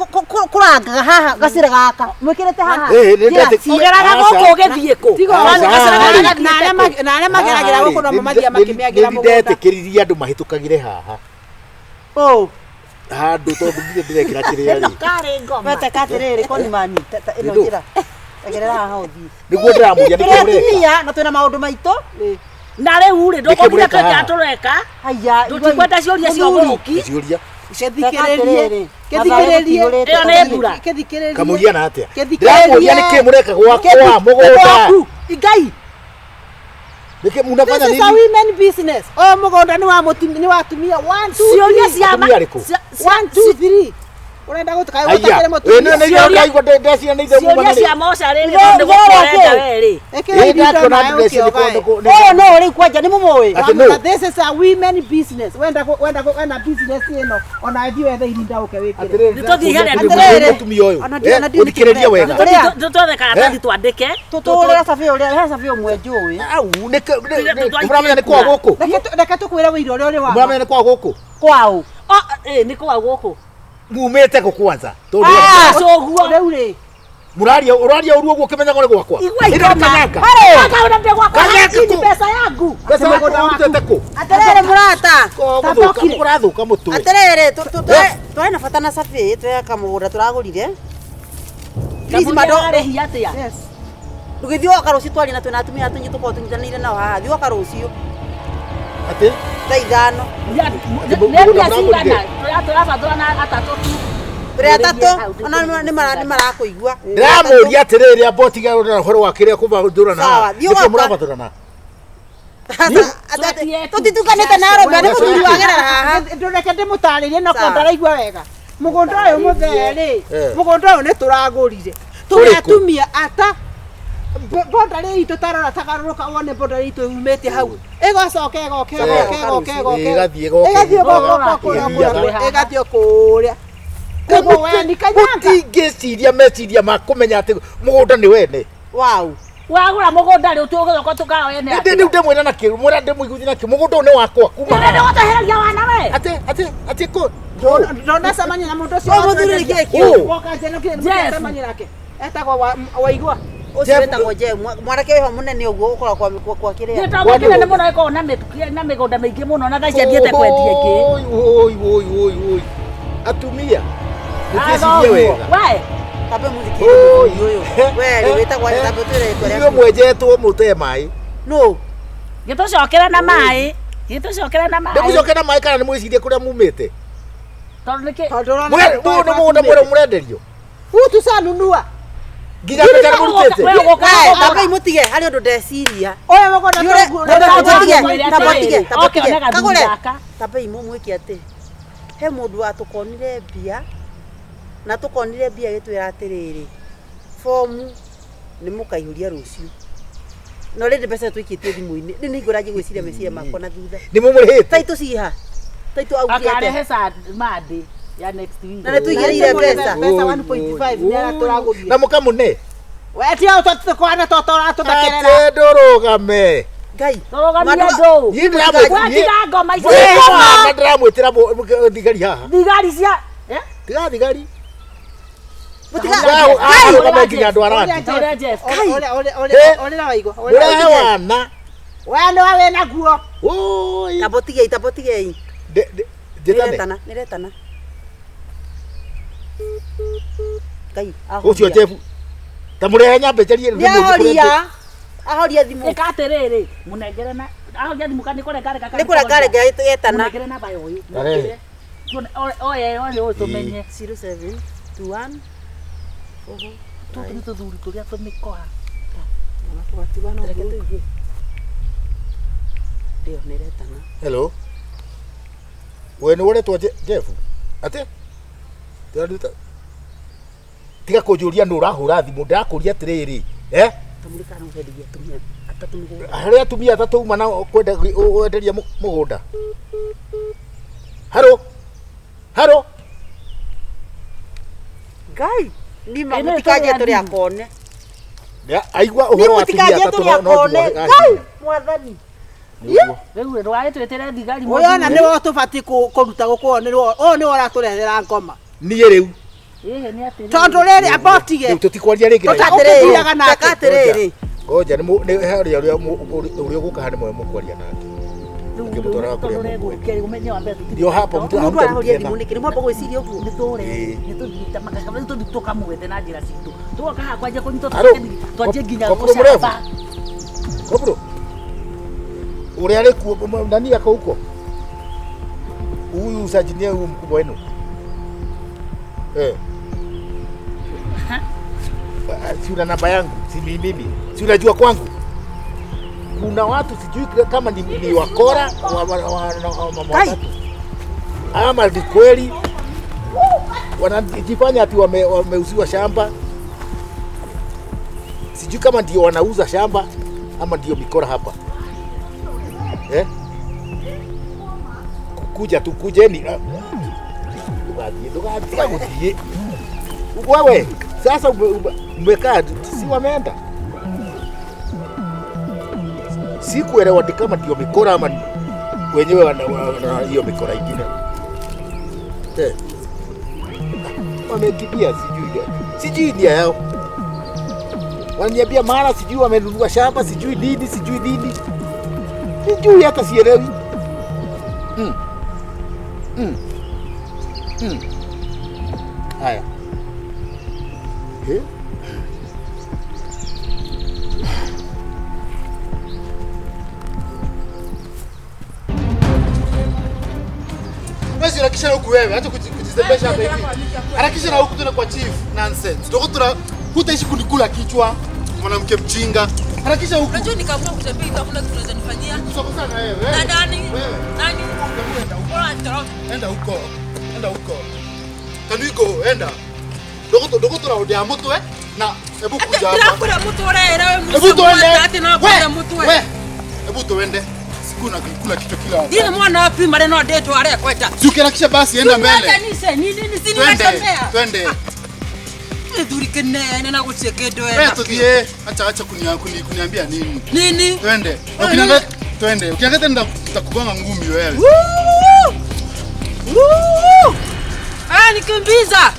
Speaker 3: kũrangaga haha gacĩra gaka. Mwĩkĩrĩte haha.
Speaker 10: Ĩ, nĩ
Speaker 3: Njĩra
Speaker 10: ndetĩ-
Speaker 1: Ũgeraga
Speaker 10: Aca.
Speaker 1: gũkũ ũgĩthiĩ kũ?
Speaker 5: Tiga
Speaker 10: Aca,
Speaker 1: Gacĩra gaka
Speaker 10: rĩ.
Speaker 1: gathiĩte kũ?
Speaker 5: Na arĩa mageragĩra gũkũ no mathiaga makĩmĩagĩra mũgũnda.
Speaker 10: Nĩndetĩkĩririe andũ mahĩtũkagĩre haha.
Speaker 3: Ũ.
Speaker 10: Handũ tondũ ndirĩ ndĩrekĩra kĩrĩa rĩ.
Speaker 1: Karĩ ngoma.
Speaker 3: Weteka atĩrĩrĩ konimani. Ĩno
Speaker 10: Nĩndũ.
Speaker 3: njĩra. Egerera haha ũthiĩ.
Speaker 10: Nĩguo ndĩramũria nĩkĩo
Speaker 3: Tũrĩ
Speaker 10: mũreka.
Speaker 3: atumia na twĩna maũndũ maitũ.
Speaker 1: Na rĩu rĩ
Speaker 10: Nĩkĩ
Speaker 1: ndũkũrire
Speaker 10: mũreka
Speaker 1: twĩka
Speaker 10: haha?
Speaker 1: tũreka.
Speaker 3: Haya.
Speaker 1: Tũtikwenda ciũria cia ũgũrũki.
Speaker 10: Ciũria.
Speaker 5: Gĩthikĩrĩrie. Gĩthikĩrĩrie.
Speaker 1: Ĩyo nĩ mbura.
Speaker 5: Gĩthikĩrĩrie.
Speaker 10: Kamũria na atĩa?
Speaker 5: Gĩthikĩrĩrie.
Speaker 10: Ndĩramũria nĩkĩ mũreka gwakwa mũgũnda.
Speaker 5: Gwaku. Ngai.
Speaker 10: Nĩkĩ munafanya
Speaker 5: This is a
Speaker 10: nini?
Speaker 5: women business. Ũyũ mũgũnda nĩ wa mũtumia nĩ wa atumia. 1 2
Speaker 1: Ciũria cia
Speaker 10: Atumia arĩkũ?
Speaker 5: 1 2 3. Ũrenda gũtuka
Speaker 10: Aya.
Speaker 5: gũtakĩrĩ
Speaker 10: Ĩ,
Speaker 5: mũtumia.
Speaker 10: nĩ nĩ ndaigua ndeciria nĩ ithe
Speaker 1: Ciũria cia mocarĩ rĩ
Speaker 3: Ũguo-
Speaker 1: tondũ nĩ
Speaker 3: ũguo
Speaker 1: gũkũrenda
Speaker 3: ũrĩa
Speaker 1: we rĩ.
Speaker 5: Ĩkĩra
Speaker 10: Ĩ,
Speaker 5: irinda
Speaker 10: ndakĩona
Speaker 5: maĩ
Speaker 10: ndĩreciria
Speaker 5: ũkĩogae.
Speaker 3: Ũyũ no rĩu kwanja nĩ mũmũĩ.
Speaker 10: Atĩ nũ?
Speaker 5: This is a women business. Wenda wenda wenda business ĩno ona thiĩ wethe irinda ũke wĩkĩre.
Speaker 10: Atĩrĩrĩ,
Speaker 1: Nĩ tũthiĩ harĩa
Speaker 10: ndĩramũria mũtumia ũyũ.
Speaker 3: Ona ndi- ona ndi-
Speaker 10: Ũthikĩrĩrie wega.
Speaker 3: Ũrĩa?
Speaker 1: Tũtwethe karatathi twandĩke.
Speaker 3: Tũtũrĩra cabi ũrĩa, he cabi ũmwe njũĩ.
Speaker 10: Au, mũramenya nĩ kwa gũkũ?
Speaker 5: Reke tũkwĩre wĩira ũrĩa ũrĩ wa.
Speaker 10: Mũramenya nĩ kwa gũkũ?
Speaker 3: Kwaũ.
Speaker 1: Oh, ĩ nĩ kwa gũkũ.
Speaker 10: Mumĩte kũ kwanza? Tondũ
Speaker 1: Cũguo.
Speaker 5: Rĩu rĩ.
Speaker 10: mũraria ũraria ũru ũguo ũkĩmenyaga nĩ gwakwa.
Speaker 1: Igua
Speaker 10: Ĩno nĩ
Speaker 1: ikoma.
Speaker 10: kanyanga.
Speaker 1: Kanga ndĩ gwakwa.
Speaker 10: Kanyanga
Speaker 1: Hii ni
Speaker 10: kũ?
Speaker 1: pesa yangu.
Speaker 10: Mbeca waku ũrutĩte kũ?
Speaker 3: Atĩrĩrĩ mũrata.
Speaker 10: Gũthũka, ũrathũka mũtwe.
Speaker 3: Atĩrĩrĩ twarĩ na bata na cabi twĩ kamũgũnda tũragũrire. Please,
Speaker 1: Kamũira
Speaker 3: mado-
Speaker 1: ararĩhia atĩa?
Speaker 5: Yes.
Speaker 3: Ndũgĩthiĩ woka rũciũ twarie na twĩna atumia tũnyitũ tũkorwo tũnyitanĩire nao haha. Thiĩ woka rũciũ
Speaker 10: Atĩ?
Speaker 3: thaa ithano.
Speaker 1: Nĩ mbia cigana? Tũrabatarana atatũ tu.
Speaker 3: Tũrĩ atatũ ona nĩ marakũigua.
Speaker 10: Ndĩramũria atĩrĩrĩ amba ũtige ũhoro wa kĩrĩa kũbathũrana.
Speaker 3: Sawa, thiĩ
Speaker 10: Nĩkĩ
Speaker 3: gwakwa.
Speaker 10: mũrabathũrana?
Speaker 3: Tũtitukanĩte na arũme nĩ mũthuri wagerera haha.
Speaker 5: Ndũreke ndĩmũtarĩrie no
Speaker 3: Sawa.
Speaker 5: ko ndaraigua wega. Mũgũnda ũyũ mũthee rĩ,
Speaker 10: Eh.
Speaker 5: mũgũnda ũyũ nĩ tũragũrire. Tũrĩ
Speaker 10: Ũrĩkũ?
Speaker 5: atumia ata boundary itũ tarora tagarũrũka wone boundary itũ yumĩte hau. Ĩgacoka ĩgoka ĩgoka ĩgoka ĩgoka.
Speaker 10: Ĩgathiĩ ĩgoka.
Speaker 5: Ĩgathiĩ ĩgoka kũrĩa
Speaker 10: Ĩthiaga.
Speaker 5: kũrĩa ĩgathiĩ kũrĩa. Koguo we nĩ kanyanga.
Speaker 10: Mũtingĩciria meciria ma kũmenya atĩ mũgũnda nĩ wene.
Speaker 3: Wow.
Speaker 1: Wagũra mũgũnda rĩ ũtũgũcoka tũkawene
Speaker 10: Ndĩ
Speaker 1: atĩa?
Speaker 10: rĩu ndĩmwĩra na kĩ mwĩra ndĩmũiguithie na kĩ mũgũnda ũyũ nĩ wakwa kuma
Speaker 1: Nĩ
Speaker 10: haha.
Speaker 1: ndĩgũtehereria wana we.
Speaker 10: Atĩ atĩ atĩ kũ
Speaker 5: Ndonacemania na mũndũ ũcio.
Speaker 3: Ũyũ mũthuri nĩ kĩĩ
Speaker 10: kĩu?
Speaker 5: Woka njeno kĩrĩa
Speaker 1: Jeff.
Speaker 5: ndĩracemania nake. Etagwo Waigua.
Speaker 3: Ũcio wĩtagwo Jeff. Mwanake wĩho mũnene ũguo ũkoragwo kwa kĩrĩa.
Speaker 1: Gĩtonga kĩnene mũno gĩkoragwo na mĩgũnda mĩingĩ mũno na thaa ici athiĩte kwendia ĩngĩ.
Speaker 10: Oi oi oi oi oi. Atumia. Mũtiĩcirie wega.
Speaker 1: We,
Speaker 3: Tambe mũthikĩrĩrie mũthuri ũyũ. We rĩ wĩtagwo atĩa? Tambe ũtwĩre rĩtwa
Speaker 10: Ithuĩ
Speaker 3: rĩaku.
Speaker 10: mwenjetwo mũte maĩ.
Speaker 3: Nũ?
Speaker 1: gĩtũcokere na maĩ. Gĩtũcokere na maĩ.
Speaker 10: Ndĩmũcoke na maĩ kana nĩmwĩcirie kũrĩa mumĩte?
Speaker 1: Tondũ nĩkĩ?
Speaker 5: Tondũ ũrona
Speaker 10: Ũyũ nĩ mũgũnda mwerũ mũrenderio.
Speaker 5: Huu tucanunua.
Speaker 10: Nginya mbeca nĩmũrutĩte.
Speaker 1: We ũgũka
Speaker 3: We,
Speaker 1: kũgũra.
Speaker 3: tambe mũtige harĩ ũndũ ndeciria.
Speaker 5: Ũyũ mũgũnda
Speaker 3: Nĩ
Speaker 5: tũguo.
Speaker 3: Tambe
Speaker 1: Mwĩre
Speaker 3: tambe
Speaker 1: atĩrĩrĩ,
Speaker 3: tige, tambe
Speaker 1: oke
Speaker 3: tige.
Speaker 1: one gathuri
Speaker 3: Kagũre.
Speaker 1: gaka.
Speaker 3: Tambe imũmwĩke atĩ he mũndũ atũkonire mbia na tũkonire mbia agĩtwĩra atĩrĩrĩ fomu nĩ mũkaihũria rũciũ no rĩndĩ mbeca tũikĩtie thimũ-inĩ rĩu nĩ ngũranjie gwĩciria meciria makwa na thutha
Speaker 10: Nĩ mũmũrĩhĩte.
Speaker 3: taitũ ciha taitũ augire
Speaker 1: Akarehe
Speaker 3: atĩa
Speaker 1: sa Monday ya next week.
Speaker 3: Na nĩ tũigĩrĩire mbeca
Speaker 5: Mbeca 1.5 nĩ aratũragũrire.
Speaker 10: Na mũkamũne.
Speaker 5: We ti au tũkwana tũtũrathekerera.
Speaker 10: Atĩ ndũrũgame.
Speaker 3: Ngai.
Speaker 1: Tũrũgamie
Speaker 3: Mandũ-
Speaker 1: andũ.
Speaker 10: Niĩ ndĩramwĩ-
Speaker 1: Watiga ngoma icio.
Speaker 10: Niĩ ndĩramwĩtĩra thigari haha.
Speaker 1: Thigari cia eh?
Speaker 10: Tiga thigari.
Speaker 3: Mũtiga-
Speaker 10: Arũgame nginya andũ arandi.
Speaker 1: Ũrĩa Jeff.
Speaker 5: Orera waigua.
Speaker 10: Mũrehe wana.
Speaker 5: We nĩ we wĩna guo.
Speaker 10: Oi.
Speaker 3: Tambotigei, tambotigei.
Speaker 10: Njĩtane.
Speaker 3: Nĩretana, nĩretana. Ngai,
Speaker 10: Ũcio
Speaker 3: ahoria.
Speaker 10: Jeff. Ta mũrehe nyambe njarie
Speaker 3: Nĩ ahoria. Ahoria thimũ.
Speaker 1: Ĩka atĩrĩrĩ, mũnengere na ahoria thimũ kana nĩ kũrengarega kana
Speaker 3: Nĩ kũrengarega yetana.
Speaker 1: Mũnengere namba ya ũyũ.
Speaker 10: Tarehe.
Speaker 1: Tuone oye oye ũyũ tũmenye.
Speaker 3: 07 21
Speaker 1: Tũtũ nĩ tũthuri tũrĩa tũmĩkora.
Speaker 3: Reke tũigue. Ndio nĩretana.
Speaker 10: Hello. We nĩ ũretwo Jeff? Atĩ? Ndĩraruta. Tiga kũnjũria nũ ũrahũra thimũ, ndĩrakũria atĩrĩrĩ. Eh?
Speaker 3: Tamũrĩkana ũrenderia atumia atatũ mũgũnda.
Speaker 10: Harĩ atumia atatũ uma na kwenda wenderia mũgũnda. Haro. Haro.
Speaker 3: Ngai, nima
Speaker 1: Ĩno
Speaker 3: mũtikanjie
Speaker 1: ĩtũrĩa
Speaker 3: tũrĩ
Speaker 1: thimũ.
Speaker 3: akone.
Speaker 10: Nĩ aigua
Speaker 3: Ni
Speaker 10: ũhoro wa atumia
Speaker 3: mũtikanjie
Speaker 10: atatũ
Speaker 3: tũrĩ
Speaker 10: no no
Speaker 3: akone. Ngai, mwathani.
Speaker 10: Nĩguo.
Speaker 1: Rĩu ndũgagĩtwĩtĩre thigari.
Speaker 5: Ũyũ ona nĩwe tũbatiĩ kũruta gũkũ ũyũ nĩwe ũratũrehera ngoma.
Speaker 10: Niĩ rĩu.
Speaker 1: Ĩhĩ nĩ atĩrĩrĩ.
Speaker 5: Tondũ rĩrĩ amba ũtige.
Speaker 10: Rĩu tũtikwaria rĩngĩ.
Speaker 5: Tũta-
Speaker 3: Atĩrĩrĩ,
Speaker 5: Ũkĩthiaga nake.
Speaker 3: taka atĩrĩrĩ.
Speaker 10: Ngoja nĩ nĩ harĩa ũrĩa ũrĩa ũgũka haha nĩ mwe mũkwaria nake. Akĩmũtwaraga kũrĩa mũkwenda.
Speaker 1: Ũmenye wa mbere tũtirĩ.
Speaker 10: Ndio hapo mtu
Speaker 3: Mũndũ arahoria
Speaker 10: hamtarutia
Speaker 3: thimũ nĩkĩ? Nĩ mwamba gwĩciria ũguo?
Speaker 1: Nĩ tũre
Speaker 10: Ĩĩ.
Speaker 1: nĩ tũthiĩte makaka rĩu tũthiĩ tũkamwethe na njĩra citũ tũgoka haha kwanjia kũnyitwo
Speaker 10: Aro,
Speaker 1: twanjie nginya
Speaker 10: kopro mrefu.
Speaker 1: gũcamba.
Speaker 10: Kopro. Ũrĩa arĩ kuo nani ako huko? Huyu sajinia huyu mkubwa wenu. Eh. Si una namba yangu, si ni mimi. Si unajua kwangu. Kuna watu sijui kama ni wakora wa mama watatu. Ama ni kweli wanajifanya ati wameuziwa shamba. Sijui kama ndio wanauza shamba ama ndio mikora hapa. Eh? Kuja tu kujeni. Ndũgathiĩ, ndũgathiĩ gũthiĩ. Wewe sasa umekaa si wameenda. Sikuelewa ni kama ndio mikora ama wenyewe wana hiyo mikora ingine. Eh. Wamekimbia sijui. Sijui nia yao. Wananiambia mara sijui wamenunua shamba sijui nini sijui nini. Sijui hata sielewi. Haya. Eh?
Speaker 6: Wewe harakisha na huku wewe, acha kujizembesha hapa hivi. Harakisha na huku tena kwa chief. Nonsense. Ndio hutaishi kunikula kichwa, mwanamke mjinga. Harakisha huku.
Speaker 2: Unajua nikaamua kutembea hivi hakuna kitu unaweza nifanyia.
Speaker 6: Sasa na wewe.
Speaker 2: Na nani?
Speaker 6: Wewe.
Speaker 2: Nani? Bora nitoroke.
Speaker 6: Enda huko. Enda huko. Can we go? Enda. Dogo tuna mutwe na hebu kuja hapa.
Speaker 2: Ndĩrakwĩra mũtũre wewe
Speaker 6: Hebu tuende.
Speaker 2: Atĩ no kwĩra mũtwe.
Speaker 6: We. Hebu tuende. Siku na kula kichwa kila wakati.
Speaker 2: Ndine mwana wa primary no ndĩtware kwenda.
Speaker 6: Si ukiharakisha basi enda mbele.
Speaker 2: Nise nini nini si
Speaker 6: Twende.
Speaker 2: nimetembea.
Speaker 6: Twende.
Speaker 2: Gĩthuri kĩnene na gũtirĩ kĩndũ
Speaker 6: Wewe
Speaker 2: wena.
Speaker 6: tuthie. Acha acha kuniambia nini?
Speaker 2: Nini?
Speaker 6: Twende. Ukiangalia twende. Ukiangalia tena nitakugonga ngumi wewe.
Speaker 2: Woo! Woo! Ah, nikimbiza.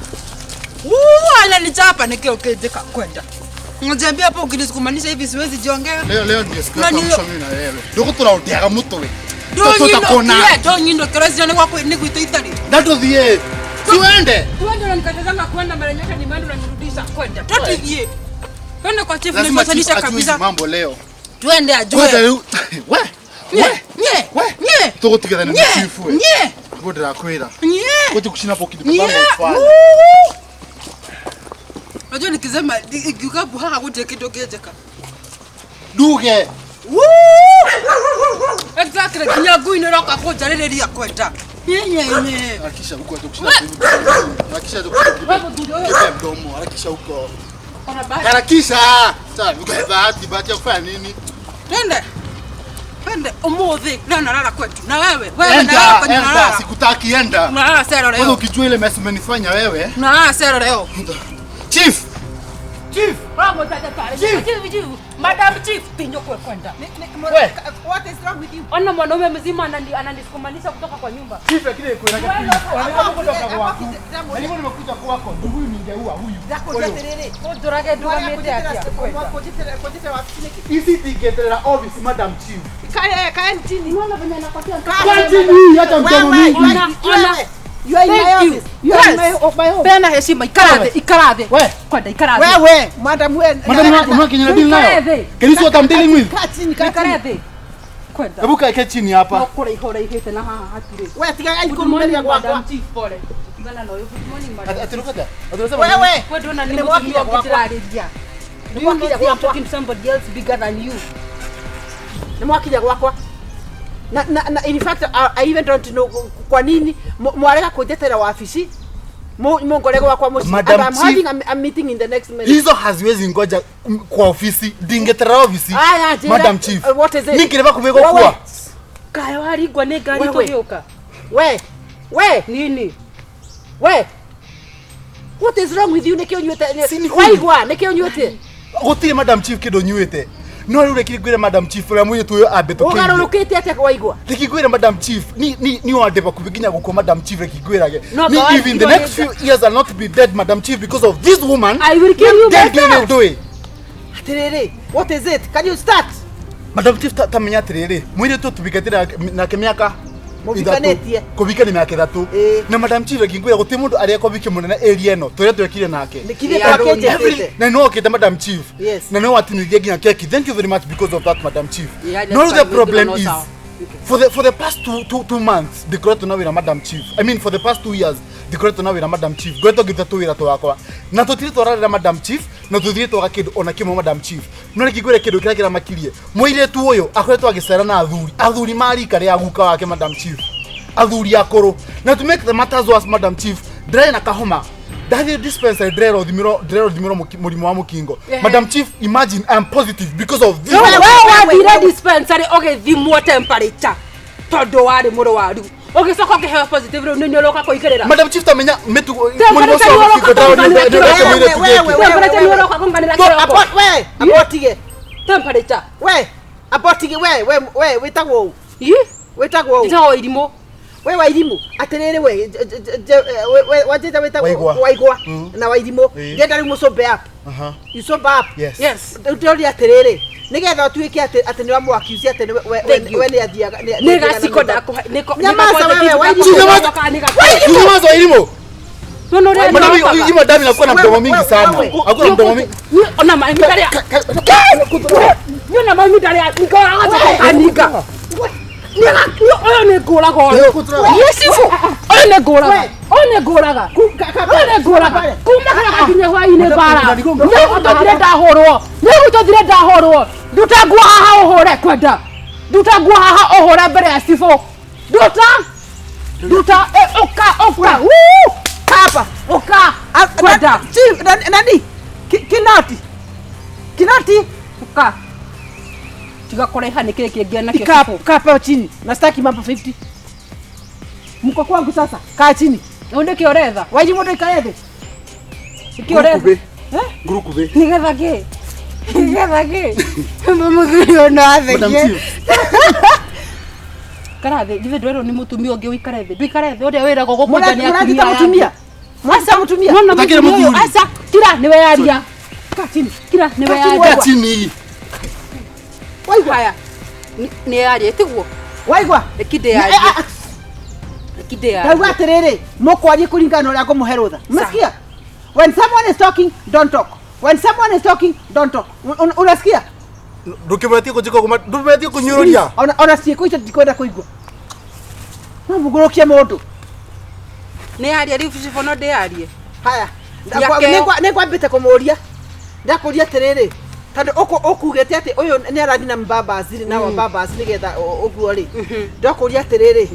Speaker 2: Woo, ananichapa nikio kijika kwenda. Ngajambia hapo ukinisukumanisha hivi siwezi jiongea.
Speaker 6: Leo ndio siku ya mwisho mimi na wewe. Ndio turaundiaga mutwe.
Speaker 2: Tutakona. Ndonyindo kero ni gwakwa ni gwitũ itari.
Speaker 6: Ndatũthiĩ. Si uende.
Speaker 2: Tuende unanikatazanga kwenda mara nyaka ni mimi unanirudisha kwenda. Tuthiĩ. Twende kwa chief
Speaker 6: Lazima chief
Speaker 2: nikuachanisha
Speaker 6: ajue hizi
Speaker 2: kabisa.
Speaker 6: mambo leo.
Speaker 2: Twende ajue.
Speaker 6: Kwanza rĩu we
Speaker 2: Nye, nye,
Speaker 6: we
Speaker 2: nye.
Speaker 6: tũgũtigana na
Speaker 2: Nye,
Speaker 6: chief we.
Speaker 2: nye.
Speaker 6: Ngo ndĩrakwĩra.
Speaker 2: Nye.
Speaker 6: Gũthiĩ kucina hapo
Speaker 2: Nye.
Speaker 6: kidipatano ufanye.
Speaker 2: Woo! Unajua nikisema ikiuka haha gũtirĩ kĩndũ kĩnjĩka.
Speaker 6: Nduge.
Speaker 2: Woo! Exactly, nginya ngui nĩ ĩroka kũnjarĩrĩria kwenda. Nye, nye, nye.
Speaker 6: Harakisha huko acha kushina hivi. Harakisha huko. Kipe mdomo, harakisha huko.
Speaker 2: Ona bahati.
Speaker 6: Harakisha. Sasa bahati bahati ya kufanya nini?
Speaker 2: Twende. Twende umuthi leo nalala kwetu. Na wewe, wewe nalala
Speaker 6: Enda,
Speaker 2: kwenye
Speaker 6: enda,
Speaker 2: nalala.
Speaker 6: sikutaki enda.
Speaker 2: Nalala sero
Speaker 6: Kwanza
Speaker 2: leo.
Speaker 6: ukijua ile mess umenifanya wewe.
Speaker 2: Nalala sero leo.
Speaker 6: Chief. Chief.
Speaker 1: Chief. Chief, chief. Madam Chief, tinyokwe kwenda.
Speaker 6: We.
Speaker 5: What is wrong with you?
Speaker 1: Ona mwanaume mzima ananisukumanisha kutoka kwa nyumba.
Speaker 6: Chief lakini kwenda kwa kutoka kwako. Na niko nimekuja kwako, huyu ningeua huyu.
Speaker 1: Udurage dugamete atia.
Speaker 6: Isi tingeterera office Madam Chief.
Speaker 5: Kae chini.
Speaker 1: Unaona venye anapatia.
Speaker 6: Kaa chini, acha mdomo mingi.
Speaker 1: Ona, ona.
Speaker 5: You are in my
Speaker 1: Thank you.
Speaker 5: office. You are in my my home.
Speaker 1: Peana heshima, ikarathe, ikarathe.
Speaker 6: We.
Speaker 1: Kwenda ikarathe.
Speaker 5: Wewe, madam wewe.
Speaker 6: Madam unaona kenye na deal nayo?
Speaker 1: Ikarathe.
Speaker 6: Can you see what I'm dealing with?
Speaker 5: Kaa chini, kaa chini.
Speaker 1: Ikarathe. Kwenda.
Speaker 6: Hebu kae chini hapa.
Speaker 1: No kũraiha ũraihĩte na haha hatirĩ.
Speaker 5: Wewe tiga
Speaker 1: Good
Speaker 5: kurumeria
Speaker 1: morning,
Speaker 5: gwakwa.
Speaker 1: Madam Chief, pole. Tigana na ũyũ. Good morning, madam.
Speaker 6: Ati rukata. Ati unasema
Speaker 5: Wewe.
Speaker 1: Wewe ndona ni
Speaker 5: Nĩ
Speaker 1: mũtumia
Speaker 5: mwakinya
Speaker 1: ũngĩ
Speaker 5: gwakwa.
Speaker 1: ndĩrarĩria. Do you
Speaker 5: Nĩ
Speaker 1: know I'm
Speaker 5: gwakwa.
Speaker 1: talking to somebody else bigger than you?
Speaker 5: Nĩ mwakinya gwakwa. Na in fact I even don't know kwa nini mwarega kunjetera wabici mungore gwakwa muciĩ.
Speaker 6: Madam
Speaker 5: And I'm
Speaker 6: Chief.
Speaker 5: having a meeting in the next minute.
Speaker 6: Hizo haziwezi ngoja kwa ofisi, ndingeterera ofisi.
Speaker 5: Aya, njĩra.
Speaker 6: Madam Chief.
Speaker 5: What is it?
Speaker 6: Ningĩreba kubĩgwo
Speaker 5: Wewe.
Speaker 6: kwa.
Speaker 1: Kaĩ waringwo nĩ ngari
Speaker 5: Wewe.
Speaker 1: tũgĩũka?
Speaker 5: We. We.
Speaker 1: Nini?
Speaker 5: We. What is wrong with you? Nĩkĩ ũnyuĩte?
Speaker 6: Si nĩ
Speaker 5: Waigua, nĩkĩ ũnyuĩte?
Speaker 6: Gũtirĩ Madam Chief kĩndũ nyuĩte. No rĩu reke ngwĩre Madam Chief ũrĩa mũirĩtu ũyũ ambĩtũkĩire.
Speaker 5: Ũgarũrũkĩte atĩa waigua?
Speaker 6: Reke ngwĩre Madam Chief, ni wande bakubi nginya gũkua Madam Chief reke ngwĩrage.
Speaker 1: No,
Speaker 6: Ni
Speaker 1: but
Speaker 6: if in the next few years I'll not be dead Madam Chief because of this woman.
Speaker 1: I will kill you
Speaker 6: Then
Speaker 1: myself.
Speaker 6: do it.
Speaker 5: Atĩrĩrĩ, what is it? Can you start?
Speaker 6: Madam Chief ta menya atĩrĩrĩ, mũirĩtu tũbikatĩre nake mĩaka
Speaker 5: Mũbikanĩtie.
Speaker 6: Kũbika nĩ mĩaka 3.
Speaker 5: Ĩĩ.
Speaker 6: Na Madam Chief reke ngwĩre gũtirĩ mũndũ arĩa kũbiki mũnene area ĩno tũrĩa twekire nake.
Speaker 5: Nĩkithĩ
Speaker 1: Yeah.
Speaker 5: twakĩnjĩtĩte?
Speaker 6: Na no okĩte Madam Chief.
Speaker 5: Yes.
Speaker 6: Na no watinithia nginya keki. Thank you very much because of that Madam Chief.
Speaker 1: Yeah, that's
Speaker 6: No the
Speaker 1: fine.
Speaker 6: problem
Speaker 1: No
Speaker 6: is
Speaker 1: sawa.
Speaker 6: for the past two months ndikoretwo na wĩra Madam Chief. I mean for the past 2 years ndikoretwo na wĩra Madam Chief. Ngoretwo ngĩruta tũwĩra twakwa. Na tũtirĩ twararĩra Madam Chief na tũtirĩ twaga kĩndũ ona kĩmwe Madam Chief. No reke ngwĩre kĩndũ kĩrĩa kĩramakirie. Mũirĩtu ũyũ akoretwo agĩcera na athuri. Athuri ma rika rĩa guka wake Madam Chief. Athuri akũrũ. Na to make the matters worse Madam Chief, ndĩrarĩ na kahoma. Ndathiĩ dispensary ndĩrerwo thimĩrwo mũrimũ wa mũkingo. Madam Chief, imagine I am positive because of this.
Speaker 1: We wathire dispensary ũgĩthimwo temperature tondũ warĩ mũrwaru. Ũgĩcoka ũkĩheo positive rĩu nĩ ũroka kũigĩrĩra.
Speaker 6: Madam Chief tamenya mĩtugo mũrimũ
Speaker 1: Temperature
Speaker 6: ũcio wa
Speaker 1: nĩ
Speaker 6: mũkingo
Speaker 1: ũroka
Speaker 6: ndĩrerwo
Speaker 1: kũnganĩra
Speaker 6: nĩ mũirĩtu
Speaker 5: Wewe,
Speaker 6: gĩkĩ.
Speaker 5: wewe,
Speaker 1: Temperature nĩ ũroka kũnganĩra kĩroko.
Speaker 5: We, abotige.
Speaker 1: Temperature.
Speaker 5: We, abotige we, we, we, wĩtagwo ũ?
Speaker 1: Ĩ?
Speaker 5: Wĩtagwo ũ?
Speaker 1: Njĩtagwo Irimũ.
Speaker 5: We Wairimũ, atĩrĩrĩ we, wanjĩta wĩtagwo
Speaker 6: Waigua.
Speaker 5: Waigua na Wairimũ.
Speaker 6: Ĩĩ.
Speaker 5: Ndĩrenda rĩu mũcombe up.
Speaker 6: Aha.
Speaker 5: You sober up.
Speaker 6: Yes.
Speaker 1: Yes.
Speaker 5: Rĩu ndĩroria atĩrĩrĩ, nĩgetha ũtuĩke atĩ nĩ wamũ-accuse atĩ
Speaker 1: Thank you.
Speaker 5: we nĩ athiaga
Speaker 1: Nĩ gaciko ndakũhe.
Speaker 5: Nyamaza wewe, Wairimũ.
Speaker 6: Nyamaza Wairimũ.
Speaker 1: Nona ũrĩa
Speaker 6: Madam,
Speaker 1: nyokaga.
Speaker 6: hii madam inakuwa na mdomo mingi
Speaker 5: Wewe,
Speaker 6: sana.
Speaker 5: wewe.
Speaker 6: Hakuna mdomo mingi.
Speaker 1: Ona maĩ ndarĩa. Niona maĩ ndarĩa. Nĩngoraga Ũyũ nĩ ngũraga ũyũ. Niĩ cibũ. Ũyũ nĩ ngũraga. Ũyũ nĩ ngũraga. Ũyũ nĩ ngũraga. Kuma kĩroko nginya hwaĩ-inĩ mbara. Nĩgũtũthire ndahũrwo. Nĩgũtũthire ndahũrwo. Nduta nguo haha ũhũre kwenda. Nduta nguo haha ũhũre mbere ya cibũ. Nduta. Nduta. Ũka ũka. Wuu.
Speaker 5: Hapa.
Speaker 1: Ũka. Kwenda.
Speaker 5: Chief, nani? Kinoti. Kinoti.
Speaker 1: Ũka. Tiga kũraiha nĩ kĩrĩ kĩngĩ nakĩo
Speaker 5: Kaa
Speaker 1: cibũ.
Speaker 5: kaa pale chini. Na sitaki mambo 50. Mko kwangu sasa. Kaa chini.
Speaker 1: Rĩu nĩkĩ ũretha?
Speaker 5: Wairimũ ndũikare thĩ.
Speaker 1: Nĩkĩ ũretha?
Speaker 6: Ngurukube.
Speaker 1: Nĩgetha kĩ? Nĩgetha kĩ? Mũthuri ũyũ no
Speaker 6: Madam
Speaker 1: athekie.
Speaker 6: Chief.
Speaker 1: Ikara thĩ, githĩ ndwerwo nĩ mũtumia ũngĩ ũikare thĩ. Ndũikare thĩ ũrĩa wĩragwo gũkũnja nĩ
Speaker 5: Mũranjĩta
Speaker 1: atumia aya
Speaker 5: mũtumia.
Speaker 1: angĩ.
Speaker 5: Mũranjĩta mũtumia.
Speaker 1: Nona
Speaker 6: Ũtakĩrĩ
Speaker 1: mũtumia ũyũ,
Speaker 6: mũthuri.
Speaker 1: aca, kira nĩwe yaria.
Speaker 5: Kaa chini.
Speaker 1: Kira nĩwe
Speaker 5: Kaa chini,
Speaker 1: yaria.
Speaker 6: Kaa chini.
Speaker 5: Waigua.
Speaker 1: Haya. Nĩ yaria tiguo?
Speaker 5: Waigua.
Speaker 1: Reke ndĩyarie. Reke ndĩyarie.
Speaker 5: Ndauga atĩrĩrĩ, mũkwarie kũringana na ũrĩa ngũmũhe rũtha. Umesikia? When someone is talking, don't talk. When someone is talking, don't talk. Unasikia?
Speaker 6: Ndũkĩbetie kũnjĩka ũguo, ndũbetie kũnyũrũria.
Speaker 5: Ona ciĩko icio ndikwenda kũigua. No mũgũrũkie mũndũ.
Speaker 1: Nĩ yaria rĩu cibũ no ndĩyarie.
Speaker 5: Haya.
Speaker 1: Nĩakeo.
Speaker 5: Nĩngwambĩte kũmũria. Ndakũria atĩrĩrĩ, tondũ ũkugĩte atĩ ũyũ nĩ arathiĩ na mbambaci na wambambaci nĩgetha ũguo rĩ. Ndakũria atĩrĩrĩ,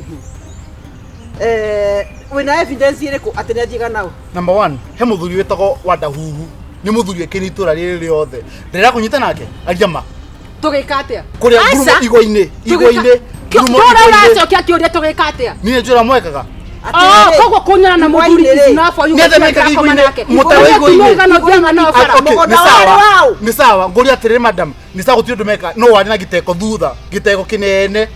Speaker 5: wĩna evidence ĩrĩkũ atĩ nĩ athiaga nao?
Speaker 6: Number 1, he mũthuri wĩtagwo Wandahuhu. Nĩ mũthuri wĩkĩire itũra rĩrĩ rĩothe. Ndĩrera kũnyita nake, aria ma.
Speaker 1: Tũgĩka atĩa?
Speaker 6: Kũrĩa
Speaker 1: Aca.
Speaker 6: ngurumo igwa-inĩ, igwa-inĩ, ngurumo
Speaker 1: Tũra
Speaker 6: igwa-inĩ.
Speaker 1: ũracokia kĩũria tũgĩka atĩa?
Speaker 6: Niĩ njũra mwekaga.
Speaker 5: Ah, koguo kunyana na muthuri is enough for you.
Speaker 6: Nĩ atĩ mekaga igũrũ-inĩ, mũtaro igũrũ-inĩ. Ah, okay, nĩ sawa. Nĩ sawa, ngũria atĩrĩrĩ madam, nĩ sawa gũtirĩ ũndũ meka, no warĩ na gĩteko thutha, gĩteko kĩnene.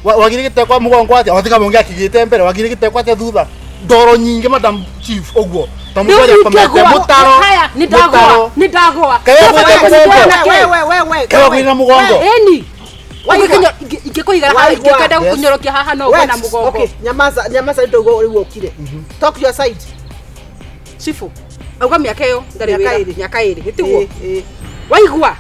Speaker 6: Wagire gĩteko mũgongo atĩa? Watiga mũngĩ akĩgĩte mbere, wagire gĩteko atĩa thutha? Ndoro nyingĩ madam chief ũguo. Ta mũndũ arĩa akomete mũtaro.
Speaker 1: Haya, nĩ ndagwa, nĩ ndagwa.
Speaker 6: Kaĩ wagwĩte mũgongo?
Speaker 5: Wewe.
Speaker 6: Kaĩ wagwĩte mũgongo?
Speaker 1: Eni. Ingĩkũigara haha, ingĩkenda gũkũnyorokia haha no ũgwe na mũgongo.
Speaker 5: Okay, nyamaza, nyamaza ndio rĩu ũkire. Talk your side.
Speaker 1: Chifu, auga mĩaka ĩyo ndarĩ
Speaker 5: Mĩaka
Speaker 1: wĩra.
Speaker 5: ĩrĩ.
Speaker 1: Mĩaka ĩrĩ, nĩtiguo?
Speaker 5: Ĩ, ĩ.
Speaker 1: Waigua?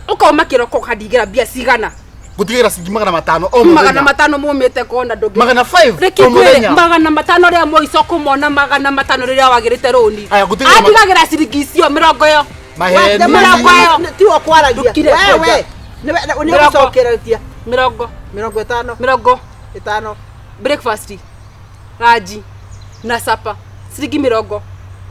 Speaker 1: Ũkauma kĩroko ũkandigĩra mbia cigana?
Speaker 6: Ngũtigĩra ciringi 500 o mũthenya.
Speaker 1: 500 mumĩte kona ndũngĩ.
Speaker 6: 500
Speaker 1: Reke
Speaker 6: o
Speaker 1: ngwĩre,
Speaker 6: mũthenya.
Speaker 1: 500 rĩa mũico kũmona 500 rĩrĩa wagĩrĩte rũni.
Speaker 6: Aya, ngũtigĩra
Speaker 1: Andigagĩra ciringi icio mĩrongo ĩyo.
Speaker 6: Maheni.
Speaker 1: Mĩrongo ĩyo.
Speaker 5: Tiwe kwaragia.
Speaker 1: Ndũkire
Speaker 5: Wewe.
Speaker 1: kwanja.
Speaker 5: Nĩ
Speaker 1: Mĩrongo.
Speaker 5: ũgũcokereria.
Speaker 1: Mĩrongo.
Speaker 5: 50.
Speaker 1: Mĩrongo.
Speaker 5: 5.
Speaker 1: Breakfast. Ranji. Na sapa. Ciringi mĩrongo.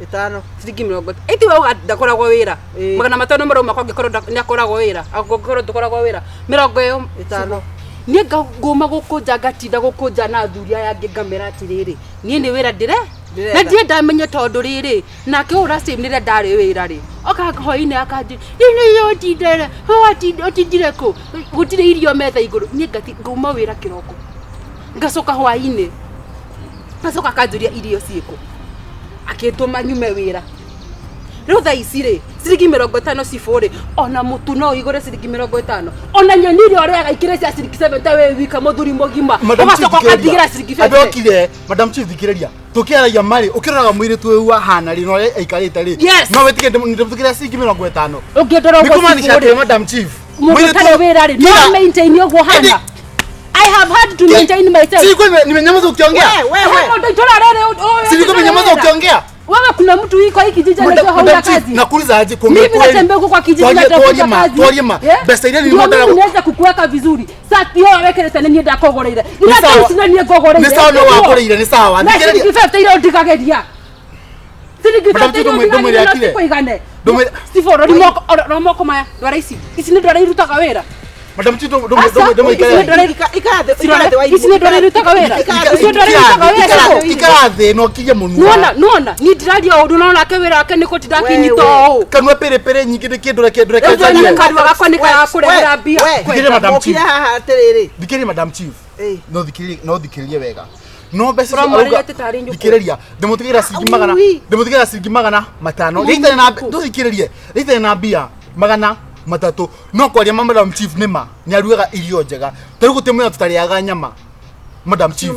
Speaker 5: 5.
Speaker 1: Ciringi mĩrongo. Ĩti we uga ndakoragwo wĩra. 500 marauma kwa angĩkorwo nĩakoragwo wĩra. Angĩkorwo ndũkoragwo wĩra. Mĩrongo ĩyo.
Speaker 5: 5.
Speaker 1: Niĩ ngũma gũkũnja ngatinda gũkũnja na athuri aya angĩ ngamera atĩrĩrĩ, niĩ nĩ wĩra ndĩre
Speaker 5: Ndĩretha.
Speaker 1: na ndirĩ ndamenye tondũ rĩrĩ nake ũyũ ũracĩ rĩrĩa ndarĩ wĩra rĩ oka hwainĩ akanjĩ nĩ ũtindere ũtindire kũ gũtirĩ irio metha igũrũ niĩ ngauma wĩra kĩroko ngacoka hwainĩ ngacoka akanjũria irio ciĩkũ akĩtũma nyume wĩra rĩu thaa ici rĩ ciringi 50 cibũ rĩ ona mũtu no ũigũre ciringi 50 ona nyeni iria ũrĩaga ikĩrĩ cia ciringi 70 wĩ wika mũthuri mũgima
Speaker 6: Madam Chief,
Speaker 1: ũgacoka ũkandigĩra ciringi
Speaker 6: thikĩrĩria. Ambe
Speaker 1: 50
Speaker 6: ũkire, Madam Chief thikĩrĩria. Tũkĩaragia marĩ, ũkĩroraga mũirĩtu ũyũ ahana rĩ, na ũrĩa aikarĩte rĩ.
Speaker 1: Yes.
Speaker 6: No wĩtĩkie ndĩmũtigĩra ciringi 50.
Speaker 1: Ũngĩndora
Speaker 6: Nĩ
Speaker 1: ũguo
Speaker 6: kũmaanisha
Speaker 1: cibũ rĩ.
Speaker 6: atĩ Madam Chief.
Speaker 1: Mũndũ
Speaker 6: mũirĩtu
Speaker 1: ũtarĩ wĩra rĩ no maintain ũguo hana. I have had to maintain myself.
Speaker 6: Si kwani nimenyamaza ukiongea?
Speaker 1: Wewe mũndũ itũra rĩrĩ
Speaker 6: Si nilikuwa nimenyamaza ukiongea?
Speaker 1: Wewe kuna mtu iko hiki kijiji anajua hauna
Speaker 6: Madam Chief,
Speaker 1: kazi.
Speaker 6: nakuuliza aje kuongea
Speaker 1: Mimi
Speaker 6: kweli?
Speaker 1: natembea huko kwa kijiji
Speaker 6: Twarie-
Speaker 1: natafuta
Speaker 6: twarie ma,
Speaker 1: kazi.
Speaker 6: twarie ma.
Speaker 1: Yeah?
Speaker 6: Mbeca iria
Speaker 1: Ndio
Speaker 6: nilikuwa
Speaker 1: mimi niweze kukuweka vizuri. Sati hiyo wekere tene niĩ ndakũgũrĩire.
Speaker 6: Nĩ sawa.
Speaker 1: Ira ici niĩ ngũgũrĩire.
Speaker 6: Nĩ sawa no wakũrĩire, nĩ sawa.
Speaker 1: Na
Speaker 6: Thikĩrĩria.
Speaker 1: ciringi 50 iria ũndigagĩria. Ciringi
Speaker 6: Madam
Speaker 1: 50
Speaker 6: Chief,
Speaker 1: iria
Speaker 6: ndũmwĩre
Speaker 1: ũndigagĩria no
Speaker 6: akire.
Speaker 1: cikũigane.
Speaker 6: Ndũmwĩre-
Speaker 1: Steve, rori moko, rora moko maya. Ndwara ici. Ici nĩ ndwara irutaga wĩra.
Speaker 6: Madam Chief,
Speaker 1: Aca, ici nĩ ndwara ici nĩ ndwara irutaga wĩra. Ici nĩ ndwara irutaga wĩra. Cibũ.
Speaker 6: Ikara thĩ na ũkirie mũnua.
Speaker 1: Nuona, nuona, niĩ ndiraria ũndũ no nake wĩra wake nĩ kũtinda akĩnyita ũũ.
Speaker 6: Kanua pĩrĩpĩrĩ nyingĩ nĩ kĩndũ reke ndũreke
Speaker 1: Rĩu
Speaker 6: njarie.
Speaker 1: niĩ kanua gakwa nĩ karakũrehera mbia.
Speaker 6: Thikĩrĩria Madam Chief.
Speaker 5: Ũkire haha atĩrĩrĩ.
Speaker 6: Thikĩrĩria Madam Chief. No thikĩrĩrie, no thikĩrĩrie wega. No mbeca icio
Speaker 1: Ũramwarĩria
Speaker 6: arauga
Speaker 1: atĩ tarĩ nyũkwa.
Speaker 6: thikĩrĩria, ndĩmũtigĩra ciringi magana, ndĩmũtigĩra ciringi 500. Rĩitarĩ na ndũthikĩrĩrie, rĩitarĩ na mbia 300. No kwaria ma Madam Chief nĩ ma, nĩ arugaga irio njega. Ta rĩu gũtirĩ mũthenya tũtarĩaga nyama. Madam Chief.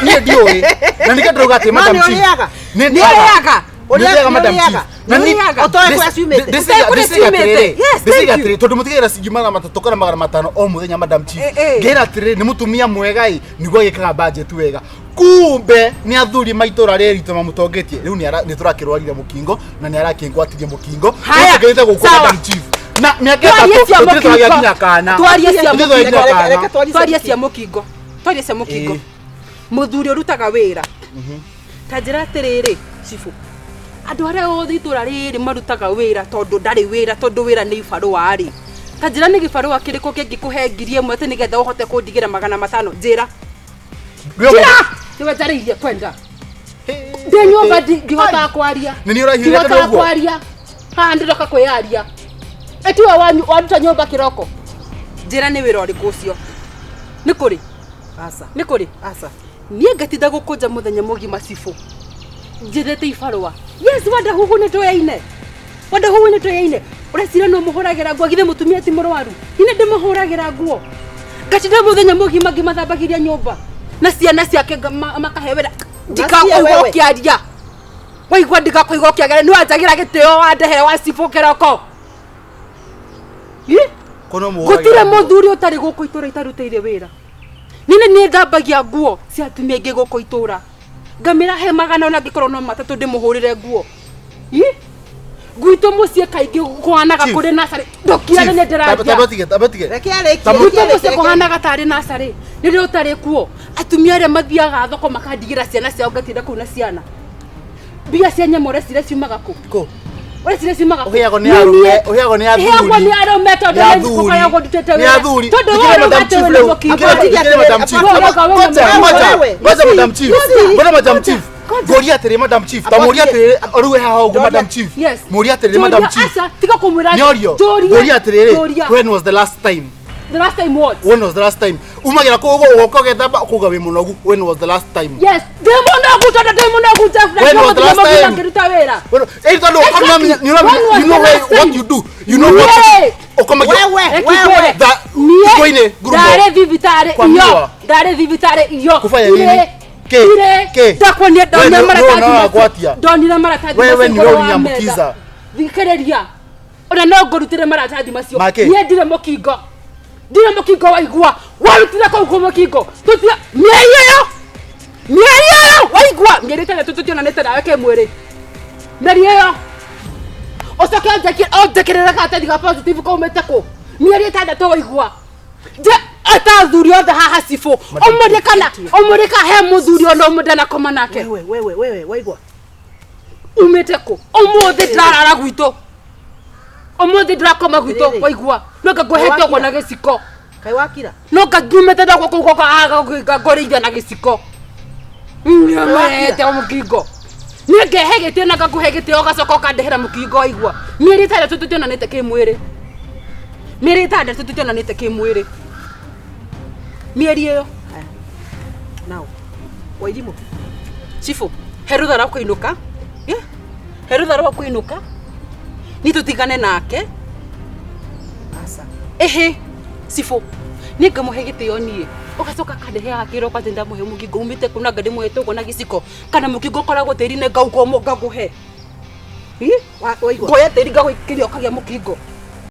Speaker 6: Niĩ ndiũĩ. Na nĩkĩo ndĩrauga atĩ
Speaker 5: No
Speaker 6: Madam
Speaker 5: nĩ
Speaker 6: Chief.
Speaker 5: ũrĩaga?
Speaker 6: Nĩ
Speaker 1: Nĩ ũrĩaga?
Speaker 6: Nĩ ũrĩaga Madam
Speaker 5: Nĩ
Speaker 6: Chief.
Speaker 5: ũrĩaga?
Speaker 6: Na
Speaker 5: Nĩ ũrĩaga? Ũtoĩ kũrĩa ciumĩte?
Speaker 6: Ndĩciria
Speaker 1: Ũtoĩ kũrĩa
Speaker 6: atĩrĩrĩ,
Speaker 1: ciumĩte? Yes,
Speaker 6: ndĩciria
Speaker 1: thank you.
Speaker 6: atĩrĩrĩ, tondũ mũtigagĩra ciringi 300 kana 500 o mũthenya Madam Chief.
Speaker 1: Eh, eh.
Speaker 6: Ngera atĩrĩrĩ, nĩ mũtumia mwega ĩ, nĩguo agĩkaga budget wega. Kumbe nĩ athuri maitũra rĩrĩ ritũ mamũtongetie. Rĩu nĩ tũrakĩrwarire mũkingo na nĩ arakĩngwatirie mũkingo.
Speaker 1: Haya,
Speaker 6: Rĩu tũkĩrĩte gũkũ
Speaker 1: sawa.
Speaker 6: Madam Chief. Na mĩaka
Speaker 1: Twarie
Speaker 6: 3
Speaker 1: cia
Speaker 6: tũtirĩ tũragĩa
Speaker 1: mũkingo.
Speaker 6: nginya kana.
Speaker 1: Twarie cia
Speaker 6: Tũtirĩ tũragĩa nginya
Speaker 1: mũkingo.
Speaker 6: kana.
Speaker 1: Twarie cia mũkingo. Twarie cia mũkingo.
Speaker 6: Ĩĩ.
Speaker 1: Mũthuri ũrutaga wĩra. Ta njĩra atĩrĩrĩ, cibũ. Andũ arĩa othe itũra rĩrĩ marutaga wĩra tondũ ndarĩ wĩra tondũ wĩra nĩ ibarũa rĩ. Ta njĩra nĩ gĩbarũa kĩrĩkũ kĩngĩkũhe 1000 atĩ nĩgetha ũhote kũndigĩra 500? Njĩra. Njĩra! Nĩwe njarĩirie kwenda. Ndĩ nyũmba ndihotaga kwaria.
Speaker 6: Nĩ niĩ ũrahiũrĩte
Speaker 1: Ndihotaga
Speaker 6: ũguo?
Speaker 1: kwaria. Haha ndĩroka kwĩyaria. Ĩtiwe waruta nyũmba kĩroko. Njĩra nĩ wĩra ũrĩkũ ũcio? Nĩ kũrĩ?
Speaker 5: Aca.
Speaker 1: Nĩ kũrĩ?
Speaker 5: Aca.
Speaker 1: Niĩ ngatinda gũkũnja mũthenya mũgima cibũ. Njethete ibarũa. Yes, wanda huhu nĩ tũyaine. Wanda huhu nĩ tũyaine. Ũreciria no mũhũragĩra nguo githĩ mũtumia ti mũrwaru. Niĩ ndĩmũhũragĩra nguo. Ngatinda mũthenya mũgima ngĩmathambagĩria nyũmba. Na ciana ciake makahe wĩra. Ndikakũigua
Speaker 5: wewe.
Speaker 1: ũkĩaria. Waigua ndikakũigua ũkĩaria. Nĩ wanjagĩra gĩtĩo wandehere wa cibũ kĩroko. Ĩ?
Speaker 6: Kono mũhũragĩra
Speaker 1: Gũtirĩ
Speaker 6: nguo.
Speaker 1: mũthuri ũtarĩ gũkũ itũra itarutĩire wĩra. Niĩ nĩ thambagia nguo cia atumia aingĩ gũkũ itũra. Ngamĩra he 100 ona angĩkorwo no 3 ndĩmũhũrĩre nguo. Ĩ? Gwitũ mũciĩ kaingĩ kũhanaga
Speaker 6: Chief.
Speaker 1: kũrĩ nacarĩ. Ndũkirane nĩ ndĩraria.
Speaker 6: Tamba tige, tamba tige.
Speaker 5: Reke arĩkie.
Speaker 1: Gwitũ mũciĩ kũhanaga tarĩ nacarĩ. Rĩrĩa ũtarĩ kuo, atumia arĩa mathiaga thoko makandigĩra ciana ciao ngatinda kũu na ciana. Mbia cia nyama ũreciria ciumaga kũ?
Speaker 6: Kũ?
Speaker 5: Ũreciria ciumaga kũ?
Speaker 6: Ũheagwo nĩ arũme, ũheagwo nĩ athuri.
Speaker 5: Heagwo nĩ arũme tondũ
Speaker 6: Nĩ
Speaker 5: nĩ
Speaker 6: athuri.
Speaker 5: gũkoragwo ndutĩte
Speaker 6: Nĩ
Speaker 5: wĩra.
Speaker 6: athuri.
Speaker 5: Tondũ
Speaker 6: Thikĩrĩria
Speaker 5: wewe
Speaker 6: Madam
Speaker 5: ũrauga
Speaker 6: Chief
Speaker 5: atĩ
Speaker 6: rĩu.
Speaker 5: wĩna mũkingo.
Speaker 6: Thikĩrĩria Madam Chief.
Speaker 5: Wewe ũrauga wĩna
Speaker 6: Ngoja,
Speaker 5: mũkingo.
Speaker 6: ngoja,
Speaker 5: Wewe.
Speaker 6: ngoja Madam Chief. Ngoja Madam Chief. Ngoria atĩrĩ Madam Chief. Ta mũrie atĩrĩrĩ rĩu haha ũguo Madam Chief.
Speaker 5: Yes.
Speaker 6: Mũrie atĩrĩrĩ Madam
Speaker 5: Njũria,
Speaker 6: Chief.
Speaker 5: aca, tiga kũmwĩra.
Speaker 6: Nĩorio.
Speaker 5: Njũria.
Speaker 6: Ngoria atĩrĩrĩ
Speaker 5: Njũria.
Speaker 6: when was the last time?
Speaker 5: The last time what?
Speaker 6: When was the last time? Umagira kũu ũguo ũgoka ũgethamba ũkauga wĩ mũnogu. When was the last time?
Speaker 5: Yes, ndĩ mũnogu tondũ ndĩ mũnogu Jeff na
Speaker 6: When was the last
Speaker 5: ndĩmũnogu
Speaker 6: time?
Speaker 5: ngĩruta wĩra.
Speaker 6: When- Eh, tondũ
Speaker 5: Exactly.
Speaker 6: you know
Speaker 5: When was
Speaker 6: you know
Speaker 5: the
Speaker 6: where-
Speaker 5: last
Speaker 6: what
Speaker 5: time?
Speaker 6: you do. You know what
Speaker 5: Niĩ.
Speaker 6: ũkomagia
Speaker 5: Wewe.
Speaker 6: Tha-
Speaker 5: Niĩ
Speaker 6: thikũ-inĩ, ngurumo.
Speaker 5: ndarĩ thibitarĩ
Speaker 6: Kwa
Speaker 5: iyo
Speaker 6: miwa.
Speaker 5: ndarĩ thibitarĩ iyo
Speaker 6: Kufanya nini?
Speaker 5: Irĩ.
Speaker 6: Kĩ?
Speaker 5: Irĩ.
Speaker 6: Kĩ?
Speaker 5: Ndakuonia
Speaker 6: Wewe
Speaker 5: ndonire
Speaker 6: nĩ-
Speaker 5: maratathi
Speaker 6: nĩ
Speaker 5: macio.
Speaker 6: ũragwatia.
Speaker 5: Ndonire maratathi
Speaker 6: Wewe
Speaker 5: macio
Speaker 6: nĩwe
Speaker 5: igũrũ wa
Speaker 6: ũrĩnyamũkiza.
Speaker 5: metha. Thikĩrĩria ona no ngũrutĩre maratathi macio
Speaker 6: Makĩ?
Speaker 5: niĩ ndirĩ mũkingo ndirĩ mũkingo waigua warutire kũu kũ mũkingo tũtira mĩeri ĩyo mĩeri ĩyo waigua mĩeri ĩtandatũ tũtionanĩte nawe kĩmwĩrĩ mĩeri ĩyo ũcoke ũnjĩkĩrĩre karatathi ga positive kaumĩte kũ mĩeri ĩtandatũ waigua nje ata athuri othe haha cibũ ũmũrie kana ũmũrie kana he mũthuri ona ũmwe ndanakoma nake
Speaker 3: Wewe, wewe, wewe, waigua.
Speaker 5: umĩte kũ ũmũthĩ ndĩrarara gwitũ ũmũthĩ ndĩrakoma gwitũ
Speaker 3: Atĩrĩrĩ.
Speaker 5: waigua no ngangũhete ũguo na gĩciko
Speaker 3: Kaĩ wakira?
Speaker 5: no ngangiumĩte ndakwa kũu gwakwa ngũrĩithia na gĩciko nĩmete mũkingo niĩ ngehe gĩtĩo na ngakũhe gĩtĩo ũgacoka ũkandehera mũkingo waigua mĩeri ĩtandatũ tũtionanĩte kĩmwĩrĩ mĩeri ĩtandatũ tũtionanĩte kĩmwĩrĩ mĩeri ĩyo
Speaker 3: Now, Wairimũ.
Speaker 5: cibũ he rũtha rwa kũinũka Yeah. he rũtha rwa kũinũka ni tũtigane nake
Speaker 3: Aca.
Speaker 5: ĩhĩ cibũ niĩ ngamũhe gĩtĩo niĩ ũgacoka kandeheaga kĩroko atĩ ndamũhe mũkingo umĩte kũ na nga ndĩmũhete ũguo na gĩciko kana mũkingo ũkoragwo tĩri-inĩ ngauga ũmwe ngakũhe
Speaker 3: Waigua.
Speaker 5: ngoya tĩri ngagũikĩria ũkagĩa mũkingo